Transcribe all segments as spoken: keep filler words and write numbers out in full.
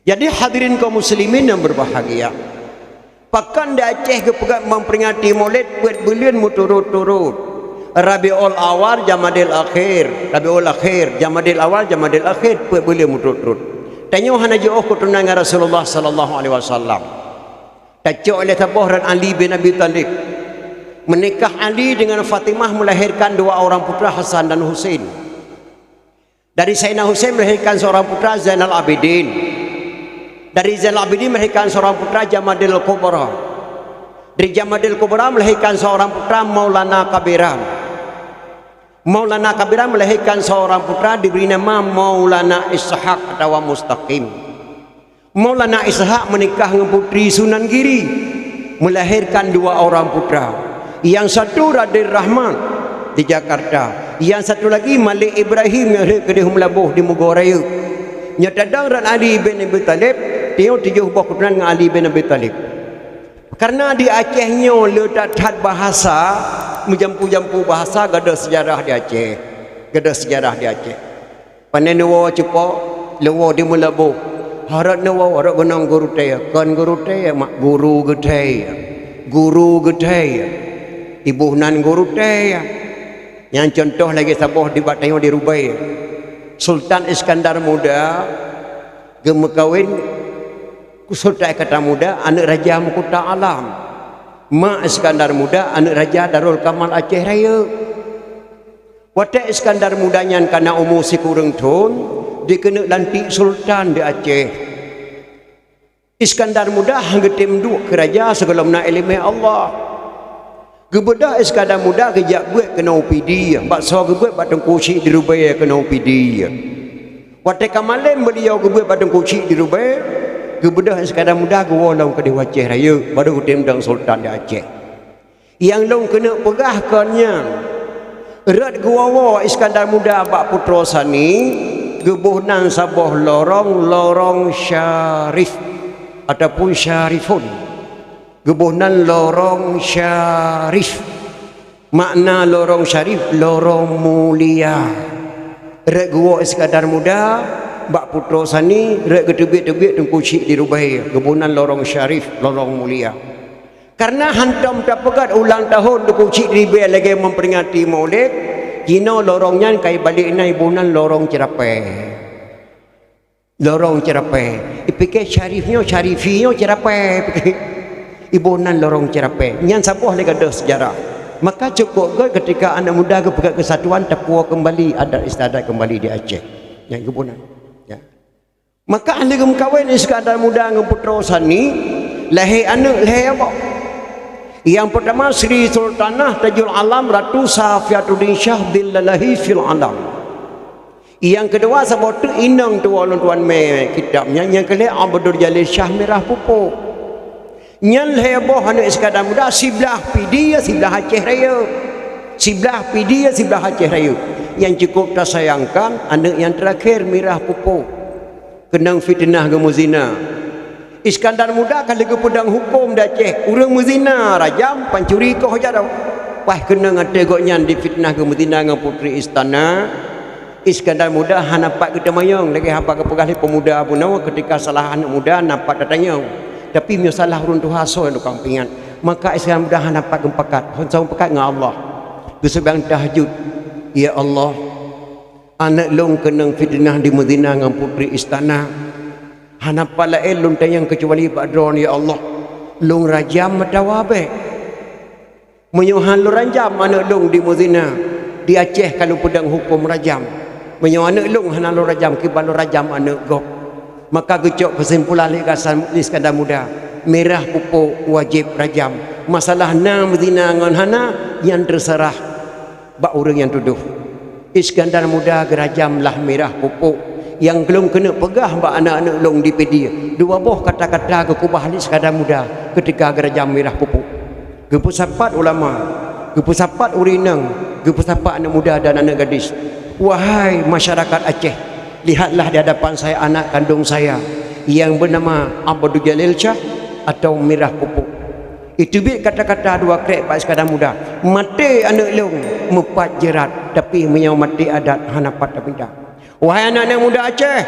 Jadi hadirin kaum muslimin yang berbahagia, pakon di Aceh geupeugah memperingati Maulid peuet buleuen meuturot-turot. Rabiul Awal, Jamadil Akhir, Rabiul Akhir, Jamadil Awal, Jamadil Akhir, peuet buleuen meuturot-turot. Tanyoe hana jiôh keuturonan ngon Rasulullah sallallahu alaihi wasallam. Tacok lé saboh ran Ali bin Abi Thalib. Menikah Ali dengan Fatimah melahirkan dua orang putra, Hasan dan Husain. Dari Sayyidina Husain melahirkan seorang putra, Zainal Abidin. Dari Zainal Abidin melahirkan seorang putra, Jamadil Kubra. Dari Jamadil Kubra melahirkan seorang putra, Maulana Kabiran. Maulana Kabiran melahirkan seorang putra diberi nama Maulana Ishak atawa Mustaqim. Maulana Ishak menikah ngon putri Sunan Giri, melahirkan dua orang putra. Yang satu Raden Rahmat di Jakarta, yang satu lagi Malik Ibrahim nyang rhot keudeh meulaboh di Mugo Raya. Nyoe tadong ran Ali bin Abi Thalib, tanyoe tujoh boh keuturonan ngon Ali bin Abi Thalib. Karena di Aceh nyoe le that-that bahasa, meujampu-jampu bahasa, gadôh sejarah di Aceh. Gadôh sejarah di Aceh. Pane neuwoe cupok, leuwoe di Meulaboh. Harot neuwoe, harot gunong guru tée, kon guru tée, mak guru geuthée. Guru geuthée. Iboh nan guru tée. Nyang contoh lagée saboh di bak tanyoe di Rubée. Sultan Iskandar Muda geumeukawen ku Sultan Iskandar Muda, aneuëk Raja Meukuta Alam. Mak Iskandar Muda, aneuëk Raja Darul Kamal Aceh Rayeuk. Watée Iskandar Muda nyan kana umu sikureueng thon, dikeuneuk lantik sultan di Aceh. Iskandar Muda han geutem duek keu raja sigohlom na iéleumé Allah. Geubeudôh Iskandar Muda geujak beuet keunoe u Pidie, baksoe geubeuet bak Teungku Chik di Rubée keunoe u Pidie. Watée ka malém beuliau geubeuet bak Teungku Chik di Rubée, geubeudôh Iskandar Muda geuwoe lom keudeh u Aceh Rayeuk, barô geutem dong sultan di Aceh. Nyang lôn keuneuk peugah kon nyan, rot geuwoe-woe Iskandar Muda bak Putroe Sani, geuboh nan saboh lorong, Lorong Syarif ataupun Syarifun. Geuboh nan Lorong Syarif. Makna Lorong Syarif, lorong mulia. Rot geuwoe Iskandar Muda bak Putroe Sani, rot geuteubiet-teubiet Teungku Chik di Rubée, geuboh nan Lorong Syarif, lorong mulia. Karena hantom tapeugét ulang tahun Teungku Chik di Rubée lagée memperingati Maulid, jinoe lorong nyan ka ibalek na iboh nan Lorong Ceurapée. Lorong Ceurapée. Ipike Syarif nyoe, Syarifi nyoe Ceurapée. Iboh nan Lorong Ceurapée. Nyan saboh lé gadôh sejarah. Maka cukôp gét ketika aneuëk muda geupeugét keusatuan, tapuwoe keumbali adat istiadat keumbali di Aceh. Nyan geuboh nan. Ya. Maka lheueh geumeukawen Iskandar Muda ngon Putroe Sani, lahé aneuëk lhée boh. Nyang peurtama Sri Sultanah Tajul Alam Ratu Safiatuddin Syah Dhillalahi fil Alam. Nyang keudua saboh teuk inong tuwoe lôn tuan mé kitab nyan, nyang keulhée Abdul Jalil Syah Mirah Pupuk. Nyan lhée boh aneuëk Iskandar Muda, siblah Pidie, siblah Aceh Rayeuk. Siblah Pidie, siblah Aceh Rayeuk. Nyang cukôp tasayangkan, aneuëk nyang teurakhé Mirah Pupuk. Keunong fiteunah geumeuzina. Iskandar Muda ka lheueh geupeudong huköm di Aceh, ureuëng meuzina rajam, pancuri koh jaroe. Paih keunong até gobnyan difiteunah geumeuzina ngon putri istana, Iskandar Muda hana pat geuteumanyong lagée haba geupeugah lé peumuda bunoe, ketika salah aneuëk muda na pat tatanyong. Tapi meunyoe salah ureuëng tuha soe nyang tukang peuingat, maka Iskandar Muda hana pat geupakat, hon saboh pakat ngon Allah. Geuseumbahyang tahajud, "Ya Allah, aneuëk lôn keunong fiteunah di Madinah ngon putri istana. Hana pat laén lôn tanyong keucuali bak Droeneuh, ya Allah. Lôn rajam atawa bék? Meunyoe hana lôn rajam aneuëk lôn di Madinah, di Aceh ka lôn peudong huköm rajam. Meunyoe aneuëk lôn hana lôn rajam, kiban lôn rajam aneuëk gob." Maka geucok keusimpulan lé Iskandar Muda, Mirah Pupuk wajéb rajam. Masalah na meuzina ngon hana, nyan teuseurah bak ureuëng nyang tudoh. Iskandar Muda geurajam lah Mirah Pupuk nyang lôn keuneuk peugah bak aneuëk-aneuëk lôn di Pidie. Dua boh kata-kata geukeubah lé Iskandar Muda keutika geurajam Mirah Pupuk. Geupeusapat ulama, geupeusapat ureuëng inong, geupeusapat aneuëk muda dan aneuëk gadis. Wahai masyarakat Aceh, lihatlah di hadapan saya anak kandung saya yang bernama Abdul Jalil Syah atau Mirah Pupuk. Iteubiet kata-kata dua krek bak Iskandar Muda, "Maté aneuëk lôn meupat jeurat, tapi meunyoe maté adat hana pat tapinta." Wahai aneuk-aneuk muda Aceh,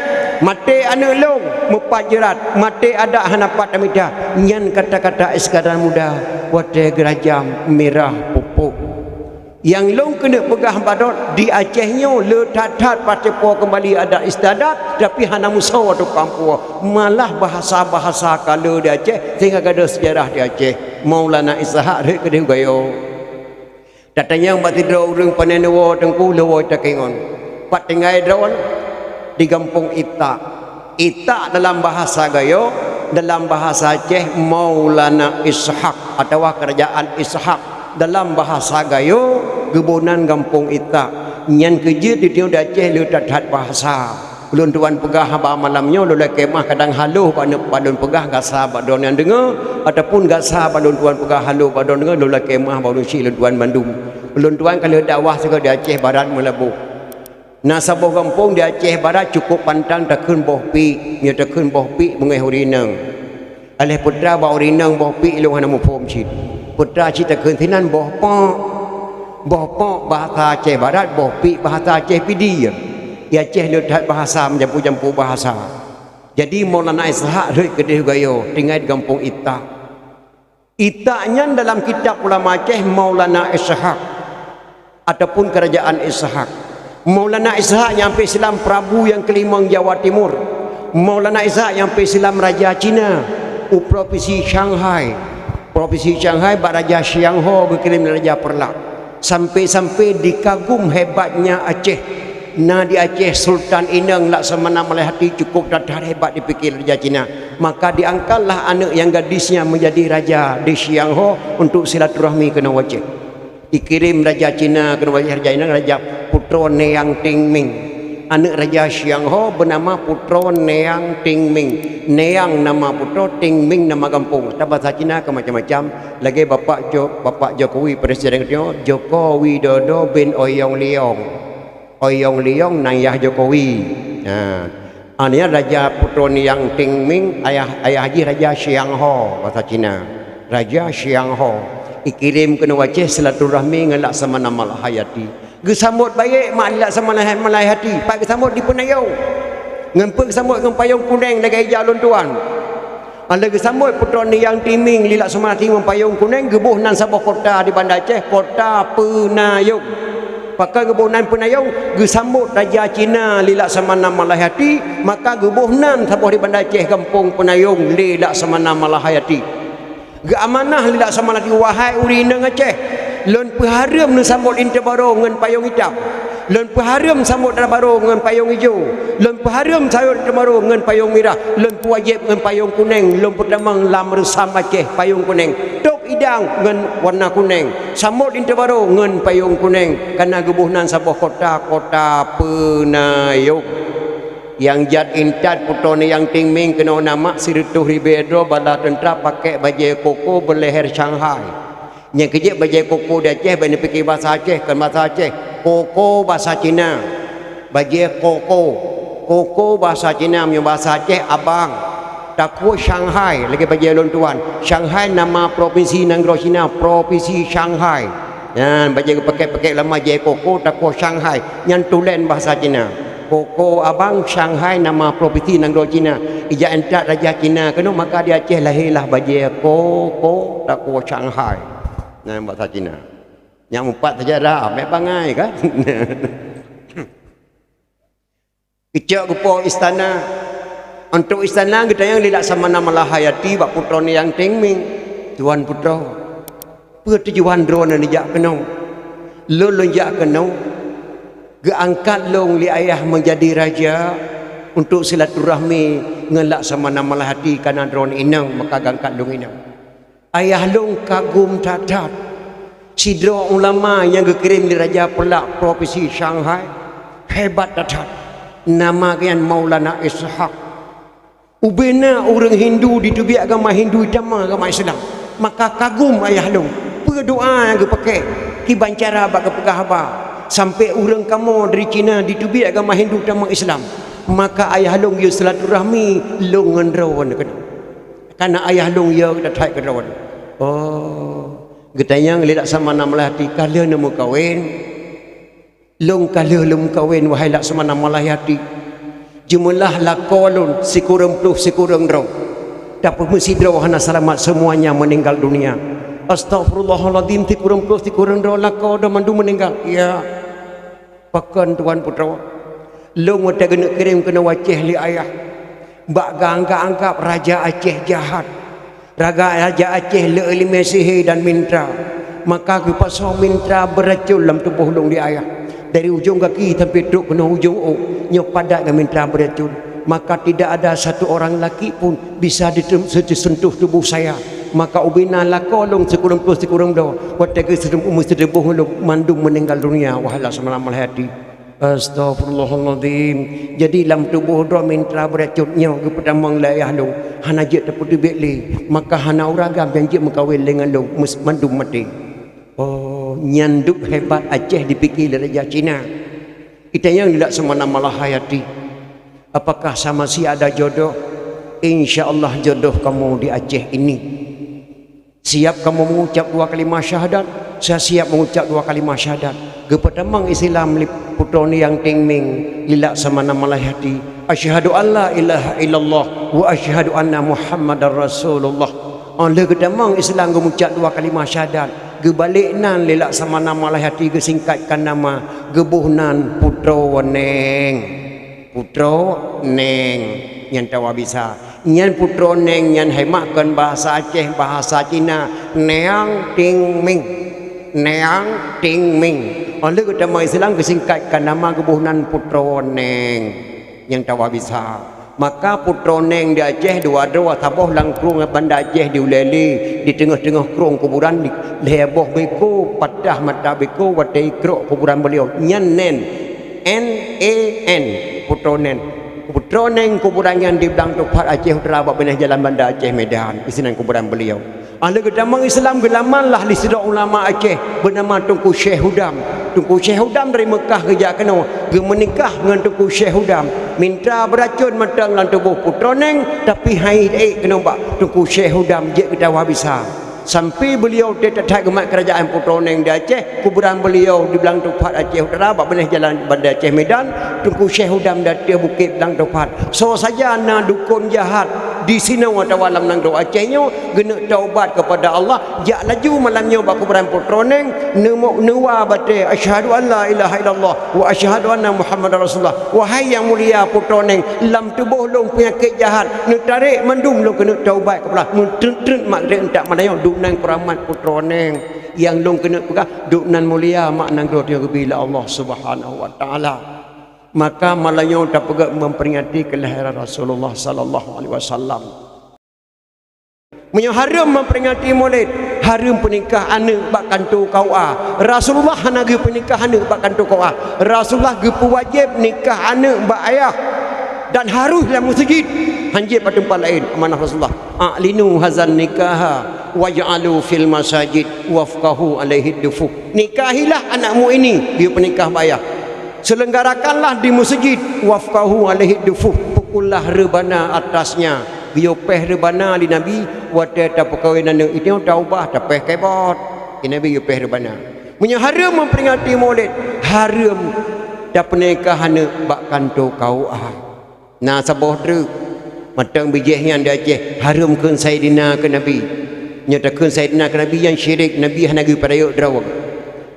maté aneuk lôn meupat jeurat, maté adak hana pat tamita. Nyan kata-kata Iskandar Muda watée geurajam mirah pupuk. Nyang lôn keuneuk peugah badot di Aceh nyoe le that-that patépo keumbali adat istiadat, tapi hana meusoe tukang puwoe, malah bahasa-bahasa ka le di Aceh sehingga gadôh seujarah di Aceh. Maulana Ishak rhot keudeh Gayo. Tatanyong bak sidroe ureuëng panen woe teungku leuwoe takingon. Pat tinggai droe di gampông Itak. Itak dalam bahasa Gayo, dalam bahasa Aceh Maulana Ishak atawa Kerajaan Ishak. Dalam bahasa Gayo geuboh nan gampông Itak. Nyan keujeuet di tanyoe di Aceh le that-that bahasa. Ulôn tuan peugah haba malam nyoe lôn lakée meuah kadang haloh bak lôn peugah gasa bak droe nyang deungoe, ataupun gasa bak lôn tuan peugah haloh bak droe deungoe lôn lakée meuah bak ureuëng syiek lôn tuan mandum. Ulôn tuan ka lheueh dakwah sigoe di Aceh Barat Meulaboh. Na saboh gampông di Aceh Barat cukup pantang takheun boh piek, nyoe takheun boh piek beungéh ureuëng inong. Aléh peutra bak ureuëng inong boh piek lôn hana muphom cit. Peutra cit takheun sinan boh pok. Boh pok bahasa Aceh Barat, boh piek bahasa Aceh Pidie. Di Aceh le that bahasa meujampu-jampu bahasa. Jadi Maulana Ishak rhot keudeh Gayo tinggai di gampông Itak. Itak nyan dalam kitab ulama Aceh Maulana Ishak ataupun Kerajaan Ishak. Maulana Ishak nyang peusilam Prabu nyang keulimong Jawa Timur. Maulana Ishak nyang peusilam Raja Cina u provinsi Shanghai. Provinsi Shanghai bak Raja Xiangho geukirém Raja Peureulak. Sampai-sampai dikagum hebatnya Aceh. Na di Aceh Sultan inong Laksamana Malai Hati cukup that-that hebat dipike Raja Cina. Maka diangkatlah aneuk nyang gadisnya menjadi raja di Xiangho untuk silaturahmi keunoe u Aceh. Ikirém Raja Cina keunoe u Aceh, Raja inong Raja Putroe Niang Tingming. Aneuk Raja Xiangho beunama Putroe Niang Tingming. Niang nama putroe, Tingming nama gampông. Ata bahasa Cina ka macam-macam. Lagée Bapak Jo-, Bapak Jokowi Presiden geutanyoe, Joko Widodo bin Oyong Liong. Oyong Liong nan yah Jokowi. Ha. Aneuëk Raja Putroe Niang Tingming, ayah, ayah jih Raja Xiangho, bahasa Cina. Raja Xiangho. Ikirém keunoe u Aceh silaturahmi ngon Laksamana Malai Hati. Geusambot bayeuk mak Laksamana Malai Hati. Pat geusambot di Peunayong. Ngon peue geusambot ngon payong kuneng lagée ija lôn tuan. Alah geusambot Putroe Niang Tingming li Laksamana Tingming payong kuneng geuboh nan saboh kota di Banda Aceh, kota Peunayong. Pakon geuboh nan Peunayong, geusambot Raja Cina li Laksamana Malai Hati, maka geuboh nan saboh di Banda Aceh gampông Peunayong lé Laksamana Malai Hati. Geuamanah li Laksamana Hati, wahai ureuëng inong Aceh, lôn peuhareuem neusambot linto barô ngon payong itam. Lôn peuhareuem sambot dara barô ngon payong ijo. Lôn peuhareuem sambot dara barô ngon payong mirah. Lôn peuwajéb ngon payong kuneng. Lôn peutamong lam reusam Aceh payong kuneng. Tôb idang ngon warna kuneng. Sambot linto barô ngon payong kuneng. Kana geuboh nan saboh kota, kota Peunayong. Nyang jat intat Putroe Niang Tingming keunoe na mak sireutôh ribée droe bala teuntra pakék bajée koko beuleher Shanghai. Nyang keujeuet bajée koko di Aceh, bak neupike bahasa Aceh, kon bahasa Aceh. Koko bahasa Cina. Bajée koko. Koko bahasa Cina, meunyoe bahasa Aceh abang. Takue Shanghai, lagée bajée lôn tuan. Shanghai nama provinsi nanggroe Cina, provinsi Shanghai. Nyan, bajée geupakék-pakék lama jée koko, takue Shanghai. Nyan tulen bahasa Cina. Koko abang Shanghai nama provinsi nanggroe Cina. Ija intat raja Cina keunoe maka di Aceh lahé lah bajée koko takue Shanghai. Nyan bahasa Cina. Nyang meupat saja dah, mek bangai kan? Keucok geupo istana. Untuk istana geutanyong li Laksamana Malahayati bak putroe Niang Tingming, "Tuan putroe, peue tujuan droeneuh neujak keunoe?" "Lôn lôn jak keunoe, geuangkat lôn lé ayah meujadi raja untuk silaturahmi ngon Laksamana Malahayati kana droeneuh inong, maka geuangkat lôn inong." Ayah lôn kagum that-that. Sidroe ulama nyang geukirém lé Raja Peureulak provinsi Shanghai, hebat that-that. Nama geuh nyan Maulana Ishak. Ubena ureuëng Hindu diteubiet agama Hindu jitamong agama Islam. Maka kagum ayah lôn. Peue doa nyang geupakék, kiban cara bak geupeugah haba, sampoe ureuëng kamoe dari Cina diteubiet agama Hindu tamong Islam. Maka ayah lôn geuyue silaturahmi lôn ngon droeneuh keunoe. Kana ayah lôn yo that-that keudroe. Oh, geutanyong lé Laksamana Malahayati, "Ka lheueh neumeukawen?" Lôn ka lheueh lôn meukawen, wahai Laksamana Malayati. Jeumeulah lakoe lôn sikureueng ploh sikureueng droe. Tapi meusidroe hana seulamat, seumuanya meuninggal dunia. Astaghfirullahalazim, sikureueng ploh sikureueng droe lakoe droe mandum meuninggal. Ya. Pakon tuan putroe? Lôn watée geuneuk kirém keunoe u Aceh lé ayah, bak geuanggab-anggab raja Aceh jahat. Raga raja Aceh le ileumé sihé dan mintra, maka geupasoe mintra beuracon lam tuboh lôn lé ayah. Dari ujong gaki sampai trok keunoe ujong ôk, nyoe padat ngon mintra beuracon. Maka tidak ada satu orang laki pun bisa disentuh tubuh saya. Maka ubena lakoe lôn sikureueng ploh sikureueng droe, watée geuseudeubôh lôn mandum meuninggal dunia, wahai Laksamana Malayati. Astaghfirullahalazim. Jadi lam tuboh droe mintra beuracon nyoe geupeutamong lé ayah lôn, hana jeuet teupeuteubiet lé, maka hana ureueng agam nyang jeuet meukawen lé ngon lôn, mandum maté. Oh, nyan dub hebat Aceh dipike lé raja Cina. Itanyong Laksamana Malayati, apakah saya masih ada jodoh? Insya Allah jodoh kamu di Aceh ini. Siap kamu mengucap dua kalimah syahadat? Saya siap mengucap dua kalimah syahadat. Geupeutamong Islam lé putroe nyang Ting Ming, lé Laksamana Malayati. Asyhadu an la ilaha illallah wa asyhadu anna Muhammadar Rasulullah. Óh lheueh geutamong Islam geumucap dua kalimah syahadat, geubalek nan lé Laksamana Malayati geusingkatkan nama, geuboh nan Putroe Neng. Putroe Neng nyan tawa bisa. Nyan Putroe Neng nyan hai mak kon bahasa Aceh, bahasa Cina, Neang Ting Ming. Neang Ting Ming. Óh lheueh geutamong Islam geusingkatkan nama geuboh nan Putroe Neng nyang tawa bisa. Maka Putroe Neng di Aceh dua droe, saboh lam krueng Banda Aceh di Ulèe Lheue, di teungoh-teungoh krueng kuburan di lhèe boh beko, patah mata beko watèe ikrok kuburan beliau. Nyan Neng. N E N, Putroe Neng. Putroe Neng kuburan nyan di Blang Tupat Aceh Utara bak binéh jalan Banda Aceh Medan, isinan kuburan beliau. Óh lheueh geutamong Islam geulaman lah lé sidroe ulama Aceh beunama Teungku Syekh Hudam. Teungku Syekh Hudam dari Meukah geujak keunoe, geumeunikah ngon Teungku Syekh Hudam. Minta beuracon mantong lam tuboh Putroe Neng, tapi han ék keunoe bak Teungku Syekh Hudam jeuet geutawa bisa. Sampai beliau teuh that-that geumat keurajaan Putroe Neng di Aceh, kuburan beliau di Blang Tupat Aceh Utara, bak binéh jalan Banda Aceh Medan, Teungku Syekh Hudam di ateueh bukét Blang Tupat. Soe saja na dukon jahat di sinoe atawa lam nanggroe Aceh nyoe, geuneuk taubat keupada Allah, jak laju malam nyoe bak kuburan Putroe Neng, neumo-, neuwa batée, "Asyhadu an la ilaha illallah wa asyhadu anna Muhammadar Rasulullah." Wahai nyang mulia Putroe Neng, lam tuboh lôn peunyakét jahat, neutarek mandum lôn keuneuk taubat keupada Allah. Meutreut-treut mak treuk ntak meunayoe, duek nan keuramat Putroe Neng. Nyang lôn keuneuk peugah, duek nan mulia mak nanggroe tanyoe geubi lé Allah Subhanahu wa Taala. Maka malam nyoe tapeugah memperingati kelahiran Rasulullah sallallahu alaihi wasallam. Meunyoe hareuem memperingati Maulid, hareuem peunikah aneuk bak kantô K U A. Rasulullah hana geupeunikah aneuk bak kantô K U A. Rasulullah geupeuwajéb nikah aneuk bak ayah dan harôh lam meuseujid, hanjeuet bak teumpat laén, amanah Rasulullah. "A'linu hazan nikaha waj'alu fil masajid wafqahu alaihi dufu." Nikahilah anakmu ini, geuyue peunikah bak ayah. Selenggarakanlah di meuseujid, wafqahu alaihi dufu, pukullah reubana atasnya. Geuyue péh reubana lé Nabi, watée tapeukawen aneuk, itu taubah, tapéh kebot. Di Nabi geuyue péh reubana. Meunyoe hareuem memperingati Maulid, hareuem tapeunikah aneuk bak kantô K U A. Na saboh treuk, mantong bijéh nyan di Aceh, hareuem kheun Saidina keu Nabi. Nyoe takheun Saidina keu Nabi nyang syirik, Nabi hana geupeuradok droe.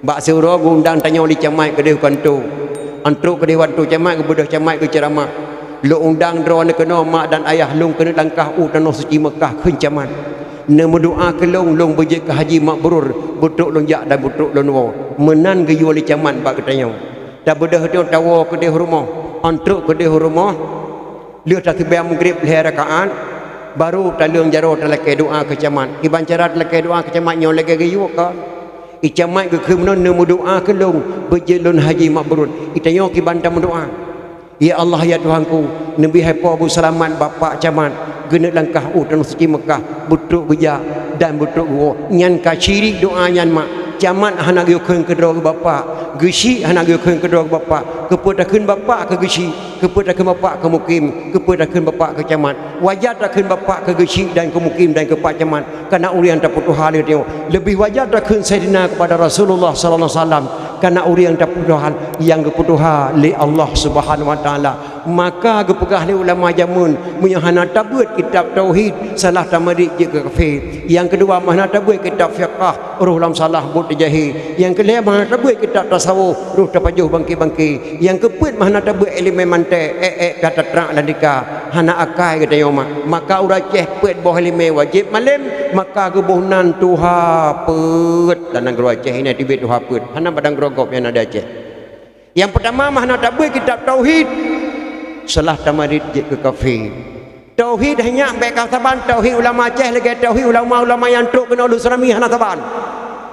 Bak siuroe geuundang tanyoe lé camat keudeh u kantô. Ôh trok keudeh u kantô camat, geubeudôh camat geuceuramah. Lôn undang droeneuh keunoe mak dan ayah lôn keuneuk langkah u Tanoh Suci Meukah, kheun camat. Neumeudoá keu lôn, lôn beujeuet keu haji mabrur, beutrok lôn jak dan beutrok lôn woe. Meunan geuyue lé camat bak geutanyoe. Tabeudôh tanyoe tawoe keudeh u rumoh, ôh trok keudeh u rumoh, lheueh taseumayang Maghrib lhée rakaat, barô taleueng jaroe talakée doá keu camat. Kiban cara talakée doá keu camat nyoe lagée geuyue ka. I camat geukheun meunan, neumeudoá keu lôn, beujeuet lôn haji mabrur. I tanyoe kiban tameudoá. Ya Allah, ya Tuhanku, neubi hai po beuseulamat bapak camat, geuneuk langkah u Tanoh Suci Meukah, beutrok geujak dan beutrok geuwoe. Nyan ka syirik doá nyan mak. Camat hana geuyue kheun keudroe keu bapak, geuchik hana geuyue kheun keudroe keu bapak. Keupeue takheun bapak keu geuchik, keupeue takheun bapak keu mukim, keupeue takheun bapak keu camat. Wajar takheun bapak keu geuchik dan keu mukim dan keu pak camat, kareuna ureuëng nyang tapeutuha lé tanyoe. Leubeh wajar takheun Saidina keupada Rasulullah sallallahu alaihi wasallam. Kana ureuëng tapeutuhan nyang geupeutuha lé Allah Subhanahu wa Taala. Maka geupeugah lé ulama jameun, meunyoe hana tabeuet kitab tauhid, salah tamarit jeuet keu kafé. Nyang keudua, meuhana tabeuet kitab fiqah, roh lam salah buet teujahe. Nyang keulhée, meuhana tabeuet kitab tasawuf, roh tapajoh bangke-bangke. Nyang keupeuet, meuhana tabeuet iéleumé mantek, ék-ék ka tatrak lam tika. Hana akai geutanyoe mak. Maka ureuëng Aceh peuet boh iéleumé wajéb malém, maka geuboh nan tuha peuet. Lam nanggroe Aceh ini teubiet tuha peuet. Hana bak nanggroe gob nyang na di Aceh. Nyang peutama, meuhana tabeuet kitab tauhid, salah tamarit jeuet keu kafé. Tauhid hanya bék ka saban tauhid ulama Aceh lagée tauhid ulama-ulama nyang trok keunoe lôn seurami, hana saban.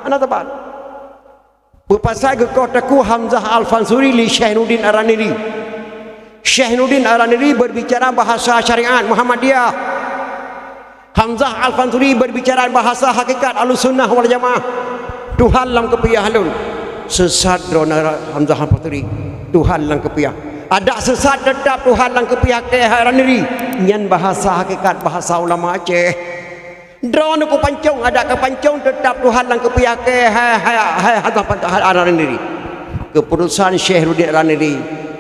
Hana saban. Beupasai geukoh Teungku Hamzah Al-Fansuri lé Syekh Nuruddin Ar-Raniri. Syekh Nuruddin Ar-Raniri berbicara bahasa syariat Muhammadiyah. Hamzah Al-Fansuri berbicara bahasa hakikat Ahlussunnah wal Jamaah. Tuhan lam keupiah lôn. Sesat droeneuh Hamzah Al-Fansuri. Tuhan lam keupiah. Adak sesat teutap Tuhan lam keupiah keu hai Raniri. Nyan bahasa hakikat bahasa ulama Aceh. Droeneuh kupancong, adak kapancong teutap Tuhan lam keupiah keu hai, hai, hai Hamzah Al-Fansuri. Keputusan Syekh Nuruddin Ar-Raniri,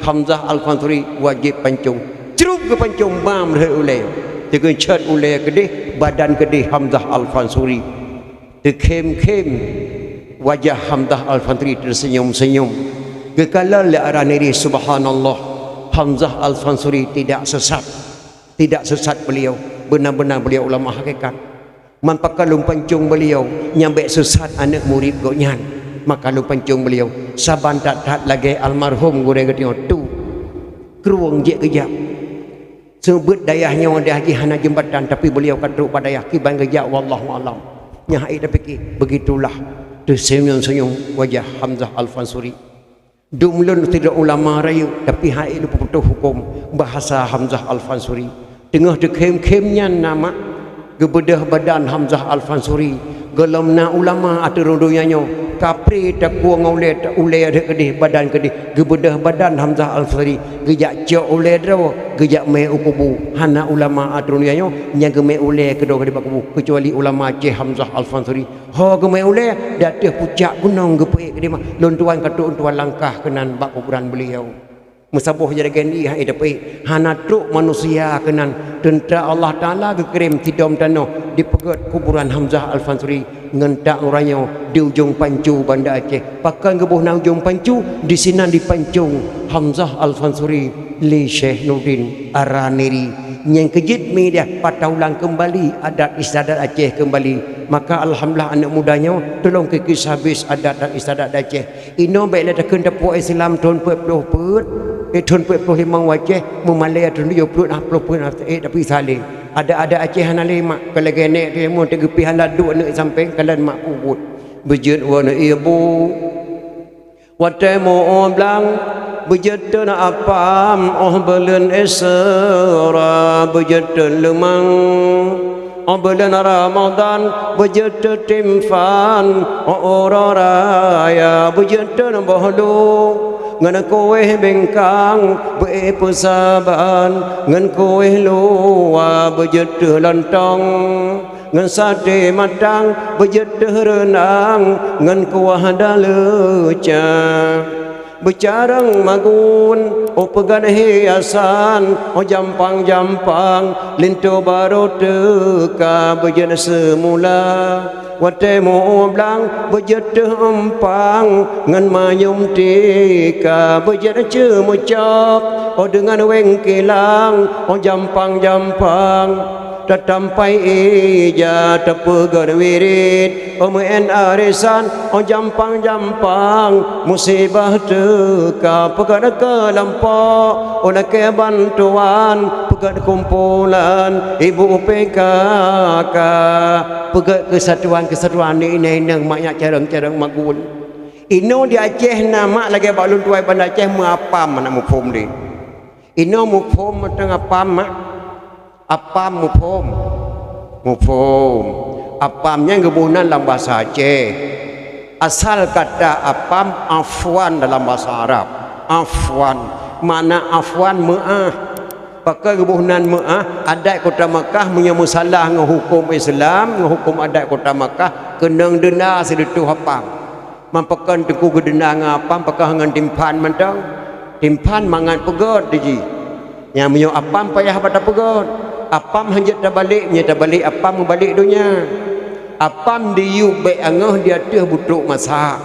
Hamzah Al-Fansuri wajéb pancong. Crub geupancong bam rhot ulée. Teugeucot ulée keudeh, badan keudeh Hamzah Al-Fansuri. Teukhém-khém wajah Hamzah Al-Fansuri teuseunyum-seunyum. Geukalon lé Ar-Raniri, subhanallah, Hamzah Al-Fansuri tidak sesat. Tidak sesat beliau, beuna-beuna beliau ulama hakikat. Man pakon lôn pancong beliau, nyang bék sesat aneuëk murit gobnyan. Maka lôn pancong beliau, saban that-that lagée almarhum gurée geutanyoe tu. Krueng jeuet geujak. Seubeut dayah nyoe dayah jih hana jeumbatan, tapi beliau ka trok bak dayah kiban geujak, wallahu alam. Nyan hai tapike, begitulah teuseunyum-seunyum wajah Hamzah Al-Fansuri. Dum lôn sidroe ulama rayeuk, tapi hai lôn putôh huköm bahasa Hamzah Al-Fansuri. Teungoh teukhém-khém nyan na mak, geubeudoh badan Hamzah Al-Fansuri. Gohlom na ulama ateueh rhueng donya nyoe, kapré takueng ulée, ulée rhot keudeh, badan keudeh, geubeudoh badan Hamzah Al-Fansuri. Geujak cok ulée droe, geujak mé u kubu. Hana ulama ateueh rhueng donya nyoe nyang geumé ulée keudroe keudeh bak kubu, keucuali ulama Syekh Hamzah Al-Fansuri. Ho geumé ulée, di ateueh pucak gunong geupeuék keudeh mak, lôn tuan ka trok lôn tuan langkah keunan bak kuburan beliau. Meusaboh jih lagée nyan hai tapeuék, hana trok manusia keunan. Teuntara Allah Taala geukirém sidom tanoh dipeugét kuburan Hamzah Al-Fansuri ngon tak uroe nyoe di Ujong Pancu Banda Aceh. Pakon geuboh na Ujong Pancu, disinan dipancong Hamzah Al-Fansuri lé Syekh Nuruddin Ar-Raniri. Nyang keujeuet mi deh pataulang keumbali adat istiadat Aceh keumbali. Maka alhamdulillah aneuëk muda nyoe tulông keu kisah bis adat dan istiadat di Aceh. Inoe bék lé takheun tapeubuet Islam thon peuet ploh peuet, eh, thon peuet ploh limong u Aceh, meumalée thon tujoh ploh, enam ploh peuet, eh, tapi saleh. Adat-adat Aceh hana lé mak, keu lagée nèk tu ilmu teugeupih alat duek aneuëk sampéng, kalon mak peubuet. Beujeuet woe ibu. Watée meu blang, beujeuet teun apam, óh buleuen Isra, beujeuet teun leumang. Óh buleuen Ramadhan, beujeuet teun timphan, óh uroe raya, beujeuet teun boh lu, ngon kuéh bingkang, beu-ék peusaban, ngon kuéh luwa, beujeuet teun lontong. Ngon saté matang, beujeuet teuh reunang, ngon kuah daleuca. Beucarông magun, óh peugét hiasan, óh jampang-jampang, linto barô teuka beujeuet seumula. Watée meu blang, beujeuet teuh eumpang, ngon manyum tika, beujeuet ceumeucok, óh deungon wéng kilang, óh jampang-jampang. Tatampai ija, tapeugét wirit, óh meu'én arisan, óh jampang-jampang, musibah teuka, peugét keu lampôk, óh lakée bantuan, peugét kumpulan, ibu P K K, peugét keusatuan-keusatuan, inong-inong, manyak carông-carông magun. Inoe di Aceh na mak lagée bak lôn tuwai Banda Aceh meuapam, hana muphom lé. Inoe muphom mantong apam mak. Apam muphom? Muphom. Apam nyan geuboh nan lam basa Aceh. Asal kata apam afwan dalam basa Arab. Afwan. Makna afwan meu'ah. Pakon geuboh nan meu'ah, adat kota Makkah meunyoe meusalah ngon huköm Islam, ngon huköm adat kota Makkah, keunong deunda sireutôh apam. Man pakon Teungku geudeunang apam pakon ngon timphan mantong? Timphan mangat peugöt di jih. Nyang meunyoe apam payah bak tapeugöt. Apam hanjeuet tabalek, meunyoe tabalek apam meubalek donya. Apam diyueb bék angoh di ateueh butrok masak.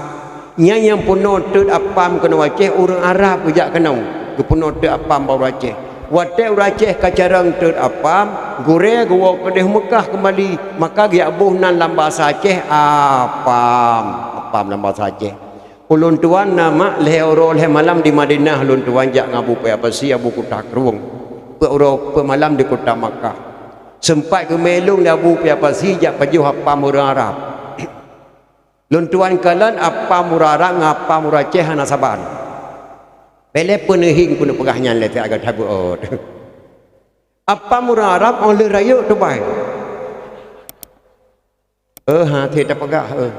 Nyan nyang peunoh teut apam keunoe u Aceh ureuëng Arab geujak keunoe, geupeunoh teut apam bak ureuëng Aceh. Watée ureuëng Aceh ka carông teut apam, gurée geuwoe keudeh Meukah keumbali, maka geujak boh nan lam basa Aceh apam. Apam lam basa Aceh. Ulôn tuan na mak lhée uroe lhée malam di Madinah, ulôn tuan jak ngon Abu Paya Pasi, Abu Kuta Krueng. Peuet uroe peuet malam di kuta Makkah. Seumpat geumé lôn lé Abu Paya Pasi jak pajoh apam ureuëng Arab. Lôn tuan kalon apam ureuëng Arab ngon apam ureuëng Aceh hana saban. Bék lé peuneuhing keuneuk peugah nyan lé, teuagak that beuôt. Apam ureuëng Arab óh lheueh rayeuk tubai. Eh, ha, thé tapeugah, eh.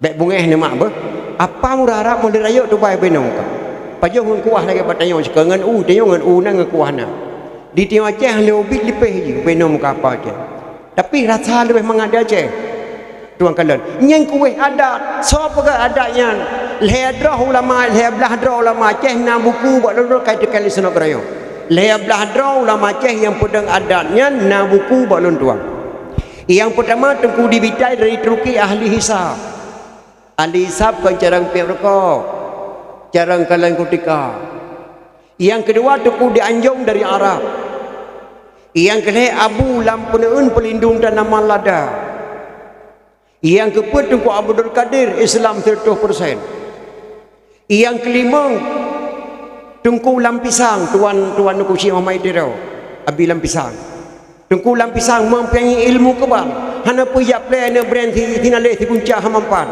Bék beungéh neumak beuh. Apam ureuëng Arab óh lheueh rayeuk tubai beunoe ka. Pajoh ngon kuah lagée bak tanyoe sikeue ngon u, tanyoe ngon u na ngon kuah na. Di tanyoe Aceh lé ubit lipéh jih beunoe muka apam Aceh. Tapi rasa leubeh mangat di Aceh. Tuan kalon, nyan kuweh adat. Soe peugah adat nyan? Lhée droe ulama, lhée blaih droe ulama Aceh na buku bak lôn ka iteuka lé Snouck Hurgronje. Lhée blaih droe ulama Aceh nyang peudong adat nyan na buku bak lôn tuan. Nyang peutama Teungku Dibitai dari Turki, ahli hisab. Ahli hisab kon carông piep rukok, carông kalon kutika. Nyang keudua Teungku Dianjong dari Arab. Nyang keulhée Abu lam peuneuen peulindong tanaman lada. Nyang keupeuet Teungku Abdul Kadir, Islam seratus persen. Nyang keulimong Teungku Lam Pisang, tuan, tuan Teungku Syekh Muhammad Tiro, Abi Lam Pisang. Teungku Lam Pisang mempunyai ilmu kebal, hana peue jak plé aneuk brand si, sinaleh sigunca hana mampan.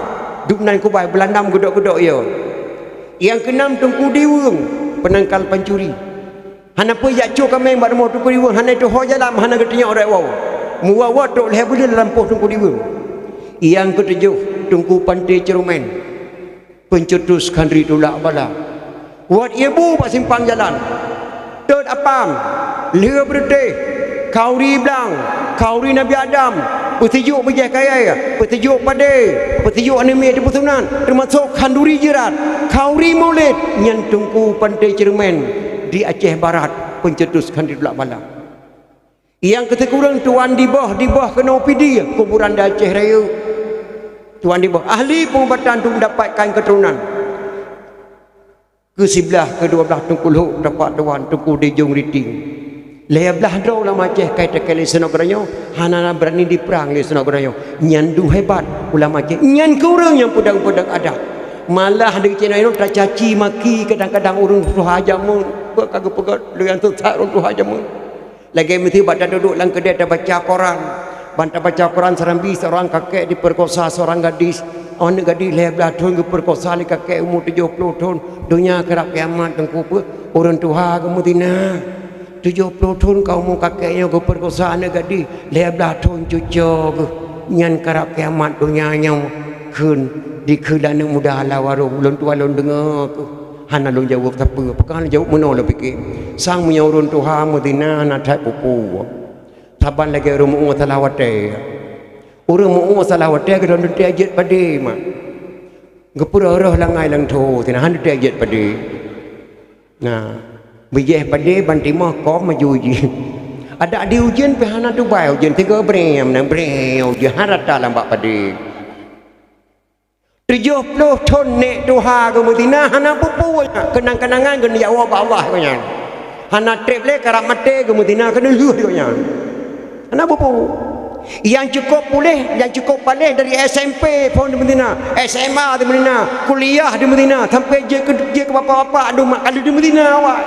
Dubnan kubai beulandam geudok-geudok yo. Nyang keunam Teungku Diweueng, penangkal pancuri. Hana peue jak cok kaméng bak rumoh Teungku Diweueng, hana tuho jalan, hana geutunyok rot woe. Muwa-wa trok lhée buleuen lam poh Teungku Diweueng. Nyang keutujoh Teungku Panté Cerumen, pencetus khanduri tulak bala. Wat ié bu bak simpang jalan. Tot apam, lheueh beureutéh, khanduri blang, khanduri Nabi Adam, peusijuek bijéh kayée, peusijuek padé, peusijuek aneuk miet teupeusunat, teumasok khanduri jeurat, khanduri mulod, nyan Teungku Panté Cerumen di Aceh Barat, pencetus khanduri tulak bala. Nyang keusikureueng Tuan Diboh, Diboh keunoe Pidie, kuburan di Aceh Rayeuk. Tuan Diboh, ahli peungubatan untuk mendapatkan keturunan. Keusiblaih, keudua blaih Teungku Lhok, tapak Tuan, Teungku Dijong Riting. Lhée blaih droe ulama Aceh ka iteuka lé Snouck Hurgronje, hana na beurani diprang lé Snouck Hurgronje. Nyan dum hebat ulama Aceh. Nyan keuh ureuëng nyang peudong-peudong adat. Malah di keunoe tacaci maki kadang-kadang ureuëng tuha jameun, bak ka geupeugah lé nyang sesat ureuëng tuha jameun. Lagée miseue bak taduek lam keudée tabaca koran. Ban tabaca koran, serambi seorang kakek diperkosa seorang gadis. Aneuk gadis lhée blaih thon geupeukosa lé kakek umu tujoh ploh thon. Donya karab kiamat Teungku peue? Ureuëng tuha geumeuzina. Tujoh ploh thon ka umu kakek nyoe geupeukosa aneuk gadis. Lhée blaih thon cucoe geuh. Nyan karab kiamat donya nyoe kheun dikheun lé aneuk muda lam warong. Ulôn tuan lôn deungoe keuh. Hana lôn jaweueb sapeue, pakon lôn jaweueb meunoe lôn pike. Sang meunyoe ureuëng tuha meuzina hana that peue-peue. Saban lagée ureuëng meu-ueng salah watée. Ureuëng meu-ueng salah watée keudroe teuntée jeuet padé mak. Geupeurôh-rôh langai lam tho, sina hana teuntée jeuet padé. Nah, bijéh padé ban timoh kong maju jih. Adak di ujeuen pih hana tubai ujeuen, tiga brem na brem ujeuen hana rata lam bak padé. Tujoh ploh thon nek tuha geumeuzina hana peue-peue nyan. Keunang-keunangan geuneuk jak woe bak Allah geuh nyan. Hana treb lé karab maté geumeuzina keuneuk lheueh geuh nyan. Hana peue-peue. Nyang cukôp puléh, nyang cukôp paléh dari S M P phon dimeuzina, S M A dimeuzina, kuliah dimeuzina, sampai jeuet keu, jeuet keu bapak-bapak, aduh mak kali dimeuzina awak.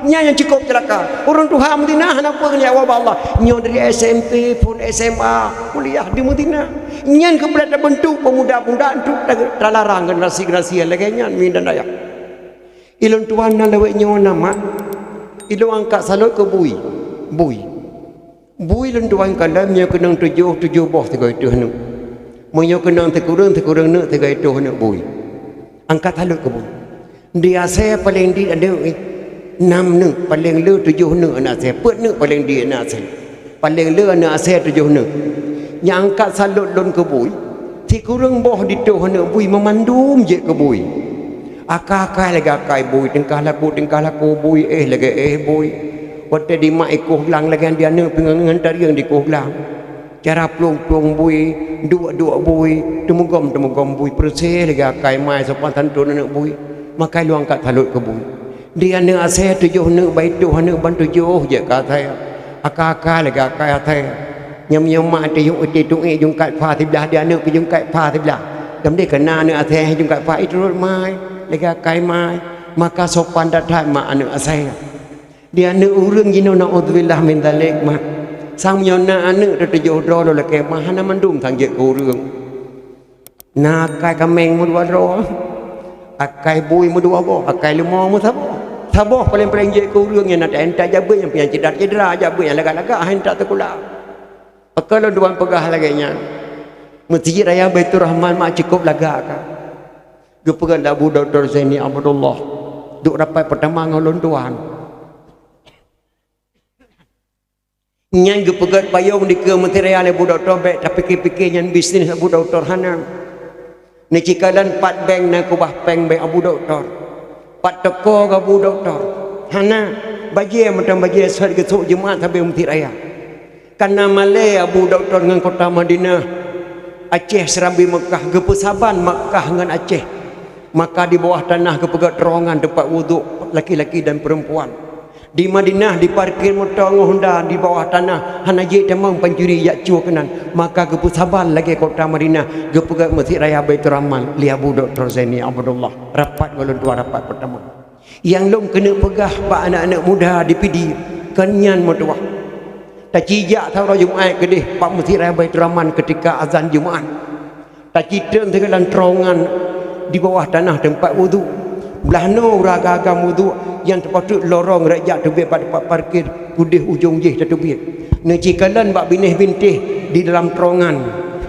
Nyan nyang cukôp ceulaka. Ureuëng tuha meuzina hana peue geuneuk jak woe bak Allah. Nyoe dari S M P phon S M A, kuliah dimeuzina. Nyan keuh peureulée tabeuntuk peumuda-peumuda untuk ta-, talarang generasi-generasi nyang lagée nyan, mideuen ayah. Ilôn tuan na lawét nyoe na mak. Ilôn angkat salot keu bui. Bui. Bui lôn tuan kalon meunyoe keunong tujoh, tujoh boh sigoe teuh aneuk. Meunyoe keunong sikureueng, sikureueng neuk sigoe teuh aneuk bui. Angkat salot keu bui. Di asée paleng dit aneuk, eh. Nam neuk paleng le tujoh neuk aneuk asée. Peuet neuk paleng dit aneuk asée. Paleng le aneuk asée tujoh neuk. Nyang angkat salot lôn keu bui. Sikureueng boh ditoh aneuk bui meumandum jeuet keu bui. Akai-akai lagée akai bui, teungkah laku, teungkah laku bui, éh lagée éh bui. Watée dimat ikoh glang lagée di aneuk peungeungeuen tarieng dikoh glang. Cara plueng-plueng bui, duek-duek bui, teumugom-teumugom bui, peureuséh lagée akai mai sopan santun aneuk bui. Makai luang kat salot keu bui. Di aneuk asée tujoh neuk baitoh aneuk ban tujoh jeuet keu asée. Akai-akai lagée akai asée. Nyam-nyam mak tiyuk iti tu'i jungkat pha siblah di aneuk pi jungkat pha siblah. Gam deh keuna aneuk asée jungkat pha iturot mai, lagée akai mai. Maka sopan that-that mak aneuk asée. Di aneuk ureuëng jinoe naudzubillah min dzalik mak. Sang meunyoe na aneuk teutujoh droe lôn lakée mak hana mandum sang jeuet keu ureuëng. Na akai kaméng meudua droe, akai bui meudua boh, akai leumo meusaboh. Saboh paleng-paleng jeuet keu ureuëng nyang na taénta jabeue nyang pian cedra-cedra jabeue nyang lagak-lagak hana teukulah. Pakon lôn tuan peugah lagée nyan? Meuseujid Raya Baiturrahman mak cukôp lagak ka. Geupeugah lé Abu Doktor Zaini Abdullah, duek rapat peutama ngon lôn tuan. Nyan geupeugét payong dikeue meuteuraya lé Abu Doktor, bék tapike-pike nyan bisnis Abu Doktor, hana. Neucikalon pat bank na keubah péng bék Abu Doktor. Pat toko Abu Doktor, hana. Bajée mantong bajée sot geusok Jumat sabe meuteuraya. Kana malée Abu Doktor ngon kota Madinah, Aceh Serambi Meukah, geupeusaban Meukah ngon Aceh. Maka di bawah tanah geupeugét terowongan teumpat wudhu laki-laki dan perempuan. Di Madinah diparkir moto ngon honda di bawah tanah, hana jeuet tamong pancuri jak cue keunan. Maka geupeusaban lagée kota Madinah, geupeugét Meuseujid Raya Baiturrahman lé Abu Doktor Zaini Abdullah. Rapat ngon lôn tuan rapat peutama. Nyang lôn keuneuk peugah bak aneuk-aneuk muda di Pidie, kon nyan meutuah. Tacijak saboh Jumat keudeh bak Meuseujid Raya Baiturrahman keutika azan Jumat. Tacitreun sigoe lam terowongan di bawah tanah teumpat wudhu. Blaih noe uroe agam-agam wudhu nyang teupatôt lorong rot jak teubiet bak teumpat parkir keudeh ujong jih tateubiet. Neucikalon bak binéh bintéh di dalam terowongan.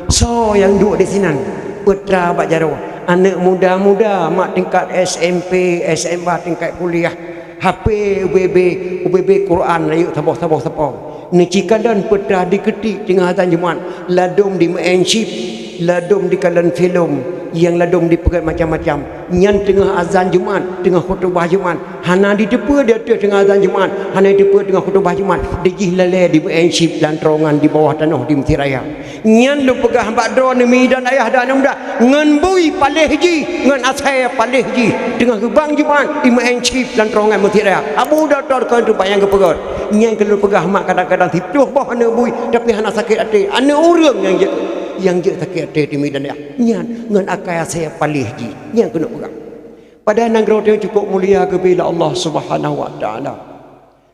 Soe nyang duek disinan? Peutra bak jaroe. Aneuk muda-muda mak tingkat S M P, S M A tingkat kuliah. Hafé U B B, U B B Quran rayeuk saboh-saboh sapo. Neucikalon peutra dikeutik teungoh azan Jumat, ladôm di meu'en chip, ladôm dikalon filem, nyang ladôm dipeugét macam-macam. Nyan teungoh azan Jumat, teungoh khutubah Jumat. Hana jiteupeue di ateueh teungoh azan Jumat, hana jiteupeue teungoh khutubah Jumat. Dijih lalée di meu'en chip lam terowongan di bawah tanoh di Meuseujid Raya. Nyan lôn peugah bak droeneuh mi dan ayah dan aneuk muda, ngon bui paléh jih, ngon asée paléh jih. Teungoh geubang Jumat, di meu'en chip lam terowongan Meuseujid Raya. Abu Doktor kon teumpat nyang geupeugét. Nyan keuh lôn peugah mak kadang-kadang siplôh boh aneuk bui, tapi hana sakét até. Aneuk ureuëng nyang jeuet, nyang jeuet sakét até teumi dan ayah. Nyan ngon akai asée paléh jih. Nyan keuh lôn peugah. Padahai nanggroe teuh cukôp mulia geubri lé Allah Subhanahu wa Taala.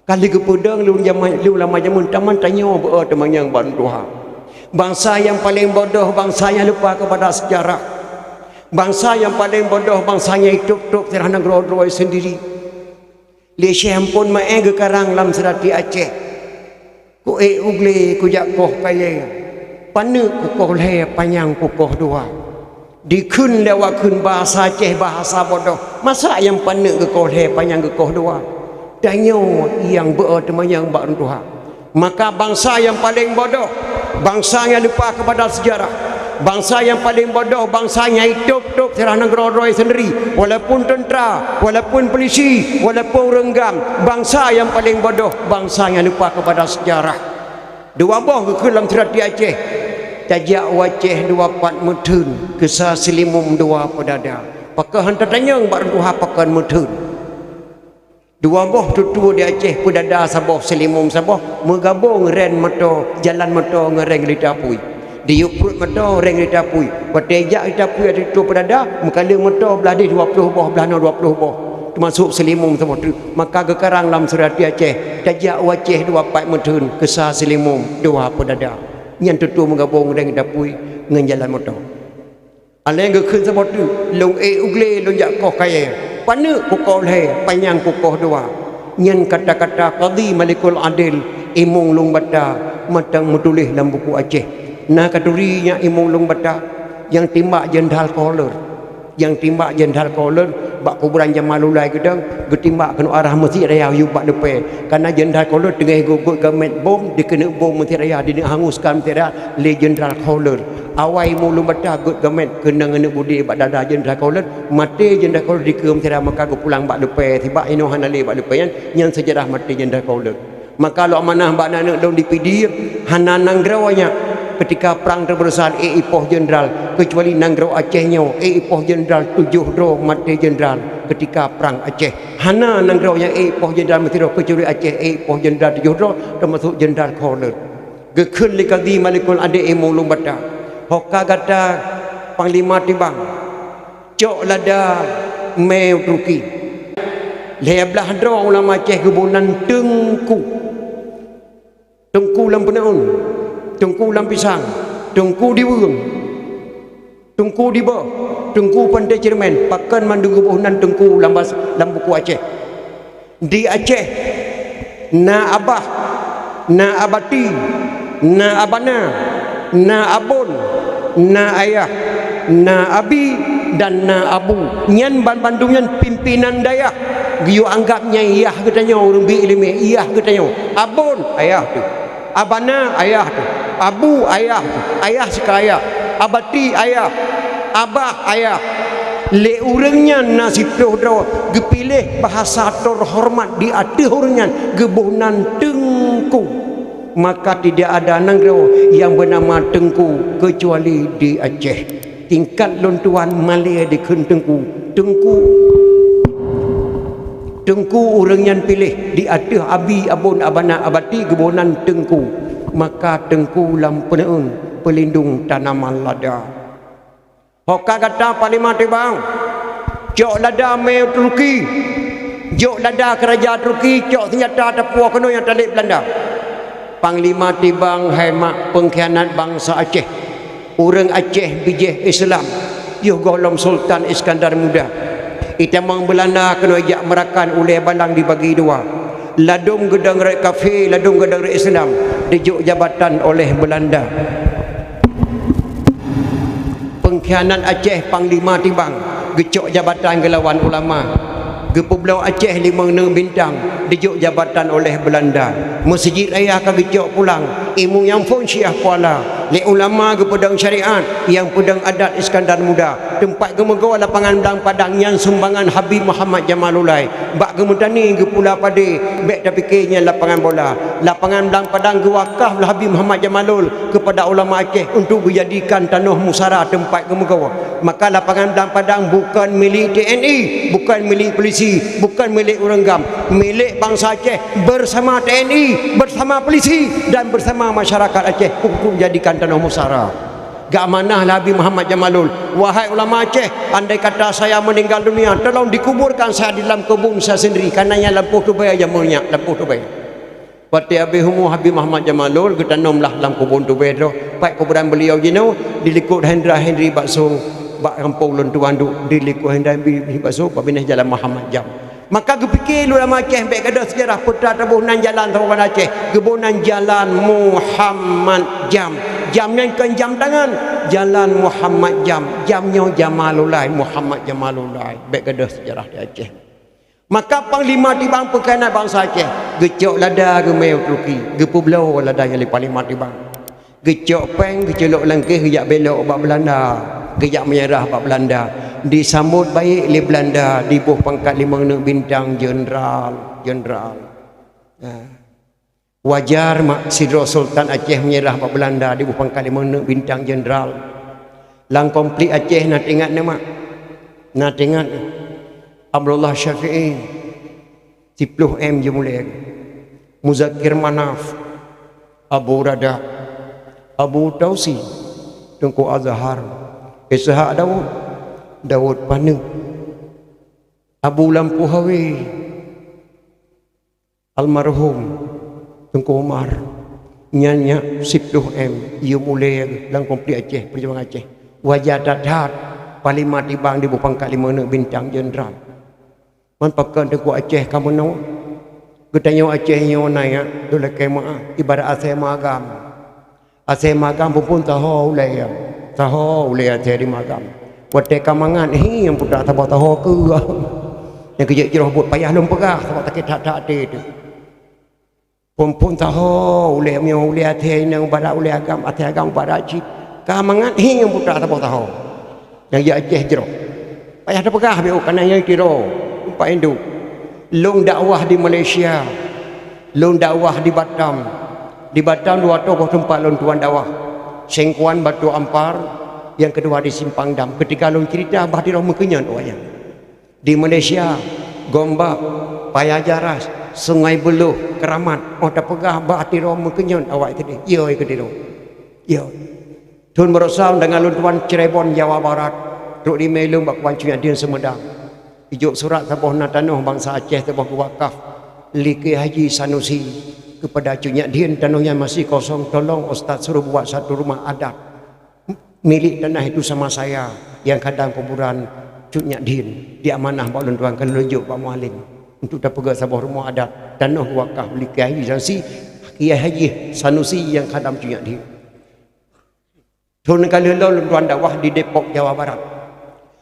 Ka lheueh geupeudong lôn jameun, lôn lam jameun taman tanyoe beu teumanyong bak tuha. Bansa nyang paleng bodoh, bansa nyang lupa keupada seujarah. Bansa nyang paleng bodoh, bansa nyang itôb-tôb sirah nanggroe droe sendiri. Lé Syeh Ampon Maé geukarang lam seurati Aceh. Ku ék u glé kujak koh kayée, paneuk kukoh lhée panyang kukoh dua. Dikheun lé awak kheun bahasa Aceh bahasa bodoh. Masa nyang paneuk geukoh lhée panyang geukoh dua? Tanyoe nyang beu teumanyong bak tuha. Maka bansa nyang paleng bodoh, bansa nyang lupa keupada seujarah. Bansa nyang paleng bodoh, bansa nyang itôb-tôb sirah nanggroe droe sendiri, walaupun teuntra, walaupun pulisi, walaupun ureuëng gam, bansa nyang paleng bodoh, bansa nyang lupa keupada seujarah. Dua boh geukheun lam seurati Aceh, tajak u Aceh dua pat meutheun, keusa seulimum dua peudada. Pakon hana tatanyong bak tuha pakon meutheun? Dua boh tutue di Aceh peudada saboh seulimum saboh, meugabong reng moto, jalan moto ngon reng geurita apui. Diyueb pruet moto reng geurita apui. Watée jak geurita apui ateueh tutue peudada, meukaleueng moto blah deh dua ploh boh, blah noe dua ploh boh. Teumasok seulimum saboh teuk. Maka geukarang lam seurati Aceh, tajak u Aceh dua pat meutheun, keusa seulimum dua peudada. Nyan tutue meugabong reng geurita apui ngon jalan moto. Aleng geukheun saboh teuk, lôn ék u glé lôn jak koh kayée, paneuk kukoh lhée, panyang kukoh dua. Nyan kata-kata Qadhi Malikul Adil, Imum Lueng Bata, mantong meutuléh lam buku Aceh. Na katuri nyan Imum Lueng Bata, nyang timbak Jenderal Koler. Nyang timbak Jenderal Koler bak kuburan Jamalulai Geudong, geutimbak keunoe arah Meuseujid Raya Ayub bak Leupée. Kareuna Jenderal Koler teungoh geugot gamét bom, dikeuneuk bom Meuseujid Raya, dineuk hanguskan Meuseujid Raya lé Jenderal Koler. Awai mu lôn bata gét gamét keunong aneuk budé bak dada Jenderal Kaulet, maté Jenderal Kaulet dikeue meusyedara maka geupulang bak leupée, sibak inoe hana lé bak leupée nyan, nyan seujarah maté Jenderal Kaulet. Maka lôn amanah bak aneuk-aneuk lôn di Pidie, hana nanggroe nyak keutika prang teubeureusah ék ipoh jenderal, keucuali nanggroe Aceh nyoe ék ipoh jenderal tujoh droe maté jenderal keutika prang Aceh. Hana nanggroe nyak ék ipoh jenderal meusidroe keucuali Aceh ék ipoh jenderal tujoh droe, teumasok Jenderal Kaulet. Geukheun lé Kadhi Malikul Adé ilmu lôn bata, ho ka gata Panglima Tibang, cok lada mé u Turki. Lhée blaih droe ulama Aceh geuboh nan teungku. Teungku lam peuneuen, teungku lam pisang, teungku di weueng, teungku di boh, teungku panté ceureumen, pakon mandum geuboh nan teungku lam bas-, lam buku Aceh. Di Aceh na abah, na abati, na abana, na abon, na ayah, na abi, dan na abu. Nyan banmandum nyan pimpinan dayah. Geuyue anggab nyan yah geutanyoe, ureuëng bi iéleumé, yah geutanyoe. Abon, ayah teuh. Abana, ayah teuh. Abu, ayah teuh. Ayah sikayah. Abati, ayah. Abah, ayah. Lé ureuëng nyan na siplôh droe geupiléh bahasa terhormat di ateueh ureuëng nyan, geuboh nan teungku. Maka tidak ada nanggroe nyang beunama teungku keucuali di Aceh. Tingkat lôn tuan malée dikheun teungku. Teungku, teungku ureuëng nyan piléh di ateueh abi, abon, abana, abati geuboh nan teungku. Maka teungku lam peuneuen peulindong tanaman lada. Ho ka gata Panglima Tibang, cok lada mé u Turki, jok lada keu raja Turki, cok seunjata tapue keunoe nyang talét Beulanda. Panglima Tibang hai mak peungkhianat bansa Aceh. Ureuëng Aceh bijéh Islam, yoh gohlom Sultan Iskandar Muda. Itamong Beulanda keunoe jak meurakan ulée balang dibagi dua. Ladôm geudong rot kafé, ladôm geudong rot Islam, dijok jabatan oleh Beulanda. Peungkhianat Aceh Panglima Tibang geucok jabatan geulawan ulama. Geupeubloe Aceh limong neuk bintang, dijok jabatan oleh Beulanda. Meuseujid raya ka geucok pulang, ilmu nyang phon Syiah Kuala. Lé ulama geupeudong syariat, nyang peudong adat Iskandar Muda. Teumpat geumeugoe lapangan Blang Padang nyan sumbangan Habib Muhammad Jamalullail. Bak geumeutani geupula padé, bék tapike nyan lapangan bola. Lapangan Blang Padang geuwakaf lé Habib Muhammad Jamalul keupada ulama Aceh untuk geujadikan tanoh musara teumpat geumeugoe. Maka lapangan Blang Padang bukon milék T N I, bukon milék polisi, bukon milék ureuëng GAM, milék bansa Aceh bersama T N I, bersama polisi dan bersama masyarakat Aceh untuk jadikan tanoh musara. Geuamanah lé Habib Muhammad Jamalul, "Wahai ulama Aceh, andai kata saya meninggal dunia, tolong dikuburkan saya di dalam kebun saya sendiri, karena nyan lampôh tubée jameun nyan, lampôh tubée." Watée habéh umu Habib Muhammad Jamalul geutanom lah lam kebun tubée droe, pat kuburan beliau jinoe, di likot Hendra Henry Bakso, bak gampông lôn tuan duek, di likot Hendra Henry Bakso, bak binéh Jalan Muhammad Jam. Maka geupike lé ulama Aceh bék gadôh seujarah peue teuma taboh nan jalan saboh banda Aceh, geuboh nan Jalan Muhammad Jam. Jam nyan kon jam tangan, Jalan Muhammad Jam. Jam nyoe Jamalullail, Muhammad Jamalullail. Bék gadôh seujarah di Aceh. Maka Panglima Tibang peukhianat bansa Aceh, geucok lada geumé u Turki, geupeubloe lada nyan lé Panglima Tibang. Geucok péng, geuculok lam kéh, geujak belok bak Beulanda, geujak meunyeurah bak Beulanda. Disambot baék lé Beulanda, diboh pangkat limong neuk bintang jeuneural, jeuneural. Nah, wajar mak sidroe Sultan Aceh meunyeurah bak Beulanda, diboh pangkat limong neuk bintang jeuneural. Lam konflik Aceh na teuingat neuh mak? Na teuingat neuh? Abdullah Syafi'i, siplôh M jeuet mulée. Muzakir Manaf, Abu Rada, Abu Tausi, Teungku Azhar, Ishak Daud, Daud Paneuk, Abu Lampu Hawe, almarhum Teungku Umar. Nyan nyak siplôh M jeuet mulée lam konflik Aceh, peujuangan Aceh. Wajar that-that, Panglima Tibang diboh pangkat limong neuk bintang jeuneural. Man pakon Teungku Aceh ka meunoe? Geutanyoe Aceh nyoe na nyak, lôn lakée meuáh, ibarat asée magam. Asée magam phon-phon taho ulée, taho ulée asée di magam. Watée ka mangat, hi, nyang putra saboh taho keu. Nyang keujeuet jroh buet payah lôn peugah, sabab sakét that-that até teuh. Phon-phon taho ulée, meunyoe ulée asée inong barat ulée agam, asée agam barat cit. Ka mangat hi ngon putra saboh tahom. Nyang jak Aceh jroh. Payah tapeugah beu kana nyang tiro, umpat induk. Lôn dakwah di Malaysia. Lôn dakwah di Batam. Di Batam dua toh boh teumpat lôn tuan dakwah. Sengkuan Batu Ampar, nyang keudua di Simpang Dam. Ketika lôn cerita bah tiro meukeunyan awaknyan. Di Malaysia, Gombak, Paya Jaras, Sungai Buloh, Keramat, oh tapeugah bah tiro meukeunyan awak tadi. Yo, yo tiro. Yo. Thon baroesa deungon lôn tuan Cirebon, Jawa Barat, trok di Melung bak kuan Cut Nyak Dhien Sumedang. Ijok surat saboh na tanoh bansa Aceh saboh geuwakaf lé Kiai Haji Sanusi kepada Cut Nyak Dhien, tanoh nyan masih kosong, tolong ustaz suruh buat satu rumah adat. Milik tanah itu sama saya yang khadam kuburan Cut Nyak Dhien, diamanah bak lôn tuan keu lôn jok bak mualim untuk tapeugöt saboh rumoh adat tanoh wakaf lé Kiai Haji Sanusi, Kiai Haji Sanusi yang khadam Cut Nyak Dhien. Thon ka lheueh lôn tuan dakwah di Depok, Jawa Barat.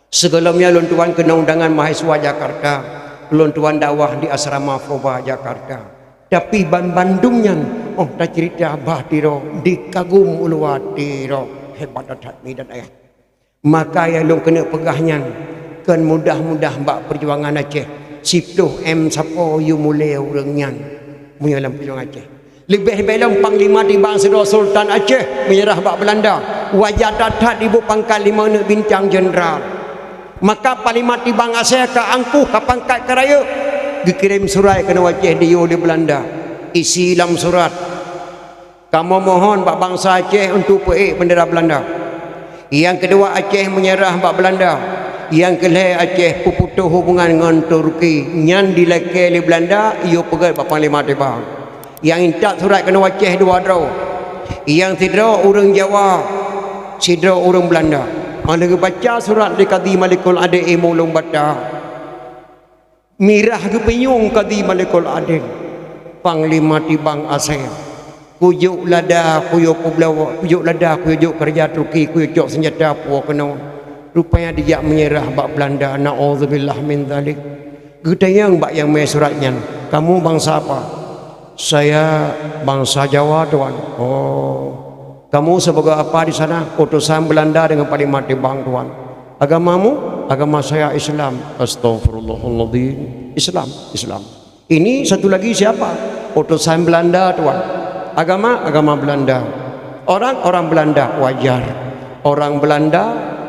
Sigohlom nyan lôn tuan keunong undangan mahasiswa Jakarta, lôn tuan dakwah di asrama Foba Jakarta. Tapi banmandum nyan, oh taceurita bah tiro, dikagum uluwa tiro, hebat that midan ayah. Maka nyang lôn keuneuk peugah nyan, kon mudah-mudah bak peujuangan Aceh, siploh M sapo yue mulée ureuëng nyan, meunyoe lam peujuangan Aceh. Leubeh-leubeh lom Panglima Tibang sidroe Sultan Aceh meunyeurah bak Beulanda, wajar that-that iboh pangkat lima neuk bintang jeuneural. Maka Panglima Tibang asai ka angkuh ka pangkat ka rayeuk, geukirém surat keunoe Aceh diyue lé Beulanda. Isi lam surat, kamoe mohon bak bansa Aceh untuk peuék beundera Beulanda. Nyang keudua Aceh meunyeurah bak Beulanda. Nyang keulhée Aceh peuputôh hubungan ngon Turki, nyan dilakée lé Beulanda, iyue peugét bak Panglima Tibang. Nyang intat surat keunoe Aceh dua droe. Nyang sidroe ureuëng Jawa, sidroe ureuëng Beulanda. Óh lheueh geubaca surat lé Kadhi Malikul Adil Imeum Ulueng Bata, mirah geupeunyueng Kadhi Malikul Adil, Panglima Tibang asai. Kujok lada, kuyue peubloe, kujok lada, kuyue jok keu raja Turki, kuyue cok seunjata puwoe keunoe. Rupanya dijak meunyeurah bak Beulanda, na'udzubillah min dzalik. Geutanyong bak nyang mé surat nyan, "Kamu bangsa apa?" "Saya bangsa Jawa, Tuan." "Oh. Kamu sebagai apa di sana?" "Utusan Beulanda deungon Panglima Tibang, Tuan." "Agamamu?" "Agama saya Islam." "Astagfirullahaladzim. Islam, Islam." "Ini satu lagi siapa?" "Utusan Beulanda, Tuan." "Agama?" "Agama Beulanda." "Orang?" "Orang Beulanda." "Wajar. Orang Beulanda,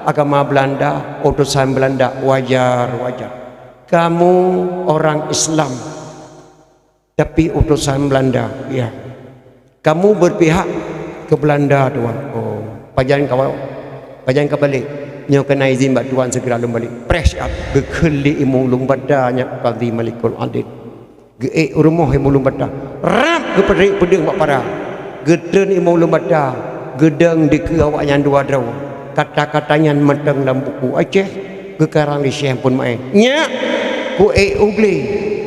agama Beulanda, utusan Beulanda. Wajar, wajar. Kamu orang Islam, tapi utusan Beulanda." "Ya." "Kamu berpihak ke Beulanda, Tuan." "Oh. Pajan ka, pajan ka balek?" "Nyoe keunan izin bak Tuan, segera lôn balek." Preh siat, geukheun lé Imeum Ulueng Bata nyan Kadhi Malikul Adil. Geuék u rumoh Imeum Ulueng Bata. Rab geupeutrek peudeueng bak para. Geutreun Imeum Ulueng Bata, geudong dikeue awaknyan dua droe. Kata-kata nyan mantong lam buku Aceh, geukarang lé Syekh Ampon Maé. "Nyak, kuék u glé,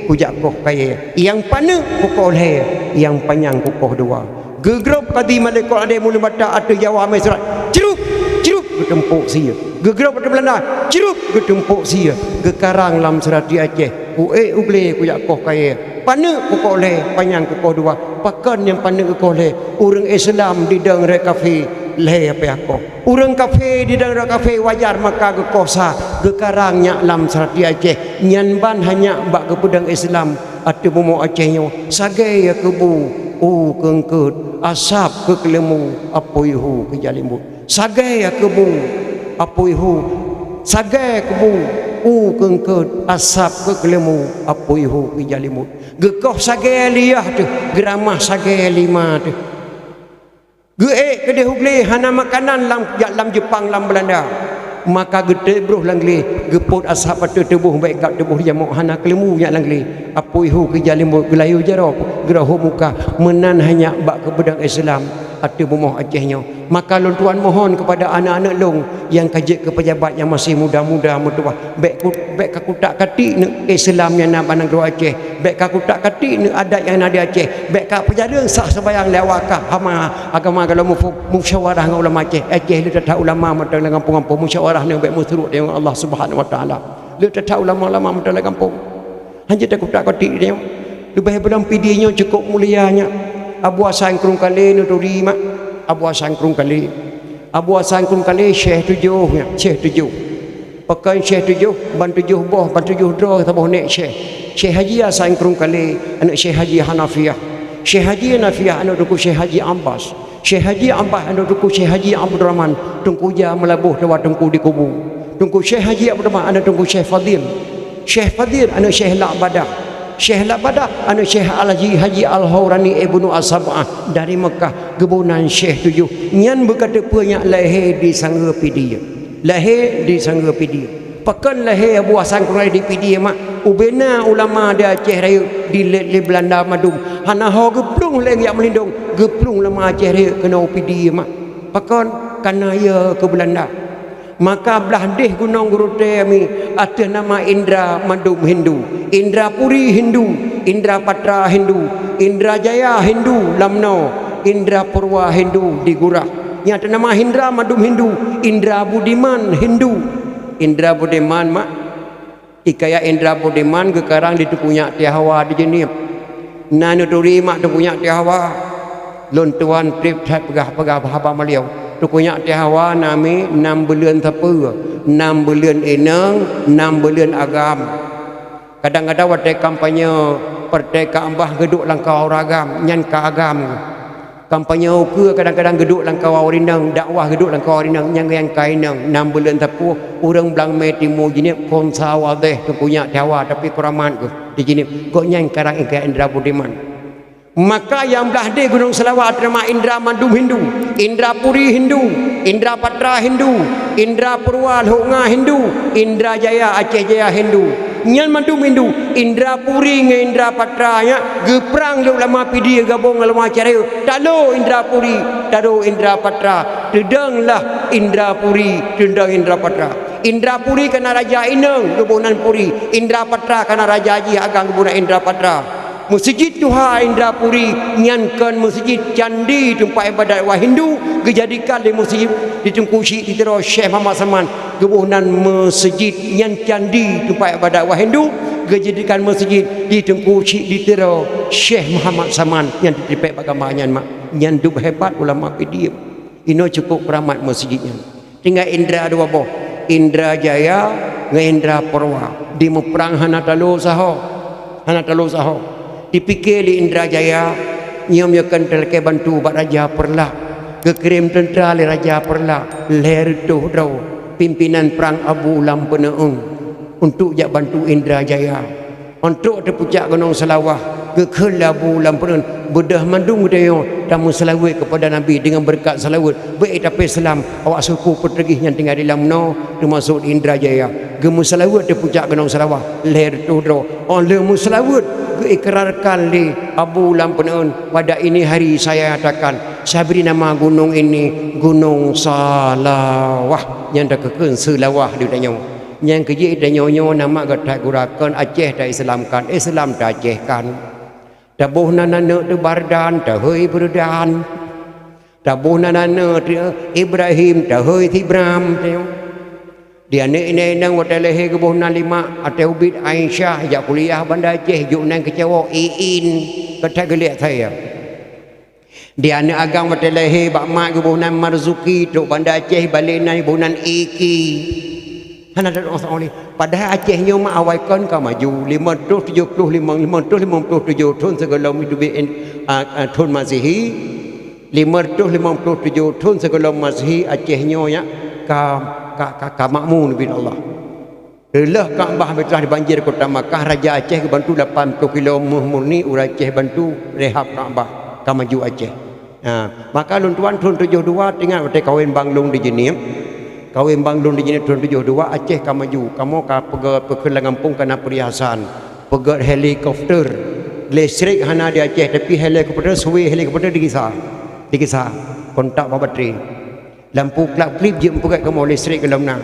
kujak koh kayée. Nyang paneuk kukoh lhée, nyang panyang kukoh dua." Geugrob Kadhi Malikul Adil Imeum Ulueng Bata ateueh Jawa mé surat. Cruk, cruk, geutumpok sie. Geugrob ateueh Beulanda. Cruk, geutumpok sie. Geukarang lam surat di Aceh. "Kuék u glé, kujak koh kayée. Paneuk kukoh lhée, panyang kukoh dua." Pakon nyang paneuk geukoh lhée? Ureuëng Islam didong rot kafé, lhée payah koh. Ureuëng kafé didong rot kafé, wajar maka geukoh sa. Geukarang nyak lam surat di Aceh. Nyan ban hanya bak geupeudong Islam ateueh bumoe Aceh nyoe. Sagai ya keu bu, u keu eungkot, asab keu keuleumbu, apui hu keu jalimbot. Sagai ya keu bu, apui hu. Sagai keu bu, u keu eungkot, asab keu keuleumbu, apui hu keu jalimbot. Geukoh sagai liyah teuh, geuramah sagai lima teuh. Geuék keudeh u glé, hana makanan lam, jak lam Jeupang, lam Beulanda. Maka geuteuk broh lam glé, geupot asab ateueh tuboh, bék gab tuboh jamok, hana keuleumbu nyak lam glé. Apui hu keu jalimbot, geulayu jaroe, geureuhom muka. Meunan hanya bak geupeudong Islam ateueh bumoe Aceh nyoe. Maka lôn tuan mohon keupada aneuëk-aneuëk lôn nyang ka jeuet keu peujabat nyang masih muda-muda meutuwah, bék ku-, bék ka kutak katik neuk Islam nyang na bak nanggroe Aceh, bék ka kutak katik neuk adat nyang na di Aceh, bék ka peujadeung sah seubayang lé awak kah hama agama. Kalau mufo-, musyawarah ngon ulama Aceh, Aceh le that-that ulama mantong lam gampông-gampông, musyawarah neuk bék meusurot deungon Allah Subhanahu Wa Taala. Le that-that ulama-ulama mantong lam gampông. Hanjeuet takutak katik deungon. Leubeh beudong pidie nyoe cukôp mulia nyak. Abu Hasan Krueng Kalé neuturi mak. Abu Hasan Krueng Kalé. Abu Hasan Krueng Kalé syekh tujoh, ya, syekh tujoh. Pakon syekh tujoh, ban tujoh boh, ban tujoh droe saboh nèk syekh. Syekh Haji Hasan Krueng Kalé, aneuk Syekh Haji Hanafiah. Syekh Haji Hanafiah, aneuk Teungku Syekh Haji Abbas. Syekh Haji Abbas, aneuk Teungku Syekh Haji Abdul Rahman, Teungku Jah Meulaboh, tawa Teungku di Kubu. Teungku Syekh Haji Abdul Rahman, aneuk Teungku Syekh Fadil. Syekh Fadil, aneuk Syekh Lak Badah. Syekh Lak Badah, aneuk Syekh Al-Haji Haji Al-Haurani Ibnu As-Sab'ah dari Mekah, geuboh nan syekh tujoh. Nyan beukateupeu nyak lahé di Sanggeue Pidie. Lahé di Sanggeue Pidie. Pakon lahé Abu Hasan Krueng Kalé di Pidie, mak? Ubena ulama di Aceh Rayeuk dilét lé Beulanda mandum. Hana ho geuplueng lé jak meulindong, geuplueng ulama Aceh Rayeuk keunoe u Pidie, mak. Pakon? Kana ya keu Beulanda. Maka blah deh Gunong Geurutée mi ateueh nama Indra mandum Hindu. Indra Puri Hindu, Indra Patra Hindu, Indra Jaya Hindu lam noe, Indra Purwa Hindu di Gurah. Nyang teunama Indra mandum Hindu, Indra Budiman Hindu. Indra Budiman, mak, hikayat Indra Budiman geukarang di Teungku Nyak Tiawa di Jeunieb. Na neuturi mak Teungku Nyak Tiawa. Lôn tuan treb that peugah-peugah haba meuliew. Teungku Nyak Tiawa na mi nam buleuen sapeue, nam buleuen inong, nam buleuen agam. Kadang-kadang watée kampanye Merdeka bah geuduek lam kawa ureueng agam, nyan ka agam. Kampanye ukeue kadang-kadang geuduek lam kawa ureueng inong, dakwah geuduek lam kawa ureueng inong, nyan nyang ka inong. Nam buleuen sapeue, ureueng Blang Mé Timu Jeunieb kon sa wadéh Teungku Nyak Tiawa, tapi keuramat geuh di Jeunieb. Gobnyan karang hikayat Indra Budiman. Maka nyang blah deh Gunong Seulawah teunama Indra mandum Hindu, Indra Puri Hindu, Indra Patra Hindu, Indra Purwa Lhoknga Hindu, Indra Jaya Aceh Jaya Hindu. Nyan mandum Hindu, Indra Puri ngon Indra Patra nyan geuprang lé ulama Pidie gabong ngon ulama Aceh Rayeuk. Talo Indra Puri, talo Indra Patra, teudong lah Indra Puri, teudong Indra Patra. Indra Puri kana raja inong geuboh nan Puri, Indra Patra kana raja jih agam geuboh nan Indra Patra. Meuseujid tuha Indra Puri nyan kon meuseujid candi teumpat iébadat ureueng Hindu, geujadikan lé meuseujid di Teungku Chik di Tiro Syekh Muhammad Saman, geuboh nan meuseujid nyan candi teumpat iébadat ureueng Hindu, geujadikan meuseujid di Teungku Chik di Tiro Syekh Muhammad Saman nyang teuteupék bak gamba nyan, mak. Nyan dum hebat ulama Pidie. Inoe cukup keuramat meuseujid nyan. Tinggai Indra dua boh, Indra Jaya ngon Indra Purwa. Di muprang hana talo saho, hana talo saho. Dipike lé Indra Jaya, nyoe meunyoe kon talakée bantu bak Raja Peureulak. Geukirém teuntra lé Raja Peureulak lhée reutôh droe, pimpinan prang Abu Lam Peuneung, untuk jak bantu Indra Jaya. Óh trok teuh pucak Gunong Seulawah, geukheun lé Abu Lam Peuneung, beudôh mandum geutanyoe tameuseulaweuet keupada Nabi deungon beureukat seulaweuet, bék tapeuseulamat awak suku Peuteugih nyang tinggai di lam noe, teumasok di Indra Jaya. Geumeuseulaweuet teuh pucak Gunong Seulawah lhée reutôh droe. Óh lheueh meuseulaweuet, geuikrarkan lé Abu Lam Peuneung, "Pada ini hari saya nyatakan, saya beri nama gunung ini Gunong Seulawah." Nyang takheun Seulawah di tanyoe. Nyang keujeuet tanyoe nyoe nama geuh that gurakan Aceh ta-Islamkan, Islam ta-Acehkan. Taboh nan aneuk teuh Bardan, tahôi Beureudan. Taboh nan aneuk teuh Ibrahim, tahôi Sibram. Di aneuk inong-inong watée lahé geuboh nan lima, ateueh ubit Aisyah, jak kuliah Banda Aceh, jok nan keucawoe Iin, ka that geuliek saya. Di aneuk agam watée lahé bak mak geuboh nan Marzuki, trok Banda Aceh balek nan geuboh nan Iki. Hana tatu'oh saoleh. Padahai Aceh nyoe mak awai kon ka maju, lima reutôh tujoh ploh limong, lima reutôh limong ploh tujoh thon sigohlom teubiet, a, a, thon Masehi, lima reutôh limong ploh tujoh thon sigohlom Masehi, Aceh nyoe nyak ka, ka, ka, ka makmu neubi Allah. Reuloh Ka'bah Baitullah dibanjir kota Makkah, Raja Aceh geubantu lapan ploh kilo méuh murni, ureuëng Aceh bantu rehab Ka'bah, ka maju Aceh. Ha, maka lôn tuan thon tujoh dua, teuingat watée kawén bang lôn di Jeunieb. Kawén bang lôn di Jeunieb thon tujoh dua, Aceh ka maju. Kamoe ka peugét, peukheun lam gampông ka na peuriasan. Peugét helikopter. Listrik hana di Aceh, tapi helikopter, suwe helikopter digisa. Digisa. Kontak bak batri. Lampu klap-klip jeuet meupeugét kamoe listrik gohlom na.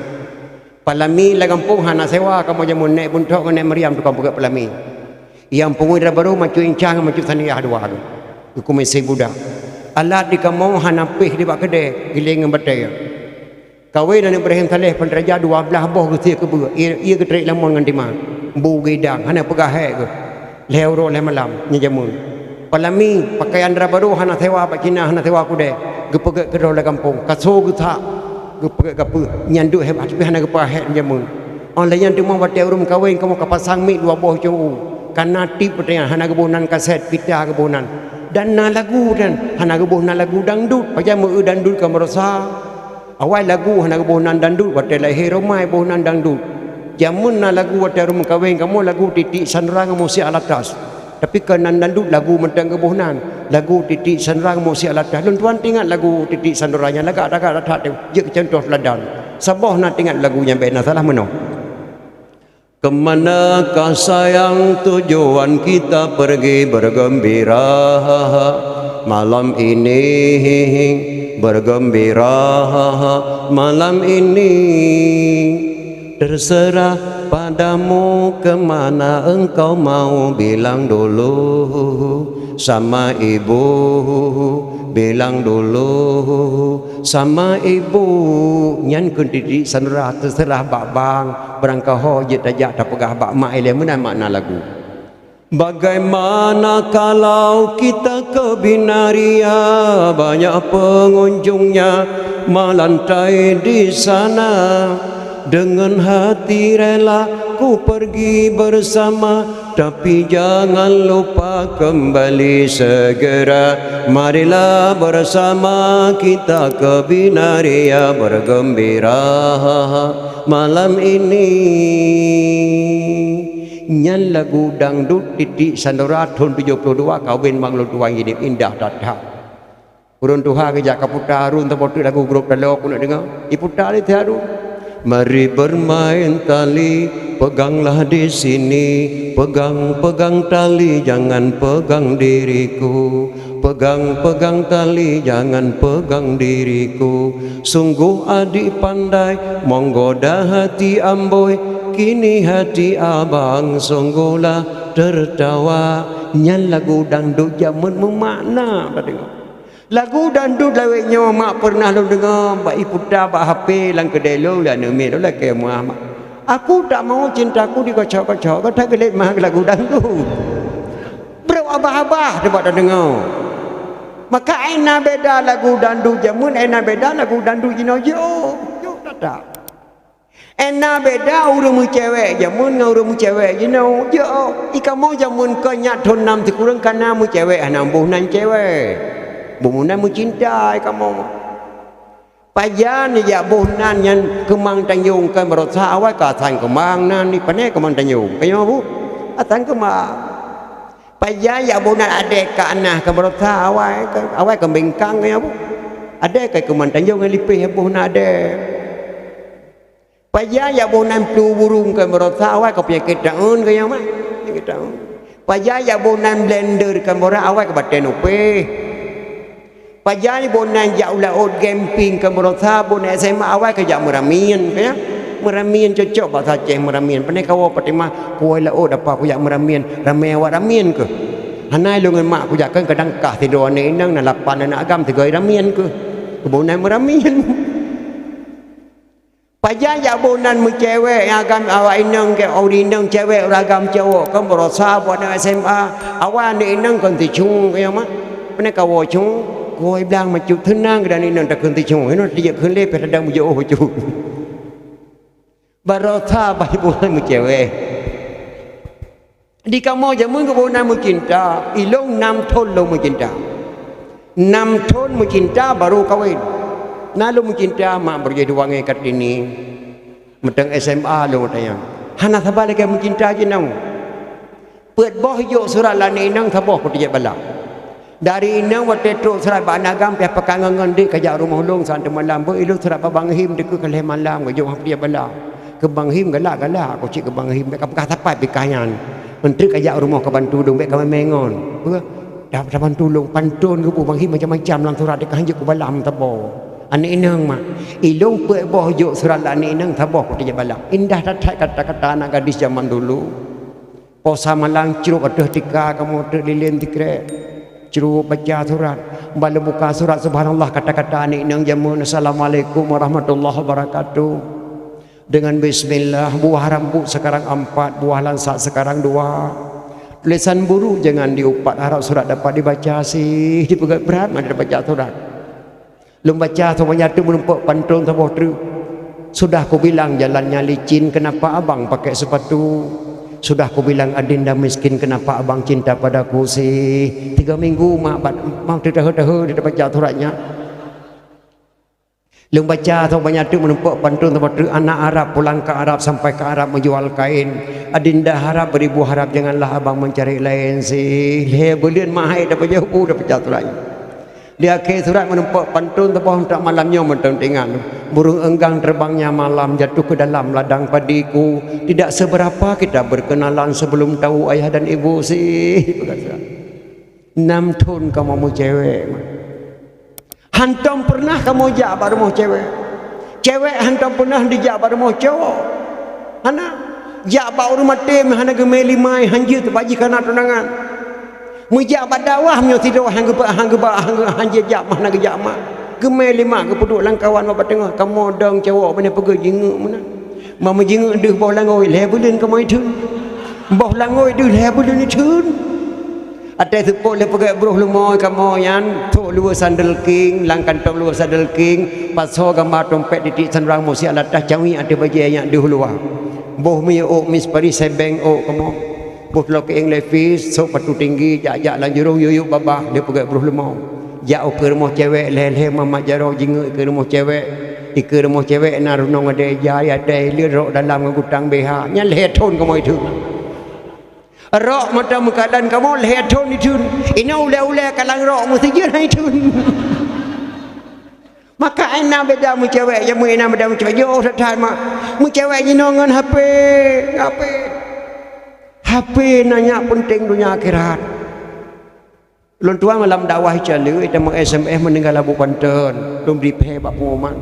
Palami lam gampông hana sewa, kamoe jameun nèk Buntok ngon nèk Mariam tukang peugét palami. Nyang pungoe dara barô macut incang, macut saniah dua. Geukumé sie budak. Alat di kamoe hana péh di bak keudè, giléng ngon batèe. Kawén aneuk Ibrahim Saleh Peunteraja dua blaih boh geusie keubeue, ie, ie geutrek lamon ngon tima. Bu geudang, hana peugah hék geuh. Lhèe uroe lhèe malam, nyan jameun. Palami, pakaian dara barô hana sewa bak Cina, hana sewa keudè. Geupeugét keudroe lam gampông, ka soe geuthak, geupeugét kapeue, nyan duek hebat, tapi hana geupeuhét jameun. Óh lheueh nyan teuma watée ureuëng meukawen kamoe ka pasang mic dua boh cong u, ka na tip watée nyan, hana geuboh nan kasét, pita geuboh nan. Dan na lagu dan hana geuboh nan lagu dangdut, pajan meu-eu dangdut ka meurasa. Awai lagu hana geuboh nan dangdut, watée lahé romai boh nan dangdut. Jameun na lagu watée ureuëng meukawen kamoe lagu titik sandra ngon musik alatas. Tapi keu nan dangdut lagu mantong geuboh nan, lagu titik sandra ngon musik alatas. Lôn tuan teuingat lagu titik sandra nyan lagak-lagak that-that teuh, jeuet keu cuntoh teuladan. Saboh na teuingat lagu nyan bék na salah meunoe. Kemanakah sayang tujuan kita pergi bergembira malam ini, bergembira malam ini. Terserah padamu kemana engkau mau, bilang dulu sama ibu, bilang dulu sama ibu. Nyan keu titik sandra, terserah bak bang, barangkaho jeuet tajak tapeugah bak mak ilée meunan makna lagu. Bagaimana kalau kita ke Binaria, banyak pengunjungnya melantai di sana. Dengan hati rela ku pergi bersama, tapi jangan lupa kembali segera. Marilah bersama kita ke Binaria bergembira malam ini. Nyan lagu dangdut titik sandra thon tujoh ploh dua, kawen mang lôn tuan Idip, indah that-that. Ureuëng tuha geujak ka puta Harun, saboh teuk lagu grob talo keuneuk deungoe. Iputa lé si Harun. Mari bermain tali, peganglah di sini, pegang-pegang tali, jangan pegang diriku. Pegang-pegang tali, jangan pegang diriku. Sungguh adik pandai menggoda hati amboi, kini hati abang sungguhlah tertawa. Nyan lagu dangdut jameun meumakna, ka deungoe. Lagu dangdut lawét nyoe mak pernah lôn deungoe bak iputa bak H P lam keudée lôn, lé aneuk miet lôn lakée meuah mak. Aku tak mau cintaku dikocok-kocok, ka that geulet mah lagu dangdut. Brok abah-abah teuh bak tadeungoe. Maka ai na beda lagu dangdut jameun, ai na beda lagu dangdut jinoe jiôh. Jiôh that-that. Ai na beda ureuëng meucewek jameun ngon ureuëng meucewek jinoe. Jiôh, i kamoe jameun kon nyak thon nam sikureueng ka na meucewek hana boh nan cewek. Boh nan meucinta i kamoe. Pajan jak boh nan nyan keumang tanjong keu baroesa awai ka asan keumang nan di pane keumang tanjong. Keu nyoe bu, asan keumang. Pajan jak boh nan adek ka anah keu baroesa awai keu, awai keu bengkang keu nyoe bu. Adek ka keumang tanjong ngon lipeh boh nan adek. Pajan jak boh nan plu burung keu baroesa awai keu peunyakét taun keu nyoe mah. Peunyakét taun. Pajan jak boh nan blender keu baroesa awai keu batée nupeh. Pajan boh nan jak u laôt camping keu baroesa boh nan S M A awai keu jak meuramin keu nyoe. Meuramin cocok bak Aceh meuramin. Pane kawoe Fatimah kuwoe laôt apa kujak meuramin. Ramé awak ramin keuh. Hana lôn ngon mak kujak kheun kadang kah sidroe aneuk inong na lapan aneuk agam sigoe ramin keuh. Keu boh nan meuramin. Pajan jak boh nan meucewek nyang agam awak inong keu ureuëng inong cewek ureuëng agam cowok kan baroesa buet aneuk S M A. Awai aneuk inong kon teucung keu nyoe mah. Pane kawoe cung, kuwoe blang macut teunang keu aneuk inong takheun teucung. Inoe tijak kheun lé pih tadang meujiôh bacut. Baroesa bah boh nan meucewek. Di kamoe jameun keu boh nan meucinta, ilong nam thon lôn meucinta. Nam thon meucinta baru kawen. Na lôn meucinta mak beurujih dua ngai Kartini. Meuteng S M A lôn tanyong. Hana saban lagée meucinta jinoe. Peuet boh jok surat lagée inong saboh kutijak bala. Dari inong watée trok surat bak aneuk agam piah pekan ngon ngon dek kajak rumoh lôn saat teumalam beu ilôn surat bak Bang Him dikeue ka lhée malam kajok han peudiah bala. Keu Bang Him galak-galak aku cit keu Bang Him bék ka peugah sapat bikah nyan. Menteri kajak rumoh ka bantu lôn bék ka memeng ngon. Peue? Dah ka bantu lôn pantôn geupeu Bang Him macam-macam lam surat dek ka hanjeuet kubalam tabo. Aneuk inong mak. Ilôn peuet boh jok surat lam aneuk inong saboh kutijak bala. Indah that-that kata-kata anak gadis zaman dulu. Posa malam crok ateueh tika kamoe teuk lilén tikrek. Crok baca surat. Bala buka surat subhanallah kata-kata aneuk inong jameun assalamualaikum warahmatullahi wabarakatuh. Dengan bismillah buah rambut sekarang empat buah langsat sekarang dua. Tulisan buruk jangan diupat harap surat dapat dibaca sih dipeugét berat mana dibaca surat. Lôn baca saboh nyang teuk meurumpok pantôn saboh treuk. Sudah kubilang jalannya licin, kenapa abang pakai sepatu? Sudah kubilang adinda miskin, kenapa abang cinta padaku sih? Tiga minggu mak bat, mak teutehe-tehe dia baca surat nyan. Lôn baca saboh nyang teuk meurumpok pantôn saboh treuk, anak Arab pulang ke Arab, sampai ke Arab menjual kain. Adinda harap beribu harap, janganlah abang mencari lain sih. Lhèe buleuen mak hai dak pajoh bu dak baca surat nyan. Di akhé surat meurumpok pantôn saboh treuk, malam nyoe mantong teuingat. Burung enggang terbangnya malam jatuh ke dalam ladang padiku. Tidak seberapa kita berkenalan sebelum tahu ayah dan ibu sih. Nam thon kamoe meucewek. Hántom peureunah kamoe jak bak rumoh cewek. Cewek hántom peureunah dijak bak rumoh cowok. Hana. Jak bak ureueng maté meuhana geumé limai, hanjeuet bak jih kana tunangan. Meujak bak dakwah meunyoe sidroe han geuba, han geuba, han geu-, hanjeuet jak meuhana geujak mak. Geumé lé mak geupeuduek lam kawan bak teungoh, kamoe dong cowok beuneuh peugöt jingeuk meunan. Meujingeuk deuh boh langôi lhèe buleuen kamoe itheun. Boh langôi deuh lhèe buleuen itheun. Até seupôt lé peugöt broh leumo kamoe nyan, thok luweue sandal king, lam kantong luweue sandal king, pasoe gamba trompet titik sandrang musiek latah cawi ateueh bajèe nyan deuh luwa. Boh miyueb ôk mispari sebeng ôk kamoe. Boh tulok keueng levis, sôk patu tinggi, jak-jak lam jurông yuyup babah, lé peugöt broh leumo. Jak u keue rumoh cewek, lhèe-lhèe mamat jaroe jingeuk i keue rumoh cewek. I keue rumoh cewek na runong adèe jai, adèe lé rok dalam ngon gutang B H. Nyan lhèe thon kamoe itheun. Rok mata meukadan kamoe lhèe thon itheun. Inoe ulèe-ulèe kalang rok meusijeuet hai itheun. Maka ai na beda meucewek, jameun ai na beda meucewek. Jôh that-that mak. Meucewek jinoe ngon H P. H P. H P na nyak peunteng donya akhirat. Lôn tuan malam dakwah Ica Leuet, teuma S M S meuninggai Abu Panton, lôn bri phé bak pengumuman.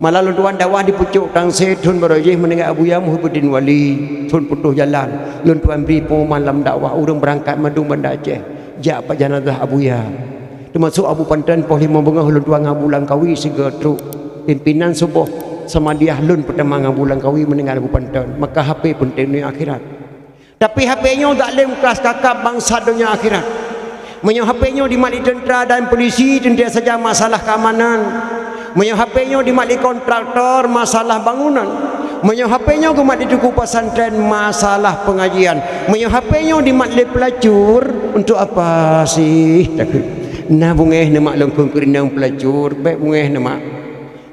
Malam lôn tuan dakwah di Pucok Tangse, thon baroe jih meuninggai Abuya Muhibbuddin Wali, thon putôh jalan. Lôn tuan bri pengumuman lam dakwah, ureueng beurangkat mandum Banda Aceh, jak bak janazah Abuya. Teumasok Abu Panton poh limong beungoh lôn tuan ngon Abu Langkawi sigoe trok. Pimpinan suboh Samadiyah lôn peutamong ngon Abu Langkawi meuninggai Abu Panton. Maka H P peunteng donya akhirat. Tapi H P nyoe zalim kras kakab bangsat donya akhirat. Meunyoe H P nyoe dimat lé teuntra dan polisi, teuntèe saja masalah keamanan. Meunyoe H P nyoe dimat lé kontraktor, masalah bangunan. Meunyoe H P nyoe geumat lé teungku pesantren, masalah pengajian. Meunyoe H P nyoe dimat lé pelacur, untuk apa sih takheun? Na beungèh neuh mak lôn kheun keu inong pelacur, bèk beungèh neuh mak.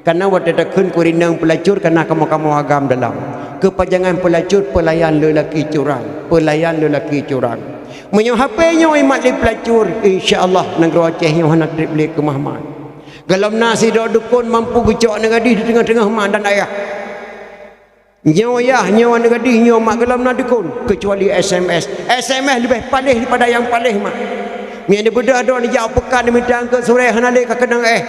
Kareuna watèe takheun keu inong pelacur, kareuna kamoe-kamoe agam dalam. Keupanjangan pelacur, pelayan lelaki curang. Pelayan lelaki curang. Meunyoe H P nyoe imat lé pelacur, insya Allah nanggroe Aceh nyoe hana trép lé keumah-mah. Golom na sidroe dukon mampu geucok aneuk gadih di teungoh-teungoh mak dan ayah. Nyoe yah, nyoe aneuk gadih, nyoe mak, golom na dukon, keucuali S M S. S M S leubeh paléh daripada nyang paléh mak. Meunyoe neubeudôh droe neujak u peukan, neumita eungkôt surèe hana lé ka keunong éh.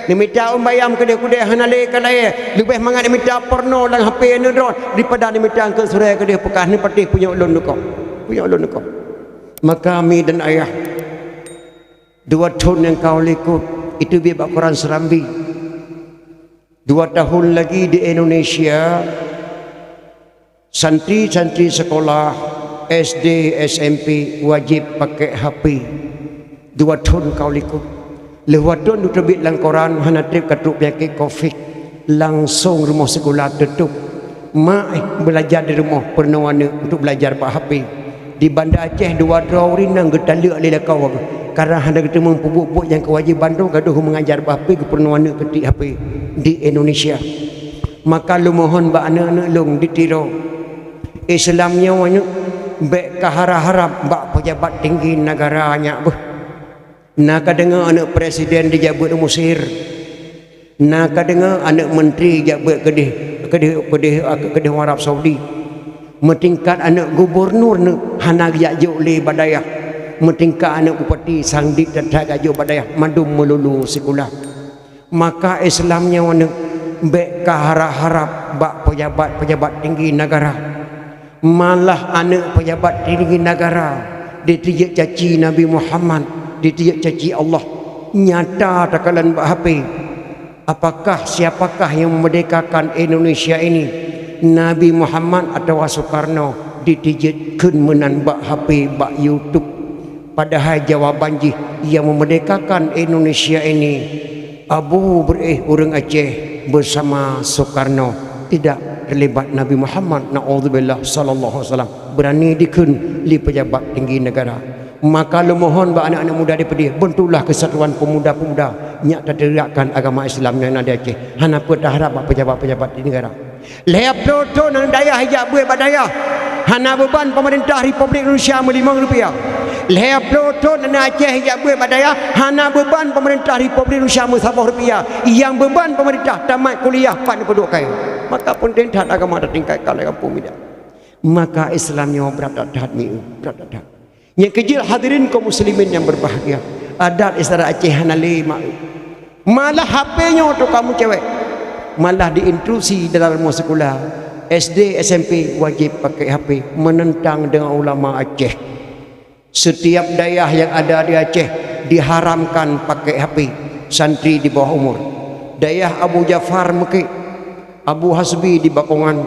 Neumita ôn bayam keudeh-keudeh hana lé ka layèe. Leubeh mangat neumita porno lam H P aneuk droe daripada neumita eungkôt surèe keudeh peukan, neupatéh punyok lôn neukoh. Punyok lôn neukoh. Maka mi dan ayah, dua thon nyang ka u likot, iteubiet bak koran Serambi. Dua tahun lagi di Indonesia, santri-santri sekolah S D, S M P wajib pakai H P. Dua thon ka u likot. Lheueh dua thon teubiet lam koran hana trép ka trok peunyakét covid, langsong rumoh sikula teutôp. Mak belajar di rumoh, peurunoe aneuk untuk belajar bak H P. Di Banda Aceh dua droe ureueng inong geutaleuek lé lakoe, karena hana geuteumeung peubuet-buet nyang keuwajéban droe, gadôh mengajar bak H P, geupeurunoe aneuk keutik H P di Indonesia. Maka lôn mohon bak aneuk-aneuk lôn di Tiro, Islam nyoe aneuk bèk ka harap-harap bak pejabat tinggi negara nyak beuh. Na ka deungoe aneuk presiden dijak beuet u Mesir. Na ka deungoe aneuk menteri jak beuet keudeh, keudeh, keudeh, keudeh Arab Saudi. Meutingkat aneuk gubernur neuk hana geujak jok lé bak dayah. Meutingkat aneuk bupati sangdit that-that jak jok bak dayah, mandum meululu sikula. Maka Islam nyoe aneuk bèk ka harap-harap bak pejabat-pejabat tinggi negara. Malah aneuk pejabat tinggi negara jiteubiet caci Nabi Muhammad, jiteubiet caci Allah. Nyata takalon bak H P. Apakah, siapakah yang memerdekakan Indonesia ini? Nabi Muhammad atawa Soekarno? Jiteubiet kheun meunan bak H P, bak YouTube. Padahai jawaban jih, yang memerdekakan Indonesia ini Abu beureuéh ureuëng Aceh beusama Soekarno tidak terlibat Nabi Muhammad, naudzubillah, sallallahu alaihi wasallam, beurani dikheun lé pejabat tinggi negara. Maka lôn mohon bak aneuk-aneuk muda di Pidie, beuntulah keusatuan peumuda-peumuda nyang tateugakkan agama Islam nyang na di Aceh. Hana peue taharab bak pejabat-pejabat di negara. Lhée ploh thon aneuk dayah ijak beuet bak dayah, hana beuban peumeurintah Republik Indonesia meulimong rupiah. Lhée ploh thon aneuk Aceh ijak beuet bak dayah, hana beuban peumeurintah Republik Indonesia meusaboh rupiah. Nyang beuban peumeurintah tamat kuliah pat neupeuduek kayée. Maka peunteng that agama tatingkatkan lam gampông mida. Maka Islam nyoe brat that-that mieu, brat that-that. Nyang keujeuet hadirin kaum muslimin nyang berbahagia, adat istiadat Aceh hana lé mak. Malah H P nyoe teuka meucewek. Malah diinstruksi dalam rumoh sikula, S D, S M P wajéb pakai H P, menentang dengan ulama Aceh. Setiap dayah yang ada di Aceh diharamkan pakai H P, santri di bawah umur. Dayah Abu Jafar Mekik, Abu Hasbi di Bakongan,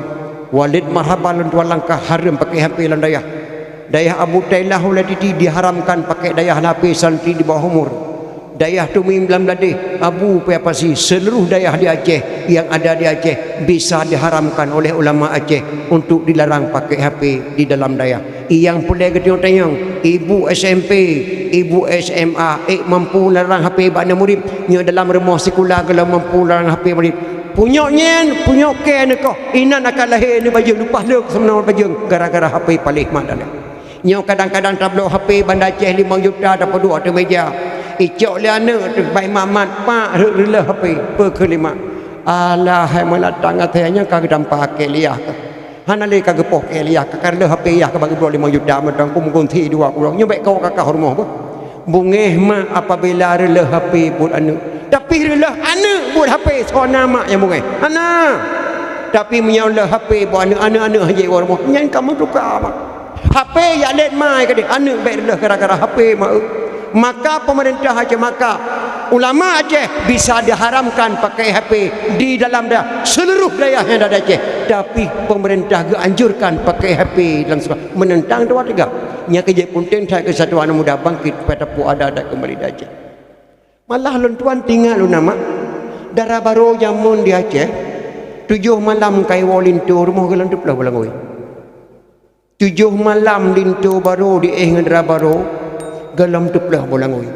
Walid Marhaba lôn tuan langkah hareuem pakai H P lam dayah. Dayah Abu Tailah Ulatiti diharamkan pakai dayah H P santri di bawah umur. Dayah Tumim lam Bladeh, Abu Paya Pasi, seluruh dayah di Aceh yang ada di Aceh bisa diharamkan oleh ulama Aceh untuk dilarang pakai H P di dalam dayah. Nyang peureulée geutanyoe tanyong, ibu S M P, ibu S M A, ék mampu larang H P bak aneuk murit, nyoe dalam rumoh sikula golom mampu larang H P murit. Punyok nyan, punyok kée neukoh, inan akan lahé neubajeung, leupah lé keuseumanoe bajeung gara-gara H P paléh mat dan ayah. Nyoe kadang-kadang tabloe H P Banda Aceh limong juta tapeuduek ateueh meja. Icok lé aneuk teuh bai mat-mat, "Mak, reuloh H P." Peue kheun lé mak? "Alah, hai meulatang, até nyan ka geutampa kée lé yah." Hana lé ka geupoh kée lé yah, ka reuloh H P yah ka bak geubloe limong juta mantong, kum gunti dua kurong. Nyoe bék kawak kakah rumoh beuh. Beungéh mak apabila reuloh H P buet aneuk. Tapi reuloh aneuk buet H P, soe na mak nyang beungéh? Hana. Tapi meunyoe reuloh H P buet aneuk, aneuk-aneuk hana jeuet u rumoh, nyan ka meutuka mak. H P jak lét mai keudeh, aneuk bék reuloh gara-gara H P mak. Maka pemerintah Aceh, maka ulama Aceh bisa diharamkan pakai H P di dalam dayah, seluruh dayah yang ada di Aceh. Tapi pemerintah geuanjurkan pakai H P dalam sekolah, menentang dua tiga. Nyang keujeuet peunteng that keu satu aneuk muda bangkit pada pu ada-ada kembali di Aceh. Malah lôn tuan tingat lôn nama dara baro jameun di Aceh, tujoh malam kai woe linto rumoh golom teuploh boh langui. Tujoh malam linto baro diéh ngon dara baro, golom teuploh boh langui.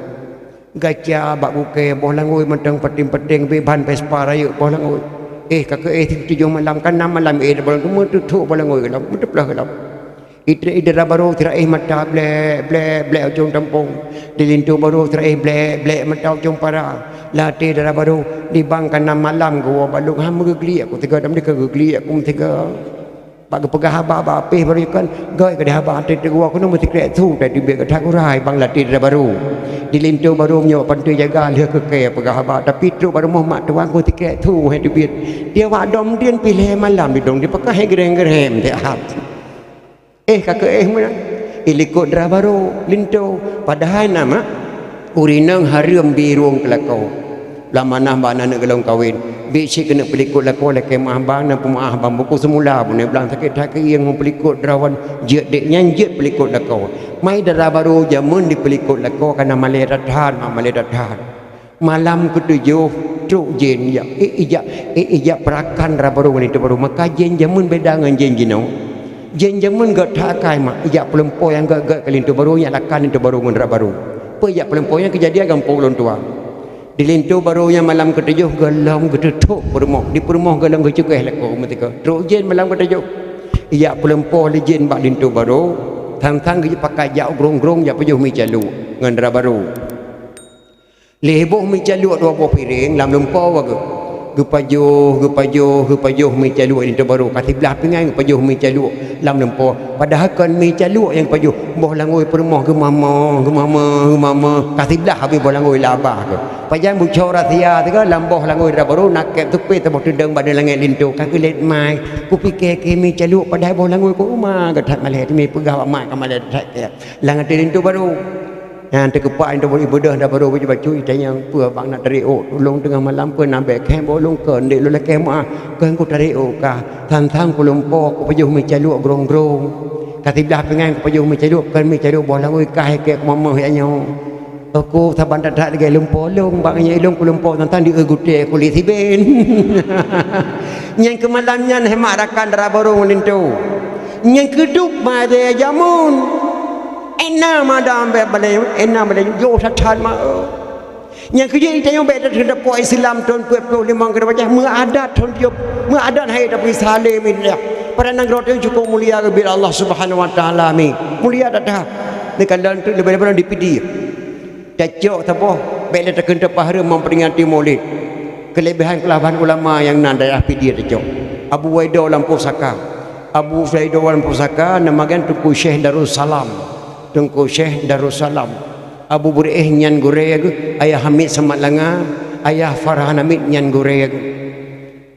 Gaca bak bukée boh langui mantong paténg-paténg, bak ban Vespa rayeuk boh langui. Éh, ka keuéh tujoh malam, ka nam malam éh boh langui, meuteuploh boh langui golom, meuteuploh golom. Ide, ide dara baro teuraéh mata blek, blek, blek ujong tampong. Di linto baro teuraéh blek, blek mata ujong para. Latée dara baro, di bang ka nam malam geuwoe bak lôn, ha meugeugliek ku teuga, dam dika geugliek ku teuga. Bak geupeugah haba bak apéh baro kan, gét keudeh haba, teuntée geuwoe keunoe meusikrek su, tai teubiet geutak urai bang latée dara baro. Di linto baro meunyoe pantoe jaga lheueh keu kée peugah haba, tapi trok bak rumoh mak tuan ku sikrek su hai teubiet. Dia wak dom dien pih lhée malam didong, dipeugah hai geurém-geurém siat. Éh, ka keuéh meunan. Ilikot dara baro, linto. Padahai na mak, ureueng inong hareuem bi rueng keu lakoe. Lam manah bak aneuk golom kawen. Bit cit keuneuk peulikot lakoe lakée meuah bang, na peumeuah bang buku seumula, bunoe blang sakét that keuieng ngon peulikot dara wan jeuet dék nyan jeuet peulikot lakoe. Mai dara baro jameun dipeulikot lakoe ka na malée that-that, mak, malée that-that. Malam keutujoh trok jén ijak, eh, ijak, eh, ijak peurakan dara baro ngon linto baro. Maka jén jameun beda ngon jén jinoe. Jén jameun gét that akai mak, ijak peulumpoe nyang gét-gét keu linto baro, ijak lakan linto baro ngon dara baro. Peue ijak peulumpoe nyang keujadian gampông lôn tuan. Di linto baro nyang malam keutujoh golom geuteutôp peurumoh, di peurumoh golom geucugah lakoe meutika. Trok jén malam keutujoh. Ijak peulumpoe lé jén bak linto baro, sang-sang geupakat jak grong-grong jak pajoh mi caluek ngon dara baro. Lheueh boh mi caluek dua boh piréng lam lumpoe geuh. Geupajoh, geupajoh, geupajoh mi caluek linto baro ka siblah pingai geupajoh mi caluek lam lumpoe. Padahai kon mi caluek nyang geupajoh, boh langui peurumoh geumama, geumama, geumama. Ka siblah habéh boh langui lam babah geuh. Pajan bucok rahsia teuga lam boh langui dara baro na kép teupée saboh teudong bak langét linto ka geulet mai. Kupike keu mi caluek padahai boh langui ku uma geuh that malée teumi peugah bak mak ka malée that kép. Lam até linto baro. Nyan teukeupak linto baro ibeudôh dara baro bacut-bacut itanyong peue bang na tarék ôk ulôn teungoh malam peue na bék khem boh lôn keu ndék lôn lakée meuah keu ku tarék ôk kah. Sang-sang ku lumpoe kupajoh mi caluek grong-grong. Ka siblah pingai kupajoh mi caluek kon mi caluek boh langui kah keu ku mamah nyoe. Toko saban that-that lagèe lumpoe lôn, bak nyan ilôn keu lumpoe tantang di eu gutèe kulét siben. Nyang keu malam nyan hemat rakan dara barô ngon linto. Nyang keu dub ma dèe jameun. Ena madam bèk balèe, ena balèe jôh that-that ma eu. Nyang keu jeuet tanyoe bèk that-that po Islam thôn peuet ploh limong keu dua ploh, meuadat thôn tiep, meuadat hai tapi salé min ya. Pada nanggroe tanyoe cukup mulia geubri Allah Subhanahu wa Taala mi. Mulia that-that. Neukalon tu leubeh-leubeh di Pidie. Tacok saboh, bèk lé takheun tapeuhareuem memperingati Maulid. Keulebihan-keulebihan ulama nyang na daerah Pidie tacok. Abu Waido Lampôh Saka. Abu Waido Lampôh Saka nama geuh Teungku Syekh Darussalam. Teungku Syekh Darussalam. Abu Beureueh nyan gurèe geuh, Ayah Hamid Samat Langa, Ayah Farhan Hamid nyan gurèe geuh.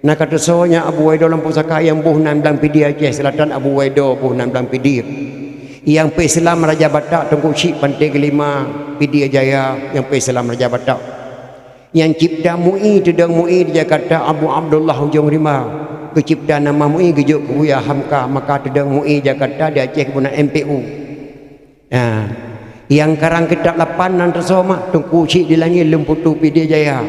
Na ka teusoe nyan Abu Waido Lampôh Saka nyang boh nan blang Pidie Aceh Selatan, Abu Waido boh nan blang Pidie. Nyang peuislam Raja Batak Teungku Chik Panté Geulima Pidie Jaya nyang peuislam Raja Batak. Nyang cipta MUI, teudong MUI di Jakarta Abu Abdullah Ujong Rimba. Geucipta nama MUI geujok keu Buya Hamka, maka teudong MUI Jakarta di Aceh geuboh nan M P U. Nah, nyang karang kitab lapan nan teusoe mah Teungku Chik di Langét Lôn Putu Pidie Jaya.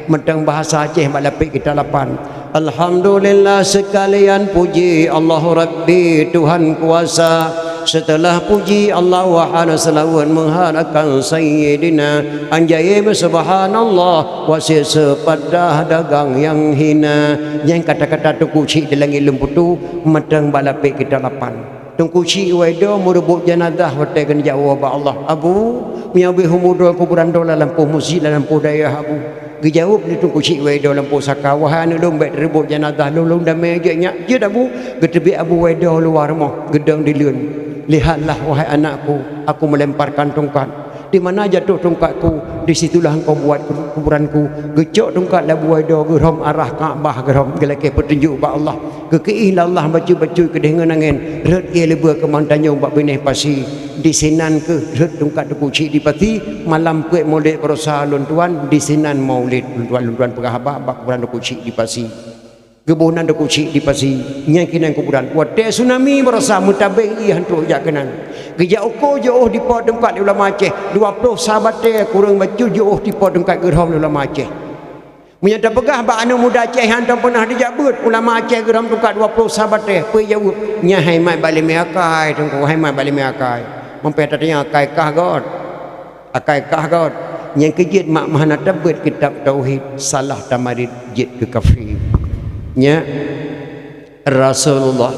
Mantong bahasa Aceh bak lapék kitab lapan. Alhamdulillah seukalian puji Allah Rabbi Tuhan kuasa. Seuteulah puji Allah wahana seulaweuet meuharakan Sayyidina. Anjaye subhanallah wasit seupadah dagang nyang hina. Nyang kata-kata Teungku Chik di Langét Lôn Putu mantong bak lapék kitab lapan. Teungku Chik Waido meureubot janazah watèe geujak woe bak Allah. "Abu, meunyoe beuh mudo kuburan droe lam lampôh meuseujid lam lampôh dayah, Abu." Geujaweueb lé Teungku Chik Waido Lampôh Saka, "Wahai aneuk lôn, bèk tareubot janazah lôn, lôn damé jeuet nyak." "Jeuet, Abu." Geuteubiet Abu Waido luwa rumoh, geudong dileuen. "Lihatlah, wahai anakku, aku melemparkan tongkat. Di mana jatuh tongkatku, di situlah engkau buat kuburanku." Geucok tongkat lé Abu Waido, geurhom arah Ka'bah, geurhom geulakèe peutunjuk bak Allah. Geukeuih lé Allah bacut-bacut keudéh ngon angén, rhot ié leubeh keumang tanyong bak binéh pasi. Disinan kheueh rhot tongkat Teungku Chik di pasi, malam peuet Maulid baroesa lôn tuan, disinan Maulid lôn tuan, lôn tuan peugah haba bak kuburan Teungku Chik di pasi. Geuboh nan Teungku Chik di pasi, nyan keunan kuburan. Watèe tsunami baroesa meutabeng ié han trôk jak keunan. Geujak uko jiôh dipo tongkat lé ulama Aceh, dua ploh sa batèe kureueng bacut jiôh dipo tongkat geurhom lé ulama Aceh. Meunyoe tapeugah bak aneuk muda Aceh nyang hana peunah jijak beuet, ulama Aceh geurhom tungkat dua ploh sa batèe, peue jaweueb? Nyan hai mat bak limé akai, Teungku, hai mat bak limé akai. Meupéh tatanyong akai kah göt. Akai kah göt. Nyang keu jeuet mak meuhana tabeuet kitab tauhid, salah tamarit jeuet keu kafé. Nyan Rasulullah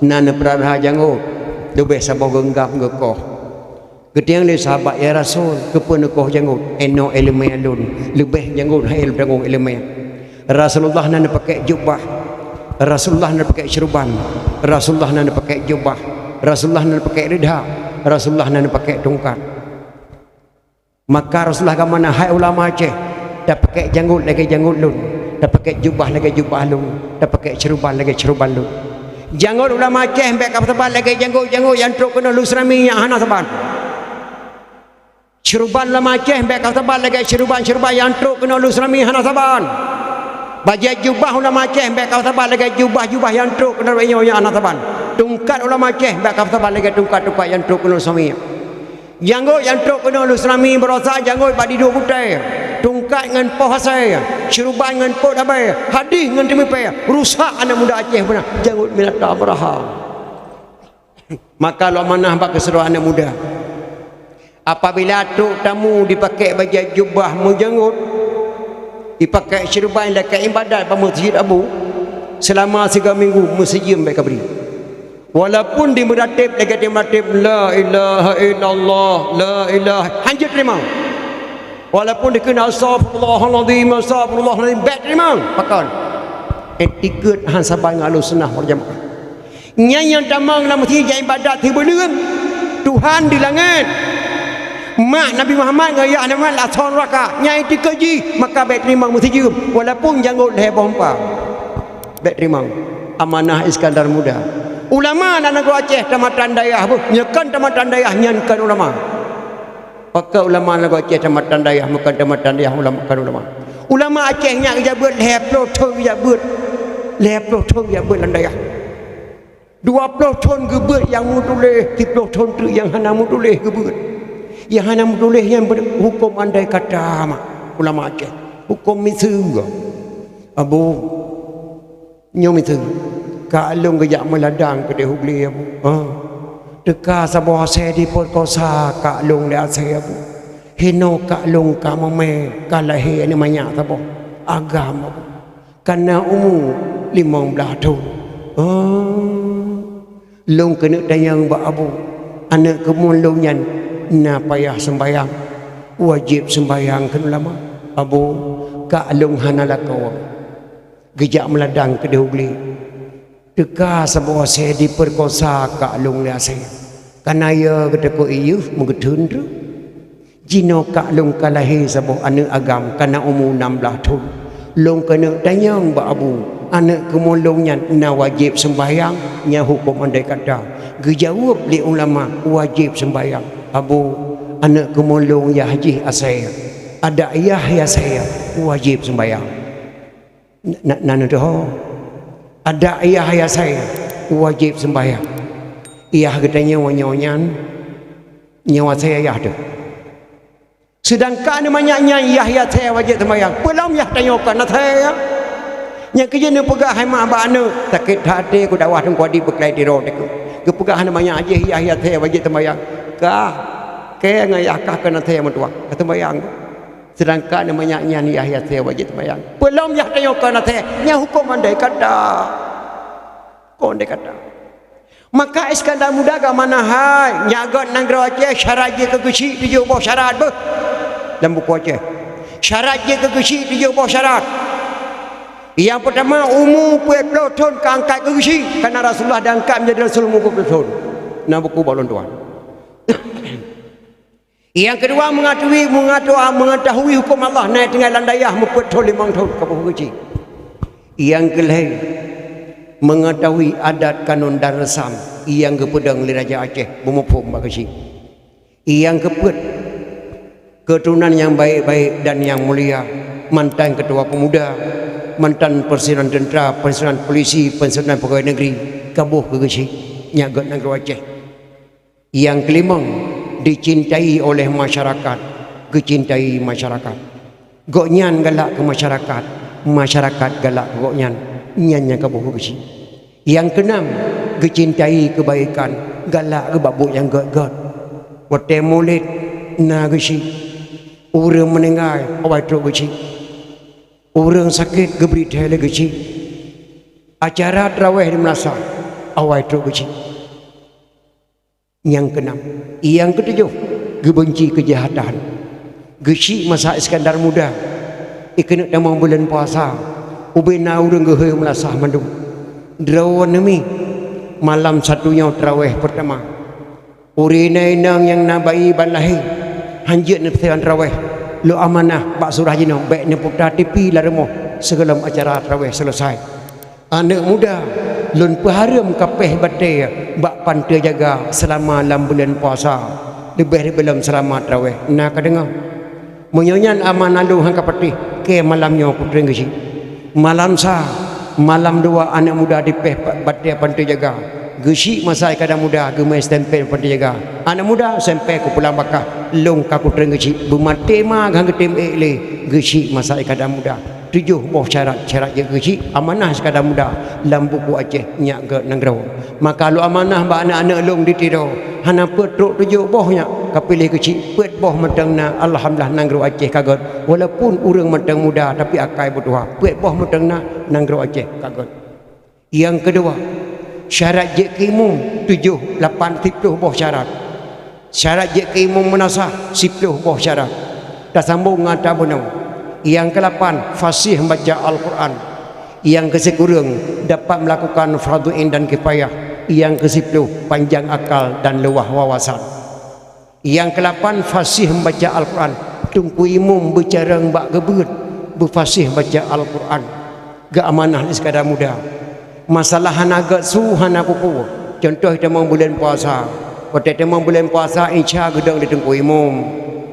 na neupeurara jangôt, leubeh saboh geunggam geukoh. Geutanyong lé sahabat, "Ya Rasul, keupeue neukoh jangôt?" "Inoe iéleumé lôn, leubeh jangôt hai lôn tanggong iéleumé." Rasulullah na neupakèk jubah, Rasulullah na neupakèk syeuruban, Rasulullah na neupakèk jubah, Rasulullah na neupakèk ridha, Rasulullah na neupakèk tungkat. Maka Rasulullah geumanah, "Hai ulama Aceh, tapakèk jangôt lagèe jangôt lôn, tapakèk jubah lagèe jubah lôn, tapakèk syeuruban lagèe syeuruban lôn." Jangôt ulama Aceh bèk kasaban lagèe jangôt-jangôt nyang trok keunoe lôn seurami nyang hana saban. Syeuruban ulama Aceh bèk kasaban lagèe syeuruban-syeuruban nyang trok keunoe lôn seurami hana saban. Bajèe jubah ulama Aceh bèk kasaban lagèe jubah-jubah nyang trok keunoe lôn nyoe nyang hana saban. Tungkat ulama Aceh bèk kasaban lagèe tungkat-tungkat nyang trok keunoe lôn seurami. Jangôt nyang trok keunoe lôn seurami baroesa jangôt bak diduek gutèe, tungkat ngon poh asèe, syeuruban ngon pôt abèe, hadih ngon teumipèe, rusak aneuk muda Aceh beuna jangôt binatang Abraham. Maka lôn manah bak keuseuleuruhan aneuk muda, apabila trok tamu jipakèk bajèe jubah meujangôt, jipakèk syeuruban lakèe iébadat bak meuseujid Abu, seulama sigoe minggu meusijeuem bèk kabri. Walaupun jimeuratéb lagèe jimeuratéb, "La ilaha illallah, la ilaha," hanjeuet teurimong. Walaupun jikheun, "Astagfirullahalazim, astagfirullahalazim," bèk teurimong. Pakon? Iktikeuet han saban ngon Ahlussunnah wal Jamaah. Nyan nyang tamong lam meuseujid jak iébadat sibuleuen, Tuhan di langèt. Mak Nabi Muhammad ngon yah Nabi Muhammad lam soe neuraka. Nyan iktikeuet jih, maka bèk teurimong meusijeuem, walaupun jangôt lhèe boh empa. Bèk teurimong amanah Iskandar Muda. Ulama lam nanggroe Aceh tamatan dayah beuh, nyoe kon tamatan dayah, nyan kon ulama. Pakon ulama lam nanggroe Aceh tamatan dayah, meukon tamatan dayah ulama, kon ulama. Ulama Aceh nyan geujak beuet lhèe ploh thon geujak beuet. Lhèe ploh thon geujak beuet lam dayah. Dua ploh thon geubeuet nyang meutuléh, siploh thon treuk nyang hana meutuléh geubeuet. Nyang hana meutuléh nyan ber-, huköm andai kata mak ulama Aceh. Huköm miseue. Abu, nyoe miseue. Kak lôn geujak meuladang keudéh u glé, Abu. Ha. Teuka saboh asèe jipeukosa kak lôn lé asèe, Abu. Hinoe kak lôn ka meumè, ka lahé aneuk manyak saboh. Agam, Abu. Ka na umu limong blaih thôn. Ha. Lôn keuneuk tanyong bak Abu, aneuk keumuen lôn nyan na payah seumbahyang, wajéb seumbahyang kheun ulama. Abu, kak lôn hana lakoe. Geujak meuladang keudéh u glé. Teuka saboh asèe jipeukosa kak lôn lé asèe. Ka na yö geuteupeu iyeuh meugeutheun treuk. Jinoe kak lôn ka lahé saboh aneuk agam ka na umu nam blaih thôn. Lôn keuneuk tanyong bak Abu, aneuk keumuen lôn nyan na wajéb seumbahyang, nyan huköm andai kata? Geujaweueb lé ulama, wajéb seumbahyang. Abu, aneuk keumuen lôn yah jih asèe. Adak yah asèe, wajéb seumbahyang. Na, na, na neudoh. Adak yah asèe, wajéb seumbahyang. Yah geutanyoe nyoe nyan, nyoe asèe yah teuh. Seudangkan aneuk manyak nyan yah asèe wajéb seumbahyang. Peulom yah tanyoe kon asèe, ya? Nyang keujeuet neupeugah hai mak bak aneuk, sakét that até ku dakwah Teungku Adi beuklai tiro teuh. Geupeugah aneuk manyak jih yah asèe wajéb seumbahyang. Kah, kèe ngon yah kah kon asèe meutuah, ka seumbahyang. Seudangkan aneuk manyak nyan yah asèe wajéb seumbahyang. Peulom yah tanyoe kon asèe, nyan huköm andai kata. Kon andai kata. Maka Iskandar Muda geuamanah hai, nyak göt nanggroe Aceh, syarat jih keu geuchik tujoh boh syarat beuh. Lam buku Aceh. Syarat jih keu geuchik tujoh boh syarat. Nyang peutama, umu peuet ploh thôn ka angkat keu geuchik, karena Rasulullah diangkat menjadi Rasul umu peuet ploh thôn. Na buku bak lôn tuan. Nyang keudua, mengetahui, mengetahui, mengetahui huköm Allah na tinggai lam dayah meupeuet thôn limong thôn ka boh geuchik. Nyang keulhèe, mengetahui adat kanun dan reusam nyang geupeudong lé Raja Aceh beumuphom bak geuchik. Nyang keupeuet, keuturonan nyang baik-baik dan nyang mulia, mantan keutua peumuda, mantan pensiunan teuntra, pensiunan polisi, pensiunan pegawai negeri, ka boh keu geuchik, nyak göt nanggroe Aceh. Nyang keulimong, dicintai oleh masyarakat, geucintai masyarakat. Gobnyan galak keu masyarakat, masyarakat galak keu gobnyan, nyan nyang ka boh geuchik. Nyang keunam, geucintai keubaikan, galak keu bak buet nyang gèt-gèt. Watèe mulod na geuchik, ureueng meuninggai awai trok geuchik, ureueng sakét geubri thèe lé geuchik, acara traweh di meulasah awai trok geuchik. Nyang keunam. Nyang keutujoh, geubeunci keujahatan. Geuchik masa Iskandar Muda, i keuneuk tamong buleuen puasa, ubé na ureueng geuhôi meulasah mandum. Droeneuh mi, malam sabtu nyoe traweh peurtama. Ureueng inong nyang na bayi ban lahé, hanjeuet neupeusajan traweh, lôn amanah bak surah jinoe bèk neuputa tipi lam rumoh sigohlom acara traweh seuleusai. Aneuk muda, lôn peuhareuem kapéh batèe bak panteue jaga seulama lam buleuen puasa, leubeh-leubeh lom seulama traweh. Na ka deungö? Meunyoe nyan amanah lôn han ka patéh, kèe malam nyoe kutreun geuchik. Malam sa, malam dua aneuk muda dipéh pa-, batèe panteue jaga. Geuchik masa ikada muda, geumè stempel panteue jaga. Aneuk muda, stempel kupulang bakah, lôn ka kutreun geuchik. Beumaté ma han geutem ék lé, geuchik masa ikada muda. Tujoh boh syarat, syarat jeuet geuchik, amanah sikada muda lam buku Aceh nyak göt nanggroe. Maka lôn amanah bak aneuk-aneuk lôn di Tiro, hana peuet trok tujoh boh nyak ka piléh geuchik, peuet boh mantong na, alhamdulillah nanggroe Aceh ka göt. Walaupun ureueng mantong muda tapi akai beutuha, peuet boh mantong na, nanggroe Aceh ka göt. Nyang keudua, syarat jeuet keu imum tujoh, lapan, siplôh boh syarat. Syarat jeuet keu imum meunasah siplôh boh syarat. Tasambong ngon tabeunong. Nyang keulapan, fasih membaca Al-Quran. Nyang keusikureueng, dapat melakukan fardu ain dan kifayah. Nyang keusiplôh, panjang akal dan luwah wawasan. Nyang keulapan, fasih membaca Al-Quran. Teungku imum beucarông bak geubeuet, beufasih baca Al-Quran. Geuamanah lé sikada muda. Masalah hana göt su, hana kuku. Contoh, tamong buleuen puasa. Watèe tamong buleuen puasa, isya geudong di teungku imum.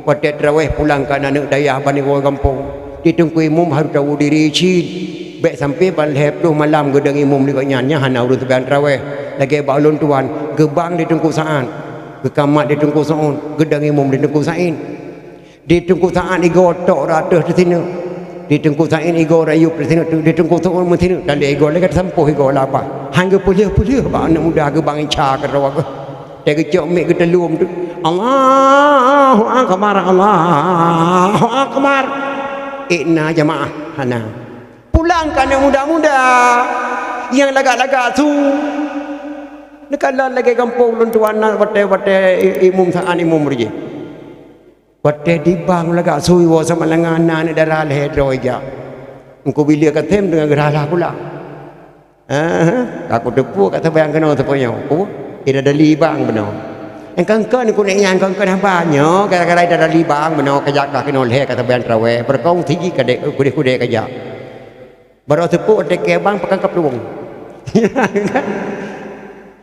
Watèe traweh pulang keu aneuk dayah ban iwoe gampông. Di teungku imum harôh tawoe diri cit. Bèk sampoe ban lhèe plôh malam geudong imum di gobnyan, nyan hana ureueng seumayang traweh. Lagèe bak ulôn tuan, geubang di teungku Saát. Geukamat di Teungku Saud, geudong imum di Teungku Said. Di Teungku Said igoe tok rot ateueh di sineuk. Di Teungku Said igoe rot yub di sineuk, di Teungku Saud meusineuk, dan di igoe lagèe tasampôh igoe labah. Han geupeulheueh-peulheueh bak aneuk muda geubang ica keudroe geuh. Teuh geucok mic geuteulom tu. "Allahu Akbar, Allahu Akbar." Ikna jamaah, hana. Pulang keu aneuk muda-muda nyang lagak-lagak su. Neukalon lagèe gampông lôn tuan na watèe-watèe i-, imum Said imum reujih. Watèe dibang lagak su iwoe sama lengan na aneuk dara lhèe droe jak. Teungku Billy Katem deungon geurhala pula. Aha, ka kuteupeu ka teubayang keunoe teupeu nyoe. Ku, ida dali bang bunoe. Engkon-kon ku neuk nyan, engkon-kon haba nyoe, gara-gara ida dali bang bunoe, ka jak ka keunoe lhèe ka teubayang teurawèh. Beureukaong siji kadek, kudeh-kudeh ka jak. Barô teupeu watèe keu bang pakan ka plueng.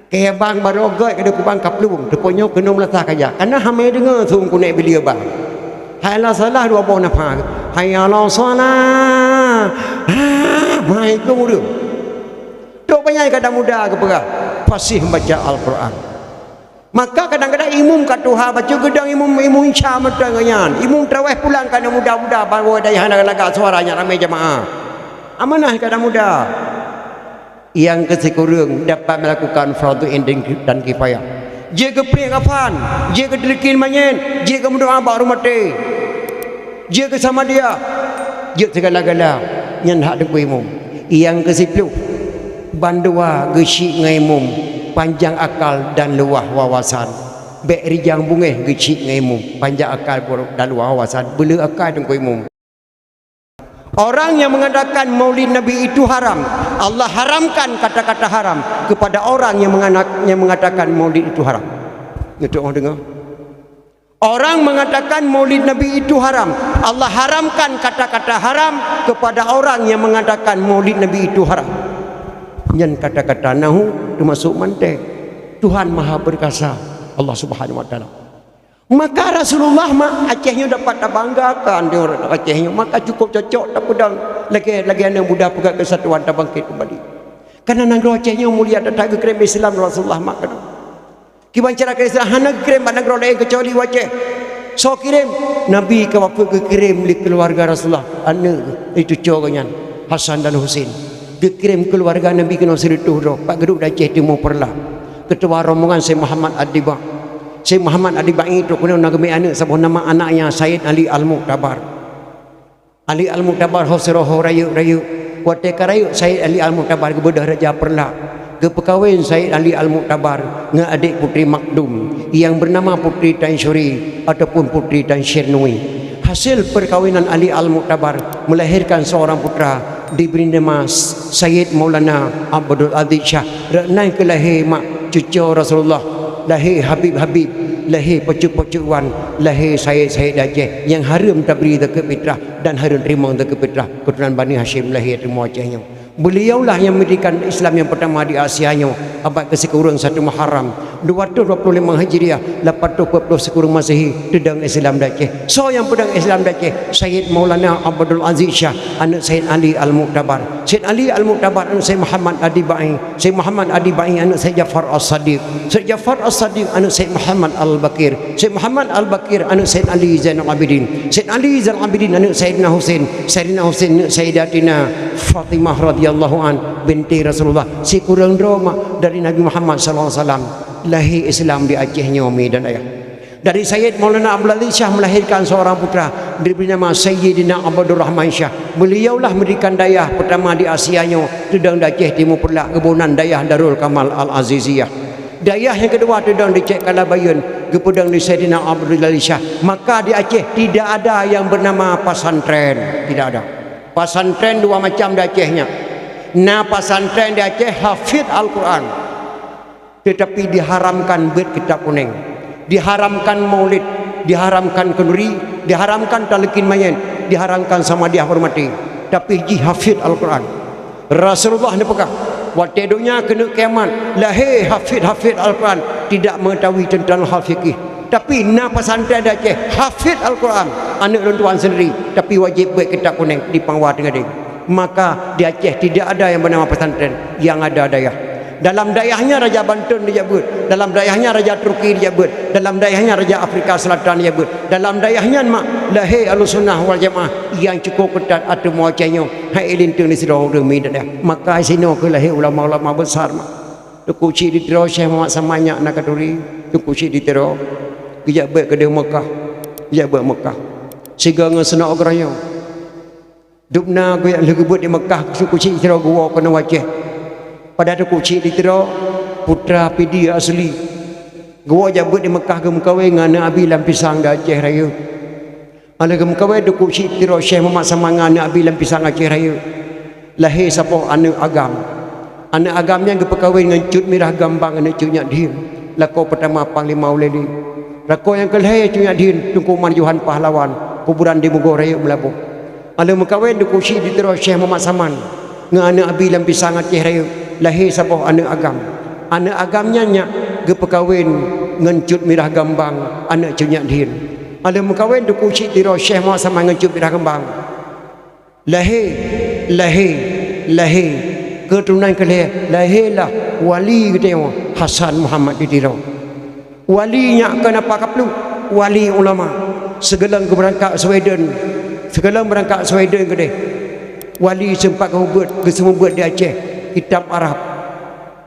Keu bang barô gèt ka dikubang ka plueng. Teupeu nyoe keunoe meulasah ka jak. Kana hamé deungoe su ku neuk Billy bang. Hayya 'alas shalah dua boh nafah. Hayya 'alas shalah. Ha, mai keu ureueng. Trok banyak kadang muda geupeugah, fasih membaca Al-Quran. Maka kadang-kadang imum ka tuha bacut geudong imum, imum isya mantong nyan. Imum traweh pulang ka aneuk muda-muda, bawa dayah lagak-lagak suara nyan ramé jamaah. Amanah kadang muda. Nyang keu sikureueng dapat melakukan fardu ain dan, dan kifayah. Jeuet geupriek kafan, jeuet geuteuleukén manyét, jeuet geumeudoa bak ureueng maté. Jeuet keu samadiyah, jeuet sigala-gala, nyan hak teungku imum. Nyang keu siploh, bandua geusyik ngon imum, panjang akal dan luwah wawasan. Bèk rijang beungéh geusyik ngon imum, panjang akal dan luwah wawasan, beuleueh akai teungku imum. Orang yang mengatakan maulid Nabi itu haram, Allah haramkan kata-kata haram kepada orang yang menganak-, yang mengatakan maulid itu haram. Neutu'oh deungoe. Orang mengatakan maulid Nabi itu haram, Allah haramkan kata-kata haram kepada orang yang mengatakan maulid Nabi itu haram. Nyan kata-kata nahu teumasuk manté. Tuhan Maha Perkasa, Allah Subhanahu wa Taala. Maka Rasulullah mak Aceh nyoe dapat tabanggakan di ureueng Aceh nyoe, maka cukup cocok tapeudong lagèe, lagèe aneuk muda peugah keusatuan tabangkit keumbali. Karena nanggroe Aceh nyoe mulia that geukirém Islam Rasulullah mak keunoe. Kiban cara Kristen hana geukirém bak nanggroe laén keucuali u Aceh. Soe kirém? Nabi ka wafeuet geukirém lé keuluwarga Rasulullah, aneuk, cucoe geuh nyan, Hasan dan Husein. Geukirém keuluwarga Nabi keunoe sireutôh droe, pat geuduek di Aceh Timu Peureulak. Keutua rombongan Syekh Muhammad Ad-Diba. Syekh Muhammad Ad-Diba itu keunoe na geumé aneuk saboh nama anaknya Sayyid Ali Al-Mu'tabar. Ali Al-Mu'tabar ho siroh ho rayeuk-rayeuk. Watèe ka rayeuk Sayyid Ali Al-Mu'tabar geubeudôh Raja Peureulak. Geupeukawen Sayyid Ali Al-Mu'tabar ngon adék Putri Makdum nyang beunama Putri Tansyuri ataupun Putri Tansyirnui. Hasil perkawinan Ali Al-Mu'tabar melahirkan seorang putra diberi nama Sayyid Maulana Abdul Aziz Syah. Rot nyan keuh lahé mak cucoe Rasulullah, lahé habib-habib, lahé peucut-peucut wan, lahé sayyid-sayyid di Aceh nyang hareuem tabri zakeuet fitrah dan hareuem teurimong zakeuet fitrah keuturunan Bani Hasyim lahé teuma Aceh nyoe. Beliaulah yang mendirikan Islam yang pertama di Asia nyoe, abad keusikureueng satu Muharram, dua ratus dua puluh lima Hijriah, lapan ratus empat puluh sikureueng Masehi, teudong Islam di Aceh. Soe nyang peudong Islam di Aceh? Sayyid Maulana Abdul Aziz Syah, aneuk Sayyid Ali Al-Mu'tabar. Sayyid Ali Al-Mu'tabar, aneuk Sayyid Muhammad Ad-Dibai. Sayyid Muhammad Ad-Dibai, aneuk Sayyid Ja'far As-Shadiq. Sayyid Ja'far As-Shadiq, aneuk Sayyid Muhammad Al-Baqir. Sayyid Muhammad Al-Baqir, aneuk Sayyid Ali Zainal Abidin. Sayyid Ali Zainal Abidin, aneuk Sayyidina Husain. Sayyidina Husain, aneuk Sayyidatina Fatimah radhiyallahu an, binti Rasulullah. Sikureueng droe mak dari Nabi Muhammad sallallahu alaihi wasallam. Lahé Islam di Aceh nyoe, mi dan ayah. Dari Sayyid Maulana Abdul Aziz Syah melahirkan seorang putra, diberi nama Sayyidina Abdul Rahman Syah. Beliaulah mendirikan dayah pertama di Asia nyoe, teudong di Aceh Timu Peureulak, geuboh nan Dayah Darul Kamal Al-Aziziyah. Dayah nyang keudua teudong di Cek Kalabayeuen, geupeudong lé Saidina Abdul Jalil Syah. Maka di Aceh tidak ada yang bernama pasantren, tidak ada. Pasantren dua macam di Aceh nyan. Na pasantren di Aceh hafid Al-Quran, tetapi diharamkan beuet kitab kuneng, diharamkan maulid, diharamkan khanduri, diharamkan taleukin manyét, diharamkan samadiah ureueng maté, tapi jih hafid Al-Quran. Rasulullah neupeugah, watée donya keuneuk kiamat, lahé hafid-hafid Al-Quran, tidak mengetahui tentang hal fikih. Tapi na pesantren di Aceh, hafid Al-Quran, aneuk lôn tuan sendiri, tapi wajib beuet kitab kuneng di Pangwa Teungadeng. Maka di Aceh tidak ada yang bernama pesantren, yang ada dayah. Dalam dayah nyan Raja Banten dijak beuet, dalam dayah nyan Raja Turki dijak beuet, dalam dayah nyan Raja Afrika Selatan dijak beuet, dalam dayah nyan mak lahé Ahlussunnah wal Jamaah nyang cukôp keutat ateueh Aceh nyoe, hai linteung di sidroe ureuëng mi dayah. Maka sinoe keuh lahé ulama-ulama besar mak. Teungku Chik di Tiro Syekh Muhammad Saman nyak na katuri, Teungku Chik di Tiro geujak beuet keudeh Mekah, geujak beuet Mekah. Sigoe ngon Snouck Hurgronje. Dubna geuyak lheueh geubeuet di Mekah, Teungku Chik di Tiro geuwoe keunoe u Aceh. Padahai Teungku Chik di Tiro putra Pidie asli. Geuwoe jak beuet di Mekah geumeukawen ngon aneuk Abi Lam Pisang di Aceh Rayeuk. Óh lheueh geumeukawen Teungku Chik di Tiro Syekh Muhammad Saman ngon aneuk Abi Lam Pisang Aceh Rayeuk. Lahé saboh aneuk agam. Aneuk agam nyan geupeukawen ngon Cut Mirah Gambang aneuk Cut Nyak Dhien, lakoe peutama Panglima Ulee Lheue. Lakoe nyang keulhèe Cut Nyak Dhien, Teungku Umar Johan Pahlawan, kuburan di Mugoe Rayeuk Meulaboh. Óh lheueh meukawen Teungku Chik di Tiro Syekh Muhammad Saman ngon aneuk Abi Lam Pisang Aceh Rayeuk, lahé saboh aneuk agam. Aneuk agam nyan nyak geupeukawen ngon Cut Mirah Gambang aneuk Cut Nyak Dhien. Óh lheueh meukawen Teungku Chik di Tiro Syekh Muhammad Saman ngon Cut Mirah Gambang. Lahé, lahé, lahé. Keuturonan keulhèe, lahé lah wali geutanyoe Hasan Muhammad di Tiro. Wali nyak kon apa kapluek, wali ulama. Sigohlom geubeurangkat Sweden, sigohlom beurangkat Sweden keudeh. Wali seumpat geuseumeubeuet, geuseumeubeuet di Aceh kitab Arab.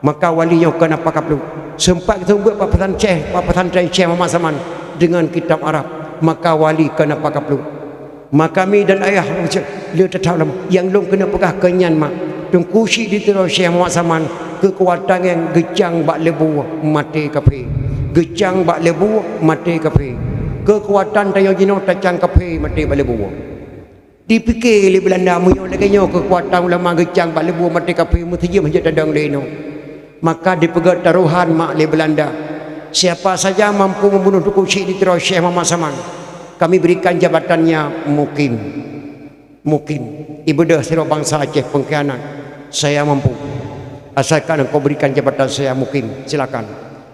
Maka wali nyoe kon apa kapluek. Seumpat geuseumeubeuet bak pesantren, bak pesantren Syekh Muhammad Saman deungon kitab Arab. Maka wali kon apa kapluek. Maka mi dan ayah le teutab lom nyang lôn keuneuk peugah keu nyan mak. Teungku Chik di Tiro Syekh Muhammad Saman keukuatan nyang geucang bak leubue maté kafé. Geucang bak leubue maté kafé. Keukuatan tanyoe jinoe tacang kafé maté bak leubue. Dipike lé Beulanda meunyoe lagèe nyoe keukuatan ulama geucang bak leubue maté kafé, meuseujeuem hanjeuet tadong lé inoe. Maka dipeugöt tarohan mak lé Beulanda, siapa saja mampu membunuh Teungku Chik di Tiro Syekh Muhammad Saman, kami berikan jabatannya mukim. Mukim. Ibeudôh sidroe bansa Aceh pengkhianat. Saya mampu. Asalkan engkau berikan jabatan saya mukim, silakan.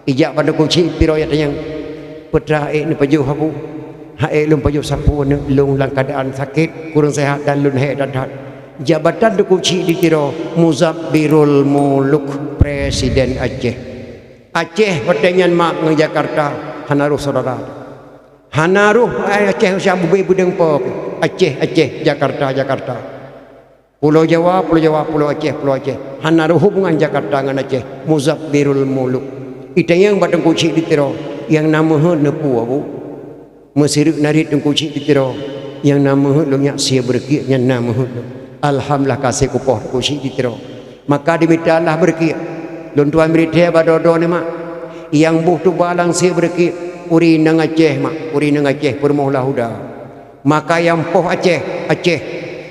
Ijak bak Teungku Chik di Tiro, ya tanyong, "Peue teuma ék neupajoh, Abu?" "Hana ék lôn pajoh sapeue, aneuk lôn lam keuadaan sakét, kureueng seuhat dan lôn hék that-that." Jabatan Teungku Chik di Tiro, Muzabbirul Muluk, Presiden Aceh. Aceh watèe nyan mak ngon Jakarta hana roh syedara. Hana roh Aceh, Aceh bubé beudeueng po. Aceh, Aceh, Jakarta, Jakarta. Pulo Jawa, Pulo Jawa, Pulo Aceh, Pulo Aceh. Hana roh hubungan Jakarta ngon Aceh. Muzabbirul Muluk. Itanyong bak Teungku Chik di Tiro, nyang na meuheuet neupeue, Abu? Meusireuk narit Teungku Chik di Tiro, nyang na meuheuet lôn nyak sie beureukik nyan na meuheuet lôn. Alhamdulillah ka sie kupoh Teungku Chik di Tiro. Maka dimita Allah beureukik. Lôn tuan bri thèe bak droe-droe nyoe mak. Nyang boh tuba lam sie beureukik, ureueng inong Aceh mak, ureueng inong Aceh peurumoh Lahuda. Maka nyang poh Aceh, Aceh.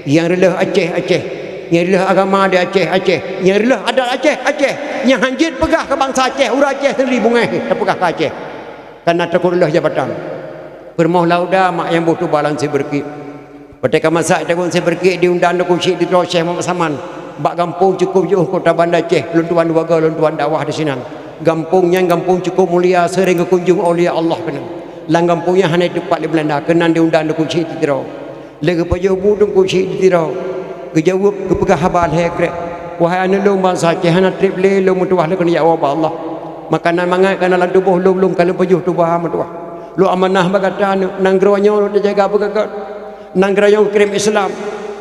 Nyang reuloh Aceh, Aceh. Nyang reuloh agama di Aceh, Aceh. Nyang reuloh adat Aceh, Aceh. Nyang hanjeuet peugah keu bansa Aceh, ureueng Aceh seundiri beungèh tapeugah keu Aceh. Kana takot reuloh jabatan. Peurumoh Lahuda mak nyang boh tuba lam sie beureukik. Watèe ka masak tagun sie beureukik diundang Teungku Chik di Tiro Syekh Muhammad Saman. Bak gampông Cukôp Jiôh Kota Banda Aceh, lôn tuan dua goe, lôn tuan dakwah di sinan. Gampông nyan gampông cukôp mulia, seuring geukunjong aulia Allah keunan. Lam gampông nyan hana teumpat lé Beulanda, keunan diundang Teungku Chik di Tiro. Lé geupajoh bu Teungku Chik di Tiro. Geujaweueb, geupeugah haba lhèe krek, "Wahai aneuk lôn bansa Aceh, hana trép lé lôn meutuwah lé keuneuk jak woe bak Allah. Makanan mangat kana lam tuboh lôn, lôn ka lôn pajoh tuba meutuwah. Lôn amanah bak gata aneuk, nanggroe nyoe lôn teujaga beugagat. Nanggroe nyoe geukirém Islam,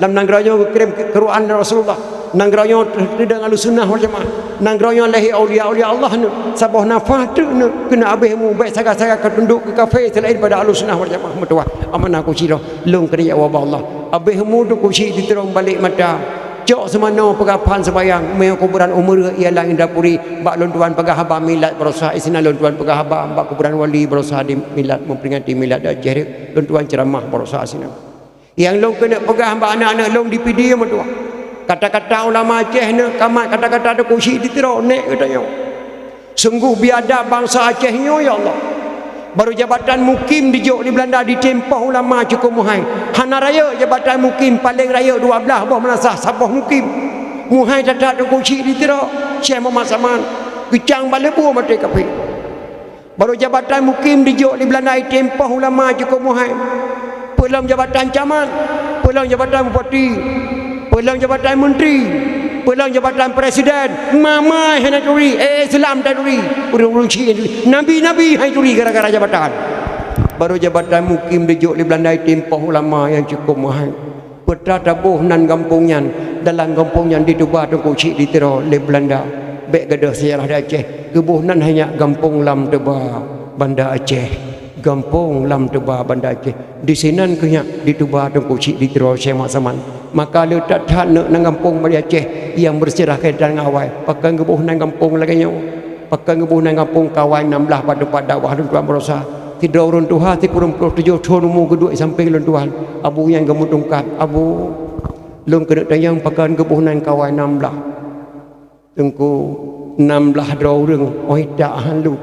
lam nanggroe nyoe geukirém Quran Rasulullah. Nanggroe nyoe teudeung Ahlussunnah wal Jamaah. Nanggroe nyoe lahé aulia-aulia Allah nyoe. Saboh nafah treuk nyoe keuneuk abéh mu bèk sagai-sagai ka tundok keu kafé seulaén pada Ahlussunnah wal Jamaah meutuwah. Amanah Teungku Chik di Tiro, lôn keuneuk jak woe bak Allah." Abéh mu Teungku Chik di Tiro meubalek mata. Cok seumanoe peugah phan seumayang, meunyoe kuburan Umeureuh ialah Indrapuri, bak lôn tuan peugah haba milad baroesa, isinan lôn tuan peugah haba bak kuburan wali baroesa di milad, memperingati milad di Aceh, lôn tuan ceuramah baroesa sinan. Nyang lôn keuneuk peugah bak aneuk-aneuk lôn di Pidie meutuwah. Kata-kata ulama Aceh nyoe ka mat kata-kata Teungku Chik di Tiro, nèk geutanyoe. Sunggoh biadab bansa Aceh nyoe, ya Allah. Barô jabatan mukim dijok lé Beulanda, ditimpoh ulama cukôp meuhai. Hana rayeuk jabatan mukim, paleng rayeuk dua blaih boh meunasah saboh mukim. Meuhai that-that Teungku Chik di Tiro, Syekh Muhammad Saman, geucang bak leubue maté kafé. Barô jabatan mukim dijok lé Beulanda, ditimpoh ulama cukôp meuhai. Peulom jabatan camat, peulom jabatan bupati, peulom jabatan menteri. Peulong jabatan presiden, mama hai turi, eh, Islam hai turi, ureuëng-ureuëng Cina hai turi, nabi-nabi hai turi gara-gara jabatan. Baru jabatan mukim dijok lé Belanda timpoh ulama nyang cukup mahai. Peue teuma taboh nan gampông nyan, dalam gampông nyan dituba Teungku Chik di Tiro lé Belanda. Bék gadôh sejarah di Aceh, geuboh nan hanya gampông Lam Teuba, Banda Aceh. Gampông Lam Teuba, Banda Aceh. Disinan keuh nyak dituba Teungku Chik di Tiro Syekh Muhammad Saman. Maka le that-that neuk nan gampông bak di Aceh nyang beusejarah keuhai dan awai. Pakon geuboh nan gampông lagée nyoe? Pakon geuboh nan gampông? Kawai nam blaih bak teumpat dakwah lôn tuan baroesa. Sidroe ureuëng tuha sikureueng ploh tujoh thon umu geuduek di sampéng lôn tuan. Abu nyang geumeutungkat, "Abu, lôn keuneuk tanyong pakon geuboh nan kawai nam blaih?" "Teungku, nam blaih droe ureuëng, óh itak han lheueh.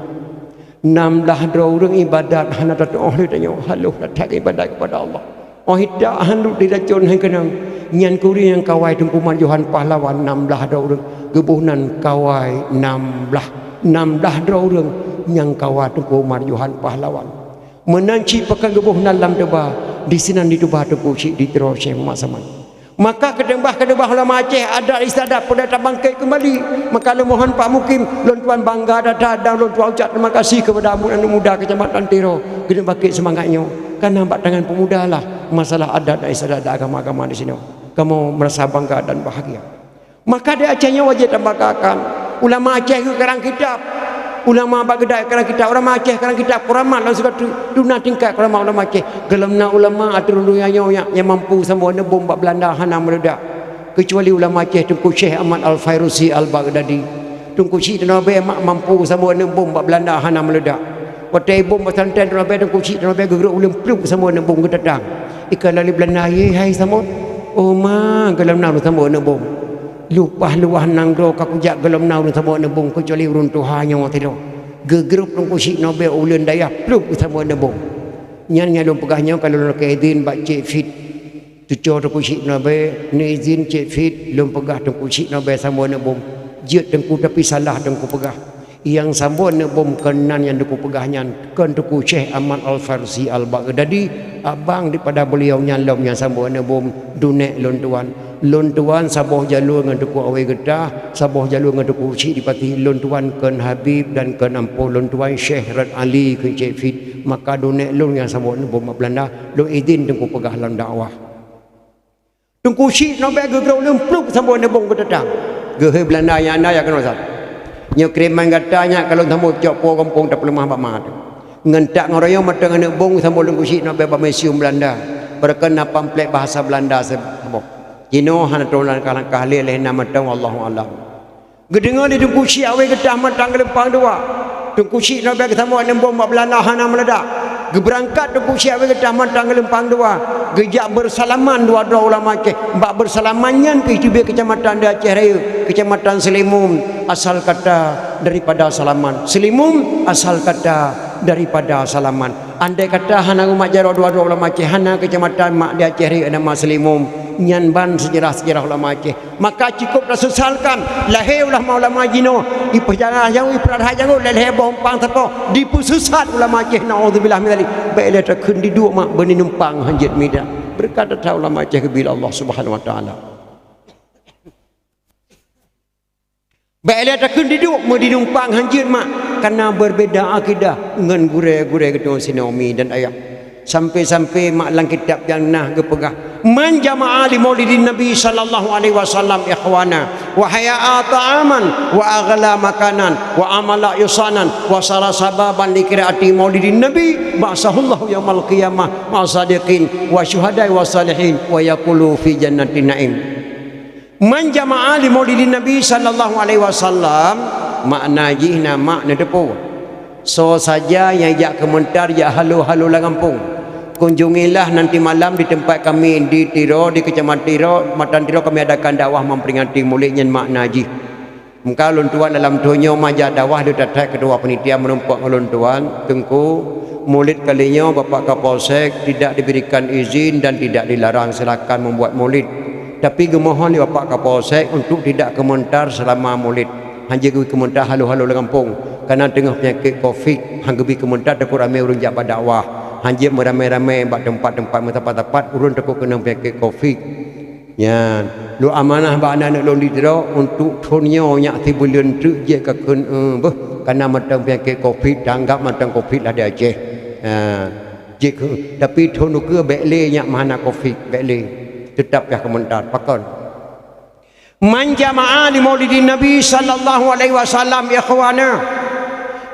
Nam blaih droe ureuëng iébadat hana tatuoh lé tanyoe, haloh that-that iébadat keupada Allah. Óh itak han lheueh diracon hai keunong." Nyan keuh ureuëng nyang kawai Teungku Marjohan Pahlawan, nam blaih droe ureuëng, geuboh nan kawai nam blaih. Nam blaih droe ureuëng nyang kawai Teungku Marjohan Pahlawan. Meunan cit pakon geuboh nan Lam Teuba, disinan dituba Teungku Chik di Tiro Syekh Muhammad Saman. Maka keudeubah-keudeubah ulama Aceh, adat istiadat peureulée tabangkét keumbali. Maka lôn mohon Pak Mukim, lôn tuan bangga that-that dan lôn tuan ucap terima kasih keupada aneuk muda Keucamatan Tiro, geuneuk bangkét seumangat nyoe. Kareuna bak tangan peumuda lah masalah adat dan istiadat dan agama-agama di sinoe. Kamoe meurasa bangga dan bahagia. Maka di Aceh nyoe wajéb tabanggakan. Ulama Aceh geukarang kitab. Ulama bak geuda karang kitab, ulama Aceh karang kitab, kuramat lam sigoe tu, tu na tingkat kuramat ulama Aceh. Gohlom na ulama ateueh rhueng donya nyoe nyang, nyang mampu sambot aneuk bom bak Beulanda hana meuleudak, keucuali ulama Aceh Teungku Syekh Ahmad Al-Fairusi Al-Baghdadi. Teungku Chik Tanoh Abée mak mampu sambot aneuk bom bak Beulanda hana meuleudak. Watée bom pesantren Tanoh Abée, Teungku Chik Tanoh Abée geugrôp ulôn pluek sambot aneuk bom geutatang. Ikalon lé Beulanda, "Ye hai sambot." "Oh ma, gohlom na ureuëng sambot aneuk bom." Lumpah luwah nanggroe ka kujak gohlom na ureuëng sambot aneuk bom keucuali ureuëng tuha nyoe sidroe. Geugrôp Teungku Chik Tanoh Abée ulôn dayah pluek sambot aneuk bom. Nyan nyang lôn peugah nyoe ka lôn lakée idhin bak Cek Fit. Tuco Teungku Chik Tanoh Abée, neuidhin Cek Fit, lôn peugah Teungku Chik Tanoh Abée sambot aneuk bom. Jeuet Teungku, tapi salah Teungku peugah. Nyang sambot aneuk bom kon nan nyang Teungku peugah nyan, kon Teungku Syekh Ahmad Al-Farsi Al-Baghdadi, abang daripada beuliau nyan lom nyang sambot aneuk bom, dunek lôn tuan. Lôn tuan saboh jalô ngon Teungku Awé Geutah, saboh jalô ngon Teungku Chik di Pati, lôn tuan kon Habib dan kon ampoh lôn tuan Syekh Rot Ali keu Cek Fit, maka dunek lôn nyang sambot aneuk bom bak Beulanda, lôn idhin Teungku peugah lam dakwah. Teungku Chik Tanoh Abée geugrôp ulôn pluek sambot aneuk bom geutatang. Geuhôi Beulanda nyang na ya keunoe that. Nyoe kiriman gata nyak ka lôn sambot cok po gampông tapeuleumah bak ma teuh. Ngon tak ngon royong mantong aneuk bom sambot Teungku Chik Tanoh Abée bak museum Beulanda. Beureukon na pamflet bahasa Beulanda saboh. Jinoe hana troh langkah-langkah lé lheueh na mantong, wallahu alam. Geudeungoe lé Teungku Chik Awé Geutah mantong geulumpang dua. Teungku Chik Tanoh Abée geusambot aneuk bom bak Beulanda hana meuleudak. Geubeurangkat Teungku Chik Awé Geutah mantong geulumpang dua. Geujak beusalaman dua droe ulama Aceh. Bak beusalaman nyan pih teubiet keucamatan di Aceh Rayeuk, Keucamatan Seulimum, asal kata daripada salaman. Seulimum asal kata daripada salaman. Andai kata hana geumat jaroe dua droe ulama Aceh, hana keucamatan mak di Aceh Rayeuk nama Seulimum. Nyan ban seujarah-seujarah ulama Aceh. Maka cukôp tasesalkan lahé ulama-ulama jinoe, ipeujangan jangôt, ipeurada jangôt lé lhée boh umpang sapoh, dipeuseusat ulama Aceh, naudzubillah min dzalik. Bék lé takheun diduek mak beuneunumpang hanjeuet mida. Beureukat that ulama Aceh geubri lé Allah Subhanahu Wa Taala. Bék lé takheun diduek meudeunumpang hanjeuet mak, kareuna beurbeda akidah ngon gurée-gurée geutanyoe sinoe mi dan ayah. Sampai-sampai mak lam kitab nyang na geupeugah, "Man jama'a li maulidin Nabi sallallahu alaihi wasallam ikhwana, wa hayya'a ta'aman, wa aghla makanan, wa amala ihsanan, wa sara sababan li qiraati maulidin Nabi, ba'atsahullahu yaumal qiyamah ma'a sadiqin, wa syuhada'i wa salihin, wa yaqulu fi jannatin na'im." Man jama'a li maulidin Nabi sallallahu alaihi wasallam, makna jih na mak neuteupeue. Soe saja nyang jak keumeuntar, jak halo-halo lam gampông, kunjungilah nanti malam di tempat kami di Tiro, di Keucamatan Tiro, Matan Tiro, kami adakan dakwah memperingati Maulid nyan makna jih. Meuka lôn tuan dalam thôn nyoe mah jak dakwah lé that-that keutua panitia meurumpok ngon lôn tuan, Teungku, Maulid kali nyoe Bapak Kapolsek tidak diberikan izin dan tidak dilarang silakan membuat Maulid. Tapi geumohon lé Bapak Kapolsek untuk tidak keumeuntar selama Maulid. Hanjeuet geubi keumeuntar halo-halo lam gampông, kareuna teungoh peunyakét covid, han geubi keumeuntar takot ramé ureuëng jak bak dakwah. Hanjeuet meuramé-ramé bak teumpat-teumpat meusapat-sapat ureuëng takot keunong peunyakét covid. Nyan, lôn amanah bak aneuk lôn di Tiro, untuk thon nyoe nyak sibuleuen treuk jeuet ka kheun, eh, beuh, kana mantong peunyakét covid, tanggap mantong covid lah di Aceh. Ha, jeuet keu, tapi thon ukeue bék lé nyak meuhana covid, bék lé. Teutap payah keumeuntar. Pakon? Man jama'a li maulidin Nabi sallallahu alaihi wasallam, ikhwana.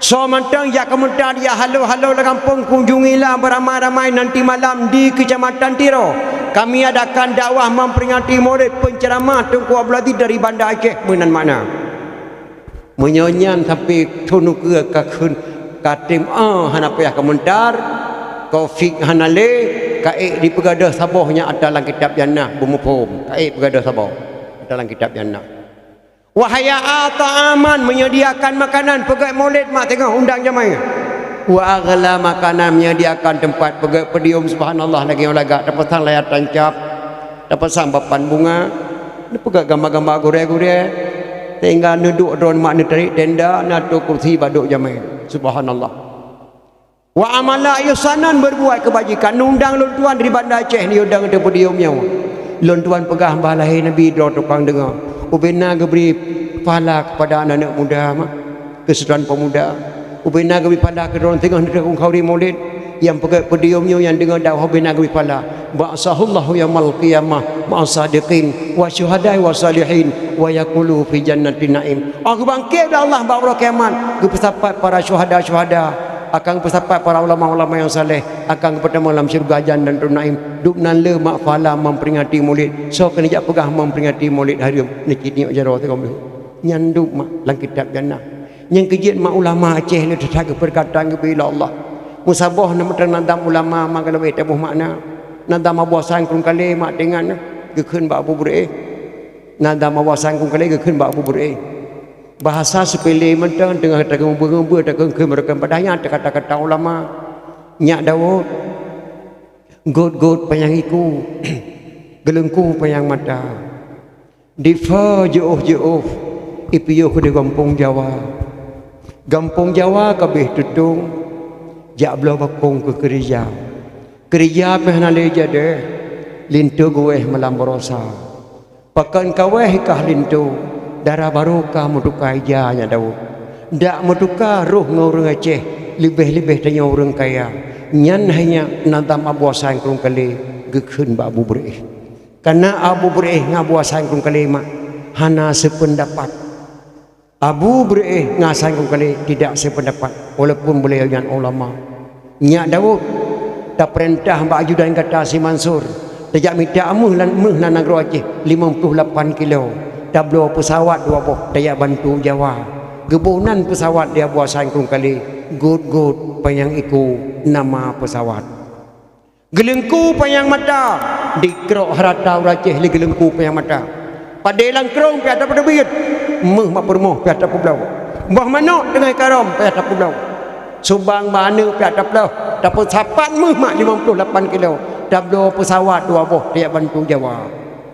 Soe mantong jak keumeuntar, jak halo-halo lam gampông, kunjungilah beramai-ramai nanti malam di Kecamatan Tiro. Kami adakan dakwah memperingati maulid, penceramah Teungku Abdul Aziz dari Banda Aceh, meunan makna. Meunyoe nyan sampoe thon ukeue ka kheun, ka tem, ah, hana payah keumeuntar, covid hana lé, ka ék dipeugah deuh saboh nyang ata lam kitab jannah, beumuphom, ka ék peugah deuh saboh ata lam kitab jannah. Wa hayya'a ta'aman, menyediakan makanan, peugét maulid mak teungoh undang jamai. Wa aghla makanan, menyediakan tempat peugét podium, subhanallah, lagée nyoe lagak, tapasang layar tancap, tapasang papan bunga, neupeugét gamba-gamba gurée-gurée, sehingga neuduek droe mak neutarék tenda, na ateueh kursi bak duek jamai. Subhanallah. Wa amala ihsanan, berbuat kebajikan. Neundang lôn tuan dari Banda Aceh, neuyue dang ateueh podium nyoe. Lôn tuan peugah bah lahé Nabi droe tukang deungoe. Ubena geubri pahala kepada aneuk-aneuk muda mah, keu sidroe pemuda. Ubena geubri pahala keu droe teungoh neuteuka khauri maulid. Nyang peugét podium nyoe nyang deungoe dakwah ubena geubri pahala. Ba'asahullahu yaumal qiyamah ma'as sadiqin wa syuhada'i wa salihin wa yaqulu fi jannatin na'im. Oh, geubangkét lé Allah bak uroe kiamat, geupeusapat para syuhada-syuhada. Akan geupeusapat para ulama-ulama nyang saleh, akan geupeutamong lam syeuruga Jannatul Naim. Dub nan le mak pahala memperingati maulid. Soe keuneuk jak peugah memperingati maulid hareuem, neucit nyoe jaroe teuk. Nyan dub mak lam kitab jannah. Nyang keujeuet mak ulama Aceh nyoe that-that geupeureukat geubri lé Allah. Meusaboh na meuteun nadam ulama mak galawée taboh makna. Nadam Abu Hasan Krueng Kalé mak teuingat na, geukheun bak Abu Beureueh. Nadam Abu Hasan Krueng Kalé geukheun bak Abu Beureueh. Bahasa seupele mantong teungoh tageumeubeue-ngeumeubeue, tageukheun-kheun, padahai nyan kata-kata ulama. Nyak Daud, gôt-gôt panyang iku, geuleungku panyang mata. Difa jiôh-jiôh, ipiôh di gampông Jawa. Gampông Jawa ka abéh tutong, jak bloe bakong keu keurija. Keurija pih hana lé jadeh, linto geuwéh malam baroesa. Pakon ka wéh i kah linto, dara barô ka meutuka ija nyak Daud. Dak meutuka roh ngon ureuëng Aceh, leubeh-leubeh tanyoe ureuëng kaya. Nyan hai nyak nadam Abu Hasan Krueng Kalé geukheun bak Abu Beureueh. Kana Abu Beureueh ngon Abu Hasan Krueng Kalé mak hana seupeundapat. Abu Beureueh ngon Hasan Krueng Kalé tidak seupeundapat, walaupun beliau nyan ulama. Nyak Daud, tapeurintah bak ajudan gata si Mansur, tajak mita méuh lam, méuh lam nanggroe Aceh limong ploh lapan kilo, tabloe peusawat dua boh tajak bantu Jawa. Geuboh nan peusawat di Abu Hasan Krueng Kalé, gôt-gôt panyang iku nama peusawat. Geuleungku panyang mata, dikrok harata ureuëng Aceh lé geuleungku panyang mata. Padé lam krông pih atra peuteubiet, méuh mak peurumoh pih atra peubloe. Boh manok teungoh ikarom pih atra peubloe. Subang bak aneuëk pih atra peubloe. Tapeusapat méuh mak limong ploh lapan kilo. Tabloe peusawat dua boh tajak bantu Jawa.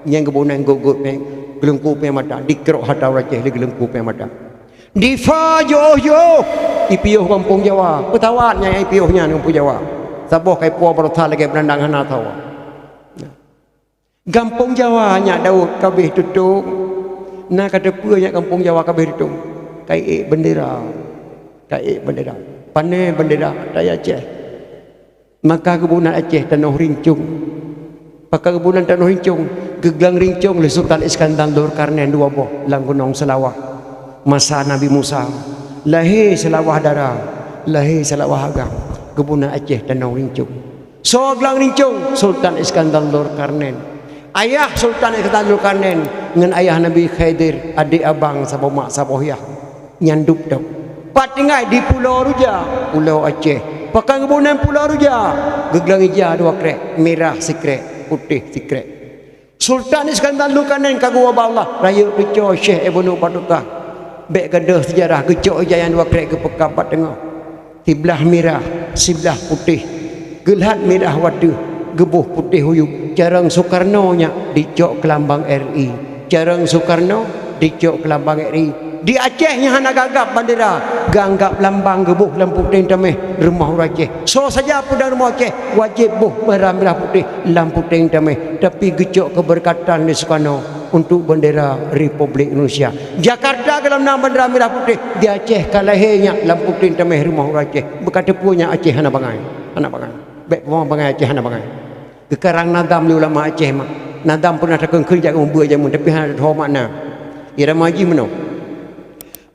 Nyang geuboh nan gôt-gôt panyang, geuleungku panyang mata, dikrok harata ureuëng Aceh lé geuleungku panyang mata. Difa jiôh-jiôh, ipiôh gampông Jawa. Peusawat nyang ipiôh nyan gampông Jawa. Saboh ka ipuwoe baroesa lagée beurandang hana sawa. Gampông Jawa nyak Daud ka abéh tutong. Na ka teupeue nyak gampông Jawa ka abéh tutong? Ka iék bendera. Ka iék bendera. Pané bendera, ata Aceh. Maka geuboh nan Aceh tanoh rincong. Pakon geuboh nan tanoh rincong? Geuglang rincong lé Sultan Iskandar Zulkarnain dua boh lam Gunong Seulawah. Masa Nabi Musa, lahé Seulawah Dara, lahé Seulawah Agam, geuboh nan Aceh tanoh rincong. Soe glang rincong? Sultan Iskandar Zulkarnain. Ayah Sultan Iskandar Zulkarnain ngon ayah Nabi Khidir, adék abang saboh mak saboh yah. Nyan dub tôh. Pat tinggai di Pulo Ruja, Pulo Aceh. Pakon geuboh nan Pulo Ruja? Geuglang ija dua krek, mirah sikrek, putéh sikrek. Sultan Iskandar Zulkarnain ka geuwoe bak Allah, rayeuk teucok Syekh Ibnu Batutah. Bék gadôh seujarah, geucok ija nyang dua krek geupeukab bak teungoh. Siblah mirah, siblah putéh. Geulhat mirah u ateueh, geuboh putéh u yup. Carông Soekarno nyan dicok keu lambang R I. Carông Soekarno dicok keu lambang R I. Di Aceh nyang hana gagap bandera, geuanggap lambang geuboh lam puténg tameh rumoh ureuëng Aceh. Soe saja peudong rumoh Aceh, wajéb boh bandera mirah putéh lam puténg tameh. Tapi geucok keubeureukat lé Sukarno untuk bandera Republik Indonesia. Jakarta golom na bandera mirah putéh, di Aceh ka lahé nyan lam puténg tameh rumoh ureuëng Aceh. Beukateupeue nyan Aceh hana bangai, hana bangai. Bék peubangai Aceh hana bangai. Geukarang nazam lé ulama Aceh mak. Nazam peunah takheun-kheun jak ngon beue jameun, tapi hana teuho makna. Irama jih meunoe.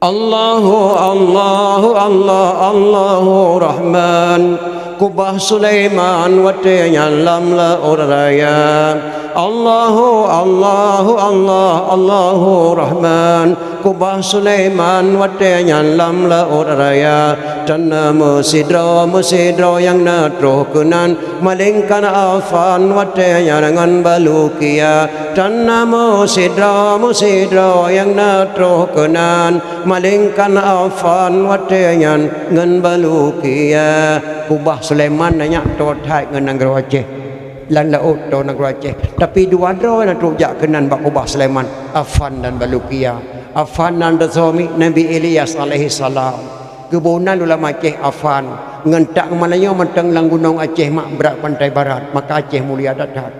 Allahu, Allahu, Allah, Allahu Rahman. Kubah Sulaiman watée nyan lam laôt raya. Allahu, Allahu, Allah, Allahu Rahman. Kubah Sulaiman watée nyan lam laôt raya. Tan na meusidroe-meusidroe nyang na troh keunan, malingkan Afan watée nyan ngon Balukia. Tan na meusidroe-meusidroe nyang na troh keunan, malingkan Afan watée nyan ngon Balukia. Kubah Sulaiman na nyak toe that ngon nanggroe Aceh. Lam laôt toe nanggroe Aceh. Tapi dua droe na trok jak keunan bak kubah Sulaiman, Afan dan Balukia. Afan nan teusoe miet Nabi Ilyas alaihissalam. Geuboh nan ulama Aceh Afan. Ngon tak malam nyoe mantong lam gunong Aceh mak brat pantai barat, maka Aceh mulia that-that.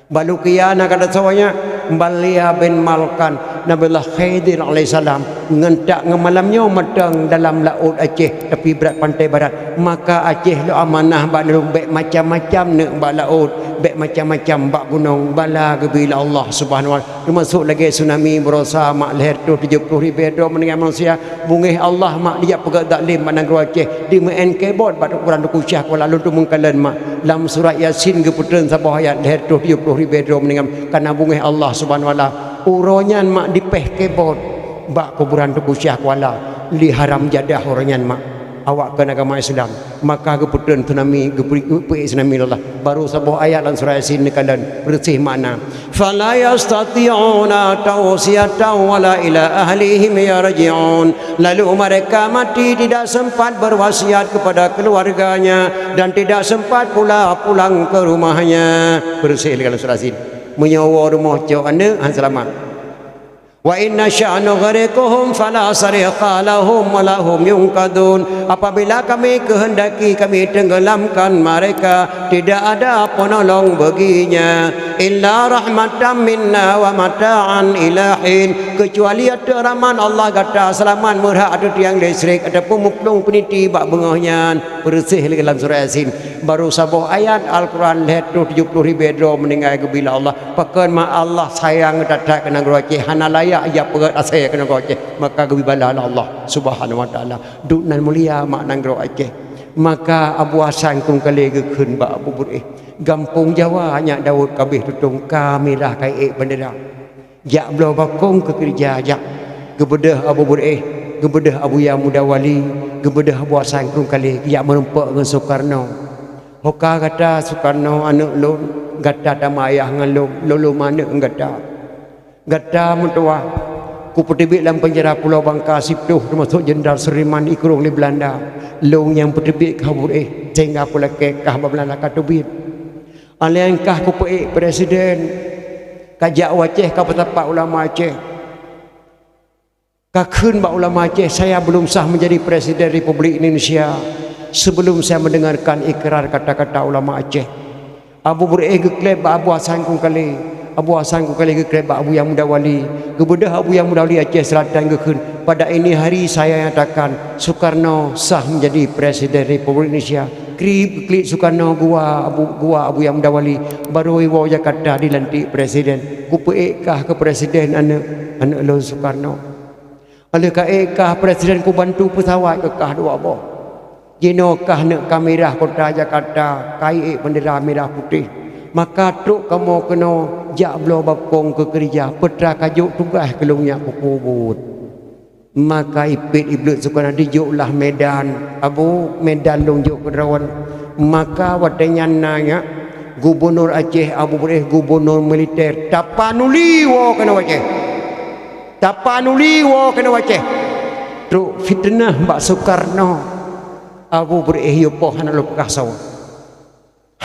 Balukia na ka teusoe nyan, Balia bin Malkan, Nabiullah Khidir alaihissalam. Ngon tak ngon malam nyoe mantong dalam laôt Aceh, tapi brat pantai barat. Maka Aceh lôn amanah bak lôn bék macam-macam neuk bak laôt, bék macam-macam bak gunong, bala geubri lé Allah Subhanahu wa Taala. Teumasok lagée tsunami barosa mak lhée reutôh tujoh ploh ribée droe meuninggai manusia, beungéh Allah mak dijak peugét zalim bak nanggroe Aceh, dimeu'en kebot bak kuburan Teungku Syah Kuala lôn teumeung kalon mak. Lam surat Yasin geupeutrön saboh ayat lhée reutôh tujoh ploh ribée droe meuninggai, kana beungéh Allah Subhanahu wa Taala. Uroe nyan mak dipéh kebot bak kuburan Teungku Syah Kuala, lé haram jadah uroe nyan mak. Awak kon agama Islam, maka geupeutrön tsunami, geupeu-, geupeuék tsunami lé Allah. Baru saboh ayat lam surah Yasin neukalon, beureuséh makna. Fala yastati'una tawsiyatan wala ila ahlihim yarji'un. Lalu mereka mati tidak sempat berwasiat kepada keluarganya dan tidak sempat pula pulang ke rumahnya. Beureuséh lé lam surah Yasin. Meunyoe woe rumoh cok aneuëk, han seulamat. Wa in nasya' nughriqhum fala sarikha lahum wa lahum yunqadhun. Apabila Kami keuhendaki, Kami teunggelamkan mereka, tidak ada penolong baginya. Illa rahmatan minna wa mata'an ila hin. Kecuali ateueh rahmat Allah gata seulamat meurhak ateueh tiang listrik ataupun meuplueng peuniti bak beungoh nyan. Beureuséh lé lam surah Yasin. Baru saboh ayat Al-Quran lhée reutôh tujoh ploh ribée droe meuninggai geubri lé Allah. Pakon mak Allah sayang that-that keu nanggroe Aceh, hana layak jak peugét asée keu nanggroe Aceh, maka geubri bala lé Allah Subhanahu wa Taala. Duek nan mulia mak nanggroe Aceh. Maka Abu Hasan Krueng Kalé geukheun bak Abu Beureueh, gampông Jawa nyak Daud ka abéh tutong, ka mirah ka ék bandera. Jak bloe bakong keu keureuja jak. Geubeudôh Abu Beureueh, geubeudôh Abuya Muda Wali, geubeudôh Abu Hasan Krueng Kalé, geujak meurumpok ngon Sukarno. Ho ka gata Sukarno aneuëk lôn, gata tameuayah ngon lôn, lôn lôn aneuëk gata. Gata meutuwah, kupeuteubiet lam peunjara Pulo Bangka siploh teumasok Jenderal Sudirman ikurong lé Beulanda. Lôn nyang peuteubiet kah Abu Beureueh, sehingga peulakée kah bak Beulanda ka teubiet. Alèh nyan kah kupeuék presiden, ka jak u Aceh ka peusapat ulama Aceh. Ka kheun bak ulama Aceh, "Saya belum sah menjadi presiden Republik Indonesia sebelum saya mendengarkan ikrar kata-kata ulama Aceh." Abu Beureueh geukleb bak Abu Hasan Krueng Kalé, Abu Hasan Krueng Kalé geukleb bak Abuya Muda Wali, geubeudôh Abuya Muda Wali Aceh Selatan geukheun, "Pada ini hari saya nyatakan Sukarno sah menjadi presiden Republik Indonesia." Krib geuklik Sukarno geuwa Abu, geuwa Abuya Muda Wali, barô iwoe Jakarta dilantik presiden. Kupeuék kah keu presiden aneuëk, aneuëk lôn Sukarno. Alèh ka ék kah presiden kubantu peusawat keu kah dua boh. Jinoe kah neuk ka mirah kota Jakarta, ka ék bendera mirah putéh. Maka trok kamoe keunoe jak bloe bakong keu keureuja, peutra ka jok tugaih keu lôn nyak kupeubuet. Maka ipét ibleuet Sukarno dijok lah Medan, "Abu, Medan lôn jok keu droen." Maka watèe nyan na nyak, gubunur Aceh Abu Beureueh, gubunur militer, tapanuli woe keunoe Aceh. Tapanuli woe keunoe Aceh. Trok fiteunah bak Sukarno. Abu Beureueh yue poh hana lôn peugah soe.